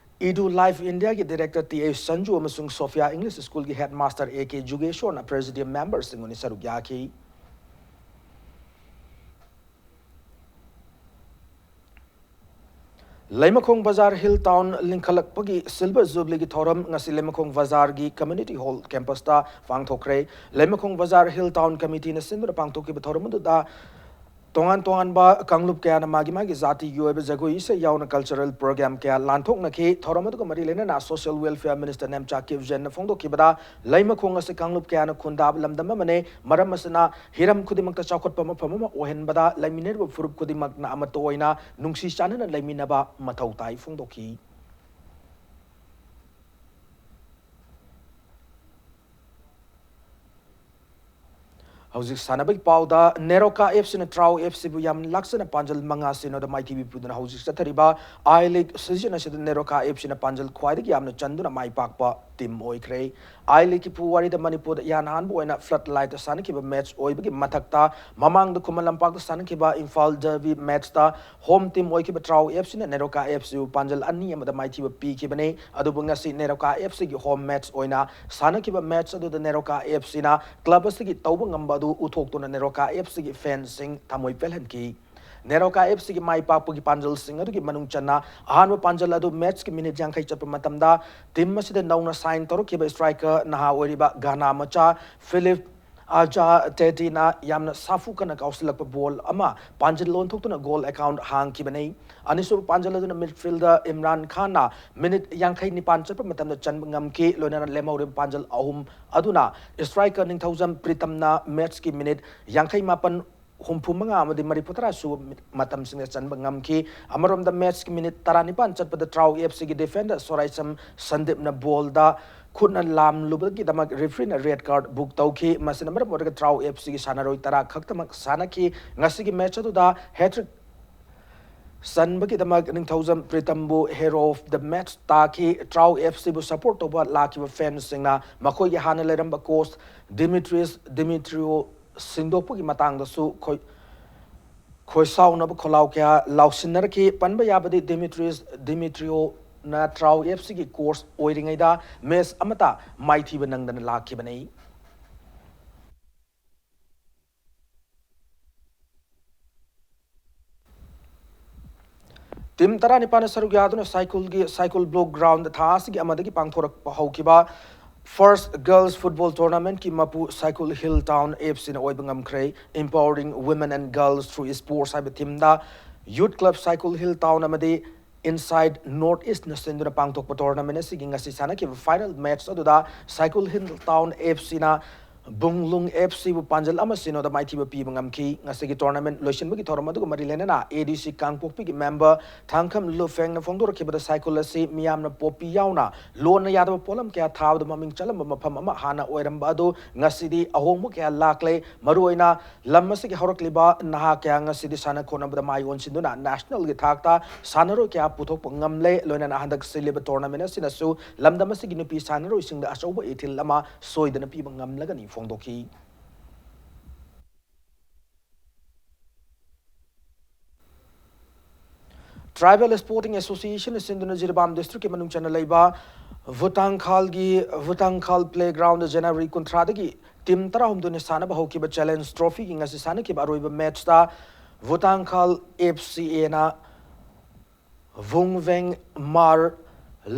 ꯏꯗꯨ ꯂꯥꯏꯐ ꯏꯟꯗꯤꯌꯥꯒꯤ ꯗꯤꯔꯦꯛꯇꯔ ꯇꯤ ꯑꯩꯆ ꯁꯟꯖꯨ ꯑꯃꯁꯨꯡ ꯁꯣꯐꯤꯌꯥ ꯏꯪꯂꯤꯁ ꯁ꯭ꯀꯨꯜꯒꯤ ꯍꯦꯗꯃꯥꯁꯇꯔ ꯑꯦ ꯀꯦ ꯖꯨꯒꯦꯁꯣꯔꯅ ꯄ꯭ꯔꯦꯁꯤꯗꯤꯌꯝ ꯃꯦꯝꯕꯔꯁꯤꯡ ꯑꯣꯏꯅ ꯁꯔꯨꯛ ꯌꯥꯈꯤ꯫ ꯂꯩꯃꯈꯣꯡ ꯕꯖꯥꯔ ꯍꯤꯜ ꯇꯥꯎꯟ ꯂꯤꯡꯈꯠꯂꯛꯄꯒꯤ ꯁꯤꯜꯚꯔ ꯖꯨꯕꯂꯤꯒꯤ ꯊꯧꯔꯝ ꯉꯁꯤ ꯂꯩꯃꯈꯣꯡ ꯕꯖꯥꯔꯒꯤ ꯀꯝꯃ꯭ꯌꯨꯅꯤꯇꯤ ꯍꯣꯜ ꯀꯦꯝꯄꯁꯇ ꯄꯥꯡꯊꯣꯛꯈ꯭ꯔꯦ꯫ ꯂꯩꯃꯈꯣꯡ ꯕꯖꯥꯔ ꯍꯤꯜ ꯇꯥꯎꯟ ꯀꯃꯤꯇꯤꯅ ꯁꯤꯟꯗꯨꯅ ꯄꯥꯡꯊꯣꯛꯈꯤꯕ ꯊꯧꯔꯝ ꯑꯗꯨꯗ ꯇꯣꯉꯥꯟ ꯇꯣꯉꯥꯟꯕ ꯀꯥꯡꯂꯨꯞ ꯀꯌꯥꯅ ꯃꯥꯒꯤ ꯃꯥꯒꯤ ꯖꯥꯇꯤꯒꯤ ꯑꯣꯏꯕ ꯖꯒꯣꯏ ꯏꯁꯩ ꯌꯥꯎꯅ ꯀꯜꯆꯔꯦꯜ ꯄ꯭ꯔꯣꯒ꯭ꯔꯥꯝ ꯀꯌꯥ ꯂꯥꯟꯊꯣꯛꯅꯈꯤ꯫ ꯊꯧꯔꯝ ꯑꯗꯨꯒ ꯃꯔꯤ ꯂꯩꯅꯅ ꯁꯣꯁꯤꯌꯦꯜ ꯋꯦꯜꯐꯤꯌꯔ ꯃꯤꯅꯤꯁꯇꯔ ꯅꯦꯝꯆꯥ ꯀꯤꯞꯖꯦꯟꯅ ꯐꯣꯡꯗꯣꯛꯈꯤꯕꯗ, ꯂꯩꯃꯈꯣꯡ ꯑꯁꯤ ꯀꯥꯡꯂꯨꯞ ꯀꯌꯥꯅ ꯈꯨꯟꯗꯥꯕ ꯂꯝꯗꯝ ꯑꯃꯅꯤ꯫ ꯃꯔꯝ ꯑꯁꯤꯅ ꯍꯤꯔꯝ ꯈꯨꯗꯤꯡꯃꯛꯇ ꯆꯥꯎꯈꯠꯄ ꯃꯐꯝ ꯑꯃ ꯑꯣꯏꯍꯟꯕꯗ ꯂꯩꯃꯤꯟꯅꯔꯤꯕ ꯐꯨꯔꯨꯞ ꯈꯨꯗꯤꯡꯃꯛꯅ ꯑꯃꯠꯇ ꯑꯣꯏꯅ ꯅꯨꯡꯁꯤ ꯆꯥꯟꯅꯅ ꯂꯩꯃꯤꯟꯅꯕ ꯃꯊꯧ ꯇꯥꯏ ꯐꯣꯡꯗꯣꯛꯈꯤ꯫ ꯍꯧꯖꯤꯛ ꯁꯥꯟꯅꯕꯒꯤ ꯄꯥꯎꯗ, ꯅꯦꯔꯣꯀꯥ ꯑꯦꯐ ꯁꯤꯅ ꯇ꯭ꯔꯥꯎ ꯑꯦꯐ ꯁꯤꯕꯨ ꯌꯥꯝ ꯂꯥꯛꯆꯅ ꯄꯥꯟꯖꯜ ꯃꯉꯥ ꯁꯤꯅꯣꯗ ꯃꯥꯏꯊꯤꯕꯤ ꯄꯤꯗꯨꯅ ꯍꯧꯖꯤꯛ ꯆꯠꯊꯔꯤꯕ ꯑꯥꯏ ꯂꯤꯒ ꯁꯤꯖꯟ ꯑꯁꯤꯗ ꯅꯦꯔꯣꯀꯥ ꯑꯦꯐ ꯁꯤꯅ ꯄꯥꯟꯖꯜ ꯈ꯭ꯋꯥꯏꯗꯒꯤ ꯌꯥꯝꯅ ꯆꯟꯗꯨꯅ ꯃꯥꯏ ꯄꯥꯛꯄ ꯇꯤꯝ ꯑꯣꯏꯈ꯭ꯔꯦ꯫ ꯑꯥꯏ ꯂꯤꯒꯀꯤ ꯄꯨꯋꯥꯔꯤꯗ ꯃꯅꯤꯄꯨꯔꯗ ꯏꯍꯥꯟ ꯍꯥꯟꯕ ꯑꯣꯏꯅ ꯐ꯭ꯂꯠ ꯂꯥꯏꯠꯇ ꯁꯥꯟꯅꯈꯤꯕ ꯃꯦꯠꯆ ꯑꯣꯏꯕꯒꯤ ꯃꯊꯛꯇ, ꯃꯃꯥꯡꯗ ꯈꯨꯃꯟ ꯂꯝꯄꯥꯛꯇ ꯁꯥꯟꯅꯈꯤꯕ ꯏꯝꯐꯥꯜ ꯗꯔꯕꯤ ꯃꯦꯠꯆꯇ ꯍꯣꯝ ꯇꯤꯝ ꯑꯣꯏꯈꯤꯕ ꯇ꯭ꯔꯥꯎ ꯑꯦꯐ ꯁꯤꯅ ꯅꯦꯔꯣꯀꯥ ꯑꯦꯐ ꯁꯤꯕꯨ ꯄꯥꯟꯖꯜ ꯑꯅꯤ ꯑꯃꯗ ꯃꯥꯏꯊꯤꯕ ꯄꯤꯈꯤꯕꯅꯤ꯫ ꯑꯗꯨꯕꯨ ꯉꯁꯤ ꯅꯦꯔꯣꯀꯥ ꯑꯦꯐ ꯁꯤꯒꯤ ꯍꯣꯝ ꯃꯦꯠꯆ ꯑꯣꯏꯅ ꯁꯥꯟꯅꯈꯤꯕ ꯃꯦꯠꯆ ꯑꯗꯨꯗ ꯅꯦꯔꯣꯀꯥ ꯑꯦꯐ ꯁꯤꯅ ꯀ꯭ꯂꯕ ꯑꯁꯤꯒꯤ ꯇꯧꯕ ꯉꯝꯕ ꯑꯗꯨ ꯎꯠꯊꯣꯛꯇꯨꯅ ꯅꯦꯔꯣꯀꯥ ꯑꯦꯐ ꯁꯤꯒꯤ ꯐꯦꯟꯁꯤꯡ ꯊꯃꯣꯏ ꯄꯦꯜꯍꯟꯈꯤ꯫ ꯅꯦꯔꯣꯀꯥ ꯑꯦꯐ ꯁꯤꯒꯤ ꯃꯥꯏ ꯄꯥꯛꯄꯒꯤ ꯄꯥꯟꯖꯜꯁꯤꯡ ꯑꯗꯨꯒꯤ ꯃꯅꯨꯡ ꯆꯟꯅ ꯑꯍꯥꯟꯕ ꯄꯥꯟꯖꯜ ꯑꯗꯨ ꯃꯦꯠꯁꯀꯤ ꯃꯤꯅꯤꯠ ꯌꯥꯡꯈꯩ ꯆꯠꯄ ꯃꯇꯝꯗ ꯇꯤꯝ ꯑꯁꯤꯗ ꯅꯧꯅ ꯁꯥꯏꯟ ꯇꯧꯔꯛꯈꯤꯕ ꯏꯁꯇ꯭ꯔꯥꯏꯀꯔ ꯅꯍꯥ ꯑꯣꯏꯔꯤꯕ ꯘꯥꯅꯥ ꯃꯆꯥ ꯐꯤꯂꯤꯞ ꯑꯖꯥ ꯇꯦꯇꯤꯅ ꯌꯥꯝꯅ ꯁꯥꯐꯨ ꯀꯟꯅ ꯀꯥꯎꯁꯤꯜꯂꯛꯄ ꯕꯣꯜ ꯑꯃ ꯄꯥꯟꯖꯜ ꯑꯣꯟꯊꯣꯛꯇꯨꯅ ꯒꯣꯜ ꯑꯦꯀꯥꯎꯟꯠ ꯍꯥꯡꯈꯤꯕꯅꯤ꯫ ꯑꯅꯤꯁꯨꯕ ꯄꯥꯟꯖꯜ ꯑꯗꯨꯅ ꯃꯤꯗꯐꯤꯜꯗꯔ ꯏꯝꯔꯥꯟ ꯈꯥꯟꯅ ꯃꯤꯅꯤꯠ ꯌꯥꯡꯈꯩ ꯅꯤꯄꯥꯟ ꯆꯠꯄ ꯃꯇꯝꯗ ꯆꯟꯕ ꯉꯝꯈꯤ꯫ ꯂꯣꯏꯅꯅ ꯂꯦꯝꯍꯧꯔꯤꯕ ꯄꯥꯟꯖꯜ ꯑꯍꯨꯝ ꯑꯗꯨꯅ ꯏꯁꯇ꯭ꯔꯥꯏꯀꯔ ꯅꯤꯡꯊꯧꯖꯝ ꯄ꯭ꯔꯤꯇꯝꯅ ꯃꯦꯠꯁꯀꯤ ꯃꯤꯅꯤꯠ ꯌꯥꯡꯈꯩ ꯃꯥꯄꯟ, ꯍꯨꯝꯐꯨ ꯃꯉꯥ ꯑꯃꯗꯤ ꯃꯔꯤꯐꯨ ꯇꯔꯥ ꯁꯨꯕ ꯃꯤ-, ꯃꯇꯝꯁꯤꯡꯗ ꯆꯟꯕ ꯉꯝꯈꯤ꯫ ꯑꯃꯔꯣꯝꯗ ꯃꯦꯠꯁꯀꯤ ꯃꯤꯅꯤꯠ ꯇꯔꯥꯅꯤꯄꯥꯟ ꯆꯠꯄꯗ ꯇ꯭ꯔꯥꯎ ꯑꯦꯐ ꯁꯤꯒꯤ ꯗꯤꯐꯦꯟꯗꯔ ꯁꯣꯔꯥꯏꯁꯝ ꯁꯟꯗꯤꯞꯅ ꯕꯣꯜꯗ ꯈꯨꯠꯅ ꯂꯥꯝꯂꯨꯕꯒꯤꯗꯃꯛ ꯔꯦꯐ꯭ꯔꯤꯅ ꯔꯦꯗ ꯀꯥꯔꯗ ꯕꯨꯛ ꯇꯧꯈꯤ꯫ ꯃꯁꯤꯅ ꯃꯔꯝ ꯑꯣꯏꯔꯒ ꯇ꯭ꯔꯥꯎ ꯑꯦꯐ ꯁꯤꯒꯤ ꯁꯥꯟꯅꯔꯣꯏ ꯇꯔꯥ ꯈꯛꯇꯃꯛ ꯁꯥꯟꯅꯈꯤ꯫ ꯉꯁꯤꯒꯤ ꯃꯦꯠꯁ ꯑꯗꯨꯗ ꯍꯦꯇ꯭ꯔꯤꯛ ꯆꯟꯕꯒꯤꯗꯃꯛ ꯅꯤꯡꯊꯧꯖꯝ ꯄ꯭ꯔꯤꯇꯝꯕꯨ ꯍꯦꯔꯣ ꯑꯣꯐ ꯗ ꯃꯦꯠꯁ ꯇꯥꯈꯤ꯫ ꯇ꯭ꯔꯥꯎ ꯑꯦꯐ ꯁꯤꯕꯨ ꯁꯄꯣꯔꯠ ꯇꯧꯕ ꯂꯥꯛꯈꯤꯕ ꯐꯦꯟꯁꯤꯡꯅ ꯃꯈꯣꯏꯒꯤ ꯍꯥꯟꯅ ꯂꯩꯔꯝꯕ ꯀꯣꯆ ꯗꯤꯃꯤꯇ꯭ꯔꯤꯁ ꯗꯤꯃꯤꯇ꯭ꯔꯤꯌꯣ ꯁꯤꯟꯗꯣꯛꯄꯒꯤ ꯃꯇꯥꯡꯗꯁꯨ ꯈꯣꯏ-, ꯈꯣꯏꯁꯥꯎꯅꯕ ꯈꯣꯜꯂꯥꯎ ꯀꯌꯥ ꯂꯥꯎꯁꯤꯟꯅꯔꯛꯈꯤ꯫ ꯄꯟꯕ ꯌꯥꯕꯗꯤ ꯗꯤꯃꯤꯇ꯭ꯔꯤꯁ ꯗꯤꯃꯤꯇ꯭ꯔꯤꯌꯣꯅ ꯇ꯭ꯔꯥꯎ ꯑꯦꯐ ꯁꯤꯒꯤ ꯀꯣꯆ ꯑꯣꯏꯔꯤꯉꯩꯗ ꯃꯦꯠꯁ ꯑꯃꯠꯇ ꯃꯥꯏꯊꯤꯕ ꯅꯪꯗꯅ ꯂꯥꯛꯈꯤꯕꯅꯤ꯫ ꯇꯤꯝ ꯇꯔꯥꯅꯤꯄꯥꯟꯅ ꯁꯔꯨꯛ ꯌꯥꯗꯨꯅ ꯁꯥꯏꯀꯨꯜꯒꯤ, ꯁꯥꯏꯀꯨꯜ ꯕ꯭ꯂꯣꯛ ꯒ꯭ꯔꯥꯎꯟꯗ ꯊꯥ ꯑꯁꯤꯒꯤ ꯑꯃꯗꯒꯤ ꯄꯥꯡꯊꯣꯔꯛꯄ ꯍꯧꯈꯤꯕ First Girls Football Tournamentꯀꯤ ꯃꯄꯨ ꯁꯥꯏꯀꯨꯜ ꯍꯤꯜ ꯇꯥꯎꯟ ꯑꯦꯐ ꯁꯤꯅ ꯑꯣꯏꯕ ꯉꯝꯈ꯭ꯔꯦ꯫ Empowering Women and Girls Through Sports ꯍꯥꯏꯕ ꯊꯤꯝꯗ ꯌꯨꯠ ꯀ꯭ꯂꯕ ꯁꯥꯏꯀꯨꯜ ꯍꯤꯜ ꯇꯥꯎꯟ ꯑꯃꯗꯤ Inside North Eastꯅ ꯁꯤꯟꯗꯨꯅ ꯄꯥꯡꯊꯣꯛꯄ ꯇꯣꯔꯅꯥꯃꯦꯟ ꯑꯁꯤꯒꯤ ꯉꯁꯤ ꯁꯥꯟꯅꯈꯤꯕ ꯐꯥꯏꯅꯦꯜ ꯃꯦꯠꯆ ꯑꯗꯨꯗ ꯁꯥꯏꯀꯨꯜ ꯍꯤꯜ ꯇꯥꯎꯟ ꯑꯦꯐ ꯁꯤꯅ ꯕꯨꯡꯂꯨꯡ ꯑꯦꯐ ꯁꯤꯕꯨ ꯄꯥꯟꯖꯜ ꯑꯃ ꯁꯤꯅꯣꯗ ꯃꯥꯏꯊꯤꯕ ꯄꯤꯕ ꯉꯝꯈꯤ꯫ ꯉꯁꯤꯒꯤ ꯇꯣꯔꯅꯥꯃꯦꯟ ꯂꯣꯏꯁꯤꯟꯕꯒꯤ ꯊꯧꯔꯝ ꯑꯗꯨꯒ ꯃꯔꯤ ꯂꯩꯅꯅ ꯑꯦ ꯗꯤ ꯁꯤ ꯀꯥꯡꯄꯣꯛꯄꯤꯒꯤ ꯃꯦꯝꯕꯔ ꯊꯥꯡꯈꯝ ꯂꯨꯐꯦꯡꯅ ꯐꯣꯡꯗꯣꯔꯛꯈꯤꯕꯗ ꯁꯥꯏꯀꯨꯜ ꯑꯁꯤ ꯃꯤꯌꯥꯝꯅ ꯄꯣꯄꯤ ꯌꯥꯎꯅ ꯂꯣꯟꯅ ꯌꯥꯗꯕ ꯄꯣꯠꯂꯝ ꯀꯌꯥ ꯊꯥꯕꯗ ꯃꯃꯤꯡ ꯆꯠꯂꯝꯕ ꯃꯐꯝ ꯑꯃ ꯍꯥꯟꯅ ꯑꯣꯏꯔꯝꯕ ꯑꯗꯨ ꯉꯁꯤꯗꯤ ꯑꯍꯣꯡꯕ ꯀꯌꯥ ꯂꯥꯛꯂꯦ꯫ ꯃꯔꯨꯑꯣꯏꯅ ꯂꯝ ꯑꯁꯤꯒꯤ ꯍꯧꯔꯛꯂꯤꯕ ꯅꯍꯥ ꯀꯌꯥ ꯉꯁꯤꯗꯤ ꯁꯥꯟꯅ ꯈꯣꯠꯅꯕꯗ ꯃꯥꯏ ꯑꯣꯟꯁꯤꯟꯗꯨꯅ ꯅꯦꯁꯅꯦꯜꯒꯤ ꯊꯥꯛꯇ ꯁꯥꯟꯅꯔꯣꯏ ꯀꯌꯥ ꯄꯨꯊꯣꯛꯄ ꯉꯝꯂꯦ꯫ ꯂꯣꯏꯅꯅ ꯍꯟꯗꯛ ꯁꯤꯜꯂꯤꯕ ꯇꯣꯔꯅꯥꯃꯦꯟ ꯑꯁꯤꯅꯁꯨ ꯂꯝꯗꯝ ꯑꯁꯤꯒꯤ ꯅꯨꯄꯤ ꯁꯥꯟꯅꯔꯣꯏꯁꯤꯡꯗ ꯑꯆꯧꯕ ꯏꯊꯤꯜ ꯑꯃ ꯁꯣꯏꯗꯅ ꯄꯤꯕ ꯉꯝꯂꯒꯅꯤ ꯐꯣꯡꯗꯣꯛꯈꯤ꯫ Tribal Sporting Associationꯅ ꯁꯤꯟꯗꯨꯅ ꯖꯤꯔꯤꯕꯥꯝ ꯗꯤꯁꯇ꯭ꯔꯤꯛꯀꯤ ꯃꯅꯨꯡ ꯆꯟꯅ ꯂꯩꯕ ꯚꯨꯇꯥꯡꯈꯥꯜꯒꯤ, ꯚꯨꯇꯥꯡꯈꯥꯜ ꯄ꯭ꯂꯦꯒ꯭ꯔꯥꯎꯟꯗ ꯖꯅꯋꯥꯔꯤ ꯀꯨꯟꯊ꯭ꯔꯥꯗꯒꯤ ꯇꯤꯝ ꯇꯔꯥꯍꯨꯝꯗꯣꯏꯅ ꯁꯥꯟꯅꯕ ꯍꯧꯈꯤꯕ ꯆꯦꯂꯦꯟꯖ ꯇ꯭ꯔꯣꯐꯤꯒꯤ ꯉꯁꯤ ꯁꯥꯟꯅꯈꯤꯕ ꯑꯔꯣꯏꯕ ꯃꯦꯠꯆꯇ ꯚꯨꯇꯥꯡꯈꯥꯜ ꯑꯦꯐ ꯁꯤ ꯑꯦꯅ ꯚꯨꯡꯚꯦꯡ ꯃꯥꯔ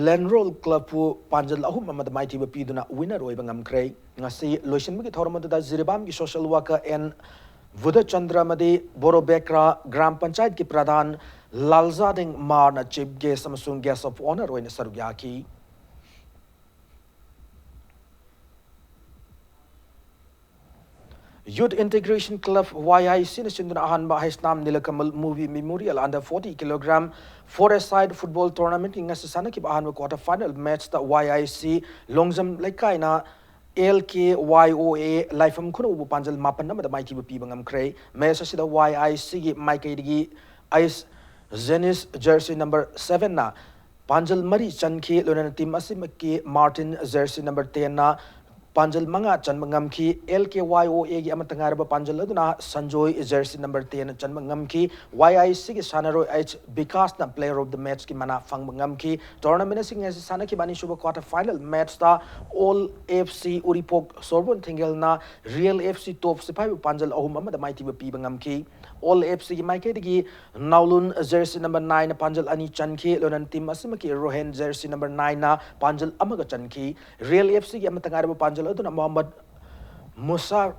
ꯂꯦꯟꯔꯣꯜ ꯀ꯭ꯂꯕꯄꯨ ꯄꯥꯟꯖꯜ ꯑꯍꯨꯝ ꯑꯃꯗ ꯃꯥꯏꯊꯤꯕ ꯄꯤꯗꯨꯅ ꯋꯤꯟꯅꯔ ꯑꯣꯏꯕ ꯉꯝꯈ꯭ꯔꯦ꯫ ꯉꯁꯤ ꯂꯣꯏꯁꯤꯟꯕꯒꯤ ꯊꯧꯔꯝ ꯑꯗꯨꯗ ꯖꯤꯔꯤꯕꯥꯝꯒꯤ ꯁꯣꯁꯤꯌꯦꯜ ꯋꯥꯔꯀꯔ ꯑꯦꯟ ꯕꯨꯙꯆꯟꯗ꯭ꯔ ꯑꯃꯗꯤ ꯕꯣꯔꯣꯕꯦꯀ꯭ꯔꯥ ꯒ꯭ꯔꯥꯝ ꯄꯟꯆꯥꯌꯠꯀꯤ ꯄ꯭ꯔꯙꯥꯟ ꯂꯥꯜꯖꯥꯗꯤꯡ ꯃꯥꯔꯅ ꯆꯤꯐ ꯒꯦꯁ ꯑꯃꯁꯨꯡ ꯒꯦꯁ ꯑꯣꯐ ꯑꯣꯅꯔ ꯑꯣꯏꯅ ꯁꯔꯨꯛ ꯌꯥꯈꯤ꯫ Youth integration club, Y I ꯁꯤꯅ ꯁꯤꯟꯗꯨꯅ ꯑꯍꯥꯟꯕ Heisnam Nilakamal Muvi memorial under forty kilogram four a side football ꯇꯣꯔꯅꯥꯃꯦꯟꯠꯀꯤ ꯉꯁꯤ ꯁꯥꯟꯅꯈꯤꯕ ꯑꯍꯥꯟꯕ quarter final ꯃꯦꯠꯆꯇ Y I C Longjam ꯂꯩꯀꯥꯏꯅ L K Y ꯑꯣ ꯑꯦ ꯂꯥꯏꯐꯝ ꯈꯨꯅꯧꯕꯨ ꯄꯥꯟꯖꯜ ꯃꯥꯄꯟ ꯑꯃꯗ ꯃꯥꯏꯊꯤꯕ ꯄꯤꯕ ꯉꯝꯈ꯭ꯔꯦ꯫ ꯃꯦꯠꯆ ꯑꯁꯤꯗ ꯋꯥꯏ ꯑꯥꯏ ꯁꯤꯒꯤ ꯃꯥꯏꯀꯩꯗꯒꯤ ꯑꯩꯁ ꯖꯦꯅꯤꯁ ꯖꯔꯁꯤ ꯅꯝꯕꯔ ꯁꯚꯦꯟꯅ ꯄꯥꯟꯖꯜ ꯃꯔꯤ ꯆꯟꯈꯤ꯫ ꯂꯣꯏꯅꯅ ꯇꯤꯝ ꯑꯁꯤꯃꯛꯀꯤ ꯃꯥꯔꯇꯤꯟ ꯖꯔꯁꯤ ꯅꯝꯕꯔ ꯇꯦꯟꯅ ꯄꯥꯟꯖꯜ ꯃꯉꯥ ꯆꯟꯕ ꯉꯝꯈꯤ꯫ ꯑꯦꯜ ꯀꯦ ꯋꯥꯏ ꯑꯣ ꯑꯦꯒꯤ ꯑꯃꯠꯇ ꯉꯥꯏꯔꯕ ꯄꯥꯟꯖꯜ ꯑꯗꯨꯅ ꯁꯟꯖꯣꯏ ꯖꯔꯁꯤ ꯅꯝꯕꯔ ꯇꯦꯟꯅ ꯆꯟꯕ ꯉꯝꯈꯤ꯫ ꯋꯥꯏ ꯑꯥꯏ ꯁꯤꯒꯤ ꯁꯥꯟꯅꯔꯣꯏ ꯑꯩꯆ ꯕꯤꯀꯥꯁꯅ ꯄ꯭ꯂꯦꯌꯔ ꯑꯣꯐ ꯗ ꯃꯦꯠꯆꯀꯤ ꯃꯅꯥ ꯐꯪꯕ ꯉꯝꯈꯤ꯫ ꯇꯣꯔꯅꯥꯃꯦꯟ ꯑꯁꯤ ꯉꯁꯤ ꯁꯥꯟꯅꯈꯤꯕ ꯑꯅꯤꯁꯨꯕ ꯀ꯭ꯋꯥꯇꯔ ꯐꯥꯏꯅꯦꯜ ꯃꯦꯠꯆꯇ ꯑꯣꯜ F C Uripok ꯁꯣꯔꯕꯣꯟ ꯊꯤꯡꯒꯦꯜꯅ real F C ꯇꯣꯞ ꯁꯤꯐꯥꯏꯕꯨ ꯄꯥꯟꯖꯜ ꯑꯍꯨꯝ ꯑꯃꯗ ꯃꯥꯏꯊꯤꯕ ꯄꯤꯕ ꯉꯝꯈꯤ꯫ ꯑꯣꯜ ꯑꯦꯐ ꯁꯤꯒꯤ ꯃꯥꯏꯀꯩꯗꯒꯤ ꯅꯥꯎꯂꯨꯟ ꯖꯔꯁꯤ ꯅꯝꯕꯔ ꯅꯥꯏꯟꯅ ꯄꯥꯟꯖꯜ ꯑꯅꯤ ꯆꯟꯈꯤ꯫ ꯂꯣꯏꯅꯅ ꯇꯤꯝ ꯑꯁꯤꯃꯛꯀꯤ ꯔꯣꯍꯦꯟ ꯖꯔꯁꯤ ꯅꯝꯕꯔ ꯅꯥꯏꯟꯅ ꯄꯥꯟꯖꯜ ꯑꯃꯒ ꯆꯟꯈꯤ꯫ ꯔꯤꯌꯦꯜ ꯑꯦꯐ ꯁꯤꯒꯤ ꯑꯃꯠꯇ ꯉꯥꯏꯔꯕ ꯄꯥꯟꯖꯜ ꯑꯗꯨꯅ ꯃꯣꯍꯝꯃꯗ ꯃꯨꯁꯥ-,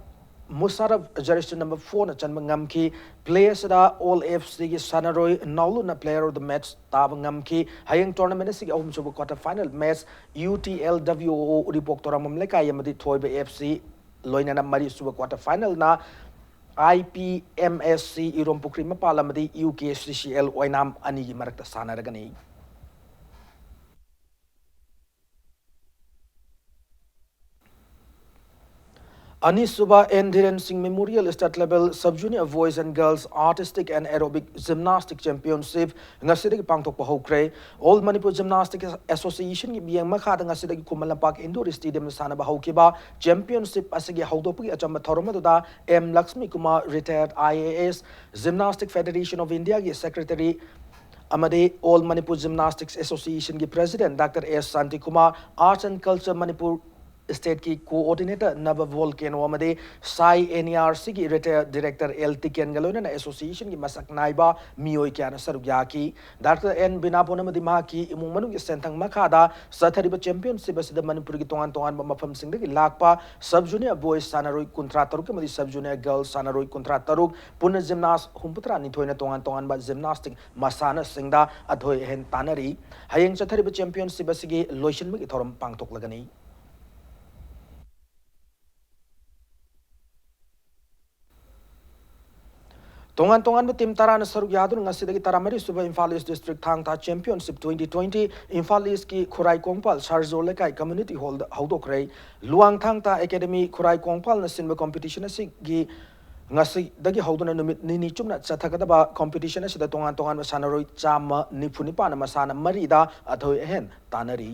ꯃꯨꯁꯥꯔꯐ ꯖꯔꯁꯤ ꯅꯝꯕꯔ ꯐꯣꯔꯅ ꯆꯟꯕ ꯉꯝꯈꯤ꯫ ꯄ꯭ꯂꯦ ꯑꯁꯤꯗ ꯑꯣꯜ ꯑꯦꯐ ꯁꯤꯒꯤ ꯁꯥꯟꯅꯔꯣꯏ ꯅꯥꯎꯂꯨꯟꯅ ꯄ꯭ꯂꯦꯌꯔ ꯑꯣꯐ ꯗ ꯃꯦꯠꯆ ꯇꯥꯕ ꯉꯝꯈꯤ꯫ ꯍꯌꯦꯡ ꯇꯣꯔꯅꯥꯃꯦꯟ ꯑꯁꯤꯒꯤ ꯑꯍꯨꯝꯁꯨꯕ quarter final match U T L W O Uripok ꯇꯣꯔꯥꯃꯝ ꯂꯩꯀꯥꯏ ꯑꯃꯗꯤ ꯊꯣꯏꯕ ꯑꯦꯐ ꯁꯤ ꯂꯣꯏꯅꯅ ꯃꯔꯤꯁꯨꯕ quarter ꯐꯥꯏꯅꯦꯜꯅ I P M S C ꯏꯔꯣꯝ ꯄꯨꯈ꯭ꯔꯤ ꯃꯄꯥꯜ ꯑꯃꯗꯤ U K C C L ꯑꯣꯏꯅꯥꯝ ꯑꯅꯤꯒꯤ ꯃꯔꯛꯇ ꯁꯥꯟꯅꯔꯒꯅꯤ꯫ ꯑꯅꯤꯁꯨꯕ N Dhiren Singh memorial state level sub junior boys and girls artistic and aerobic gymnastic championship ꯉꯁꯤꯗꯒꯤ ꯄꯥꯡꯊꯣꯛꯄ ꯍꯧꯈ꯭ꯔꯦ꯫ ꯑꯣꯜ ꯃꯅꯤꯄꯨꯔ ꯖꯤꯝꯅꯥꯁꯇꯤꯛ ꯑꯦꯁꯣꯁꯤꯌꯦꯁꯟꯒꯤ ꯃꯤꯠꯌꯦꯡ ꯃꯈꯥꯗ ꯉꯁꯤꯗꯒꯤ ꯈꯨꯃꯟ ꯂꯝꯄꯥꯛ ꯏꯟꯗꯣꯔ ꯁ꯭ꯇꯦꯗꯤꯌꯝꯗ ꯁꯥꯟꯅꯕ ꯍꯧꯈꯤꯕ ꯆꯦꯝꯄꯤꯌꯟꯁꯤꯞ ꯑꯁꯤꯒꯤ ꯍꯧꯗꯣꯛꯄꯒꯤ ꯑꯆꯝꯕ ꯊꯧꯔꯝ ꯑꯗꯨꯗ ꯑꯦꯝ ꯂꯛꯁꯃꯤ ꯀꯨꯃꯥꯔ, ꯔꯤꯇꯥꯌꯔꯗ I A S, gymnastic federation of ꯏꯟꯗꯤꯌꯥꯒꯤ ꯁꯦꯀ꯭ꯔꯦꯇꯔꯤ ꯑꯃꯗꯤ ꯑꯣꯜ ꯃꯅꯤꯄꯨꯔ ꯖꯤꯝꯅꯥꯁꯇꯤꯛꯁ ꯑꯦꯁꯣꯁꯤꯌꯦꯁꯟꯒꯤ president doctor S Shantikumar, arts and culture Manipur State ꯀꯤ Coordinator Nava Volcano ꯑꯃꯗꯤ ꯁꯥꯏ ꯑꯦꯟ ꯏ ꯑꯥꯔ ꯁꯤꯒꯤ Retired Director ꯑꯦꯜ ꯇꯤꯀꯦꯟꯒ ꯂꯣꯏꯅꯅ Association ꯒꯤ ꯃꯁꯛ ꯅꯥꯏꯕ ꯃꯤꯑꯣꯏ ꯀꯌꯥꯅ ꯁꯔꯨꯛ ꯌꯥꯈꯤ꯫ ꯗꯥꯛꯇꯔ ꯑꯦꯟ ꯕꯤꯅꯥꯄꯣꯟ ꯑꯃꯗꯤ ꯃꯍꯥꯛꯀꯤ ꯏꯃꯨꯡ ꯃꯅꯨꯡꯒꯤ ꯁꯦꯟꯊꯪ ꯃꯈꯥꯗ ꯆꯠꯊꯔꯤꯕ Championship ꯑꯁꯤꯗ ꯃꯅꯤꯄꯨꯔꯒꯤ ꯇꯣꯉꯥꯟ ꯇꯣꯉꯥꯟꯕ ꯃꯐꯝꯁꯤꯡꯗꯒꯤ ꯂꯥꯛꯄ Sub Junior Boys ꯁꯥꯟꯅꯔꯣꯏ ꯀꯨꯟꯊ꯭ꯔꯥ ꯇꯔꯨꯛ ꯑꯃꯗꯤ Sub Junior Girls ꯁꯥꯟꯅꯔꯣꯏ ꯀꯨꯟꯊ꯭ꯔꯥ ꯇꯔꯨꯛ, ꯄꯨꯟꯅ Gymnast ꯍꯨꯝꯐꯨꯇꯔꯥ ꯅꯤꯊꯣꯏꯅ ꯇꯣꯉꯥꯟ ꯇꯣꯉꯥꯟꯕ Gymnastic ꯃꯁꯥꯟꯅꯁꯤꯡꯗ ꯑꯊꯣꯏ ꯑꯍꯦꯟ ꯇꯥꯟꯅꯔꯤ꯫ ꯍꯌꯦꯡ ꯆꯠꯊꯔꯤꯕ Championship ꯑꯁꯤꯒꯤ ꯂꯣꯏꯁꯤꯟꯕꯒꯤ ꯊꯧꯔꯝ ꯄꯥꯡꯊꯣꯛꯂꯒꯅꯤ꯫ ꯇꯣꯉꯥꯟ ꯇꯣꯉꯥꯟꯕ team ꯇꯔꯥꯅ ꯁꯔꯨꯛ ꯌꯥꯗꯨꯅ ꯉꯁꯤꯗꯒꯤ ꯇꯔꯥꯃꯔꯤ ꯁꯨꯕ ꯏꯝꯐꯥꯜ East District ꯊꯥꯡ ꯇꯥ Championship twenty twenty Imphal East ꯀꯤ ꯈꯨꯔꯥꯏ ꯀꯣꯡꯄꯥꯜ ꯁꯥꯔꯖꯣ ꯂꯩꯀꯥꯏ Community Hall ꯗ ꯍꯧꯗꯣꯛꯈ꯭ꯔꯦ꯫ ꯂꯨꯋꯥꯡꯊꯥꯡ ꯇꯥ Academy ꯈꯨꯔꯥꯏ ꯀꯣꯡꯄꯥꯜꯅ ꯁꯤꯟꯕ competition ꯑꯁꯤꯒꯤ ꯉꯁꯤꯗꯒꯤ ꯍꯧꯗꯨꯅ ꯅꯨꯃꯤꯠ ꯅꯤꯅꯤ ꯆꯨꯞꯅ ꯆꯠꯊꯒꯗꯕ competition ꯑꯁꯤꯗ ꯇꯣꯉꯥꯟ ꯇꯣꯉꯥꯟꯕ ꯁꯥꯟꯅꯔꯣꯏ ꯆꯥꯝꯃ ꯅꯤꯐꯨ ꯅꯤꯄꯥꯟꯅ ꯃꯁꯥꯟꯅ ꯃꯔꯤꯗ ꯑꯊꯣꯏ ꯑꯍꯦꯟ ꯇꯥꯟꯅꯔꯤ꯫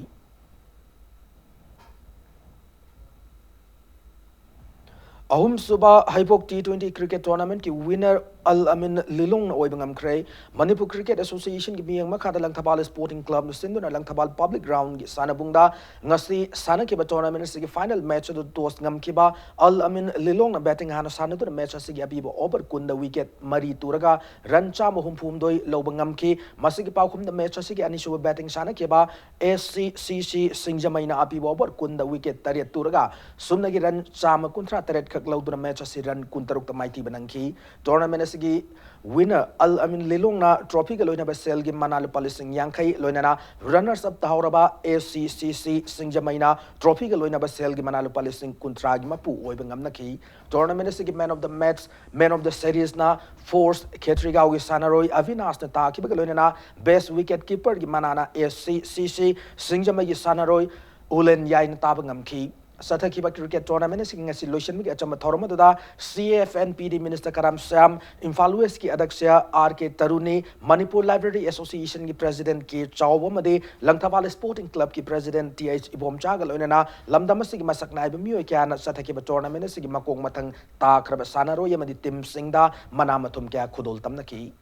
ꯑꯍꯨꯝꯁꯨꯕ ꯍꯩꯕꯣꯛ T twenty cricket tournament ꯀꯤ winner ꯑꯜ ꯑꯃꯤꯟ ꯂꯤꯂꯣꯡꯅ ꯑꯣꯏꯕ ꯉꯝꯈ꯭ꯔꯦ꯫ ꯃꯅꯤꯄꯨꯔ Cricket Association ꯒꯤ ꯃꯤꯠꯌꯦꯡ ꯃꯈꯥꯗ ꯂꯪꯊꯕꯥꯜ Sporting Club ꯅ ꯁꯤꯟꯗꯨꯅ ꯂꯪꯊꯕꯥꯜ Public Ground ꯒꯤ ꯁꯥꯟꯅꯕꯨꯡꯗ ꯉꯁꯤ ꯁꯥꯟꯅꯈꯤꯕ tournament ꯑꯁꯤꯒꯤ final match ꯑꯗꯨ toss ꯉꯝꯈꯤꯕ ꯑꯜ ꯑꯃꯤꯟ ꯂꯤꯂꯣꯡꯅ batting ꯍꯥꯟꯅ ꯁꯥꯟꯅꯗꯨꯅ match ꯑꯁꯤꯒꯤ ꯑꯄꯤꯕ over ꯀꯨꯟꯗ wicket ꯃꯔꯤ ꯇꯨꯔꯒ run ꯆꯥꯝꯃ ꯍꯨꯝꯐꯨ ꯍꯨꯝꯗꯣꯏ ꯂꯧꯕ ꯉꯝꯈꯤ꯫ ꯃꯁꯤꯒꯤ ꯄꯥꯎꯈꯨꯝꯗ match ꯑꯁꯤꯒꯤ ꯑꯅꯤꯁꯨꯕ batting ꯁꯥꯟꯅꯈꯤꯕ S C C C ꯁꯤꯡꯖꯃꯩꯅ ꯑꯄꯤꯕ over ꯀꯨꯟꯗ wicket ꯇꯔꯦꯠ ꯇꯨꯔꯒ ꯁꯨꯞꯅꯒꯤ run ꯆꯥꯝꯃ ꯀꯨꯟꯊ꯭ꯔꯥ ꯇꯔꯦꯠ ꯈꯛ ꯂꯧꯗꯨꯅ match ꯑꯁꯤ run ꯀꯨꯟꯇꯔꯨꯛꯇ ꯃꯥꯏꯊꯤꯕ ꯅꯪꯈꯤ꯫ Tournament ꯑꯁꯤꯒꯤ winner ꯑꯜ ꯑꯃꯤꯟ ꯂꯤꯂꯣꯡꯅ trophy ꯒ ꯂꯣꯏꯅꯕ ꯁꯦꯜꯒꯤ ꯃꯅꯥ ꯂꯨꯄꯥ ꯂꯤꯁꯤꯡ ꯌꯥꯡꯈꯩ, ꯂꯣꯏꯅꯅ runners up ꯇꯥꯍꯧꯔꯕ S C C C ꯁꯤꯡꯖꯃꯩꯅ trophy ꯒ ꯂꯣꯏꯅꯕ ꯁꯦꯜꯒꯤ ꯃꯅꯥ ꯂꯨꯄꯥ ꯂꯤꯁꯤꯡ ꯀꯨꯟꯊ꯭ꯔꯥꯒꯤ ꯃꯄꯨ ꯑꯣꯏꯕ ꯉꯝꯅꯈꯤ꯫ Tournament ꯑꯁꯤꯒꯤ man of the match, man of the series ꯅ Force ꯈꯦꯇ꯭ꯔꯤꯒꯥꯎꯒꯤ ꯁꯥꯟꯅꯔꯣꯏ ꯑꯚꯤꯅꯥꯁꯅ ꯇꯥꯈꯤꯕꯒ ꯂꯣꯏꯅꯅ best wicket keeper ꯒꯤ ꯃꯅꯥꯅ S C C C ꯁꯤꯡꯖꯃꯩꯒꯤ ꯁꯥꯟꯅꯔꯣꯏ ꯎꯂꯦꯟ ꯌꯥꯏꯅ ꯇꯥꯕ ꯉꯝꯈꯤ꯫ ꯆꯠꯊꯈꯤꯕ cricket tournament ꯑꯁꯤꯒꯤ ꯉꯁꯤ ꯂꯣꯏꯁꯤꯟꯕꯒꯤ ꯑꯆꯝꯕ ꯊꯧꯔꯝ ꯑꯗꯨꯗ C F and P D minister Karam Shyam, Imphal West ꯀꯤ ꯑꯗꯛꯁ꯭ꯌ R K ꯇꯔꯨꯅꯤ, Manipur Library Association ꯒꯤ president K ꯆꯥꯎꯕ ꯑꯃꯗꯤ ꯂꯪꯊꯕꯥꯜ Sporting Club ꯀꯤ president T H ꯏꯕꯣꯝꯆꯥꯒ ꯂꯣꯏꯅꯅ ꯂꯝꯗꯝ ꯑꯁꯤꯒꯤ ꯃꯁꯛ ꯅꯥꯏꯕ ꯃꯤꯑꯣꯏ ꯀꯌꯥꯅ ꯆꯠꯊꯈꯤꯕ tournament ꯑꯁꯤꯒꯤ ꯃꯀꯣꯛ ꯃꯊꯪ ꯇꯥꯈ꯭ꯔꯕ ꯁꯥꯟꯅꯔꯣꯏ ꯑꯃꯗꯤ team ꯁꯤꯡꯗ ꯃꯅꯥ ꯃꯊꯨꯝ ꯀꯌꯥ ꯈꯨꯗꯣꯜ ꯇꯝꯅꯈꯤ꯫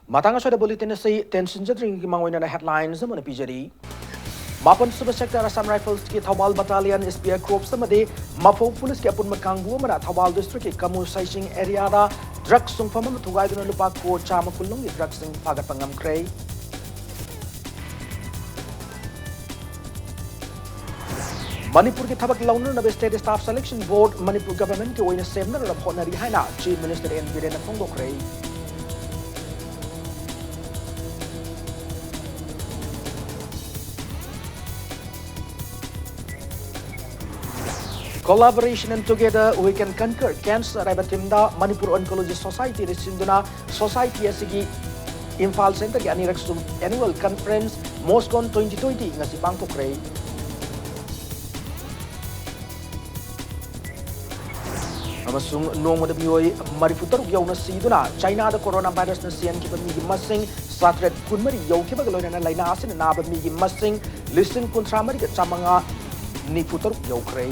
ꯃꯇꯥꯡ ꯑꯁꯤꯗ ꯕꯨꯂꯦꯇꯤꯟ ꯑꯁꯤ ꯇꯦꯟꯁꯤꯟꯖꯗ꯭ꯔꯤꯉꯩꯒꯤ ꯃꯥꯡꯑꯣꯏꯅꯅ ꯍꯦꯗꯂꯥꯏꯟꯁ ꯑꯃꯅ ꯄꯤꯖꯔꯤ꯫ ꯃꯥꯄꯟ ꯁꯨꯕ ꯁꯦꯛꯇꯔ ꯑꯁꯥꯝ ꯔꯥꯏꯐꯜꯁꯀꯤ ꯊꯧꯕꯥꯜ ꯕꯇꯥꯂꯤꯌꯟ, ꯏꯁꯄꯤꯌꯔ ꯀꯣꯔꯞꯁ ꯑꯃꯗꯤ ꯃꯐꯧ ꯄꯨꯂꯤꯁꯀꯤ ꯑꯄꯨꯟꯕ ꯀꯥꯡꯕꯨ ꯑꯃꯅ ꯊꯧꯕꯥꯜ ꯗꯤꯁꯇ꯭ꯔꯤꯛꯀꯤ ꯀꯃꯨ ꯁꯥꯏꯁꯤꯡ ꯑꯦꯔꯤꯌꯥꯗ ꯗ꯭ꯔꯒ ꯁꯨꯡꯐꯝ ꯑꯃ ꯊꯨꯒꯥꯏꯗꯨꯅ ꯂꯨꯄꯥ ꯀ꯭ꯔꯣꯔ ꯆꯥꯝꯃ ꯀꯨꯟ ꯂꯣꯝꯒꯤ ꯗ꯭ꯔꯒꯁꯤꯡ ꯐꯥꯒꯠꯄ ꯉꯝꯈ꯭ꯔꯦ꯫ ꯃꯅꯤꯄꯨꯔꯒꯤ ꯊꯕꯛ ꯂꯧꯅꯅꯕ state staff selection board Manipur ꯒꯚꯔꯟꯃꯦꯟꯠꯀꯤ ꯑꯣꯏꯅ ꯁꯦꯝꯅꯅꯕ ꯍꯣꯠꯅꯔꯤ ꯍꯥꯏꯅ ꯆꯤꯐ ꯃꯤꯅꯤꯁꯇꯔ ꯑꯦꯟ ꯕꯤꯔꯦꯟꯅ ꯐꯣꯡꯗꯣꯛꯈ꯭ꯔꯦ꯫ Collaboration and Together We Can Conquer Cancer ꯍꯥꯏꯕ ꯊꯤꯝꯗ ꯃꯅꯤꯄꯨꯔ ꯑꯣꯟꯀꯣꯂꯣꯖꯤ ꯁꯣꯁꯥꯏꯇꯤꯅ ꯁꯤꯟꯗꯨꯅ ꯁꯣꯁꯥꯏꯇꯤ ꯑꯁꯤꯒꯤ ꯏꯝꯐꯥꯜ ꯁꯦꯟꯇꯔꯒꯤ ꯑꯅꯤꯔꯛ ꯁꯨꯕ ꯑꯦꯅꯨꯋꯦꯜ ꯀꯟꯐꯔꯦꯟꯁ ꯃꯣꯁꯀꯣꯟ ꯇ꯭ꯋꯦꯟꯇꯤ ꯇ꯭ꯋꯦꯟꯇꯤ ꯉꯁꯤ ꯄꯥꯡꯊꯣꯛꯈ꯭ꯔꯦ꯫ ꯑꯃꯁꯨꯡ ꯅꯣꯡꯃꯗ ꯃꯤꯑꯣꯏ ꯃꯔꯤꯐꯨ ꯇꯔꯨꯛ ꯌꯧꯅ ꯁꯤꯗꯨꯅ ꯆꯥꯏꯅꯥꯗ ꯀꯣꯔꯣꯅꯥ ꯚꯥꯏꯔꯁꯅ ꯆꯦꯟꯈꯤꯕ ꯃꯤꯒꯤ ꯃꯁꯤꯡ ꯆꯥꯇ꯭ꯔꯦꯠ ꯀꯨꯟꯃꯔꯤ ꯌꯧꯈꯤꯕꯒ ꯂꯣꯏꯅꯅ ꯂꯥꯏꯅꯥ ꯑꯁꯤꯅ ꯅꯥꯕ ꯃꯤꯒꯤ ꯃꯁꯤꯡ ꯂꯤꯁꯤꯡ ꯀꯨꯟꯊ꯭ꯔꯥ ꯃꯔꯤꯒ ꯆꯥꯃꯉꯥ ꯅꯤꯐꯨ ꯇꯔꯨꯛ ꯌꯧꯈ꯭ꯔꯦ꯫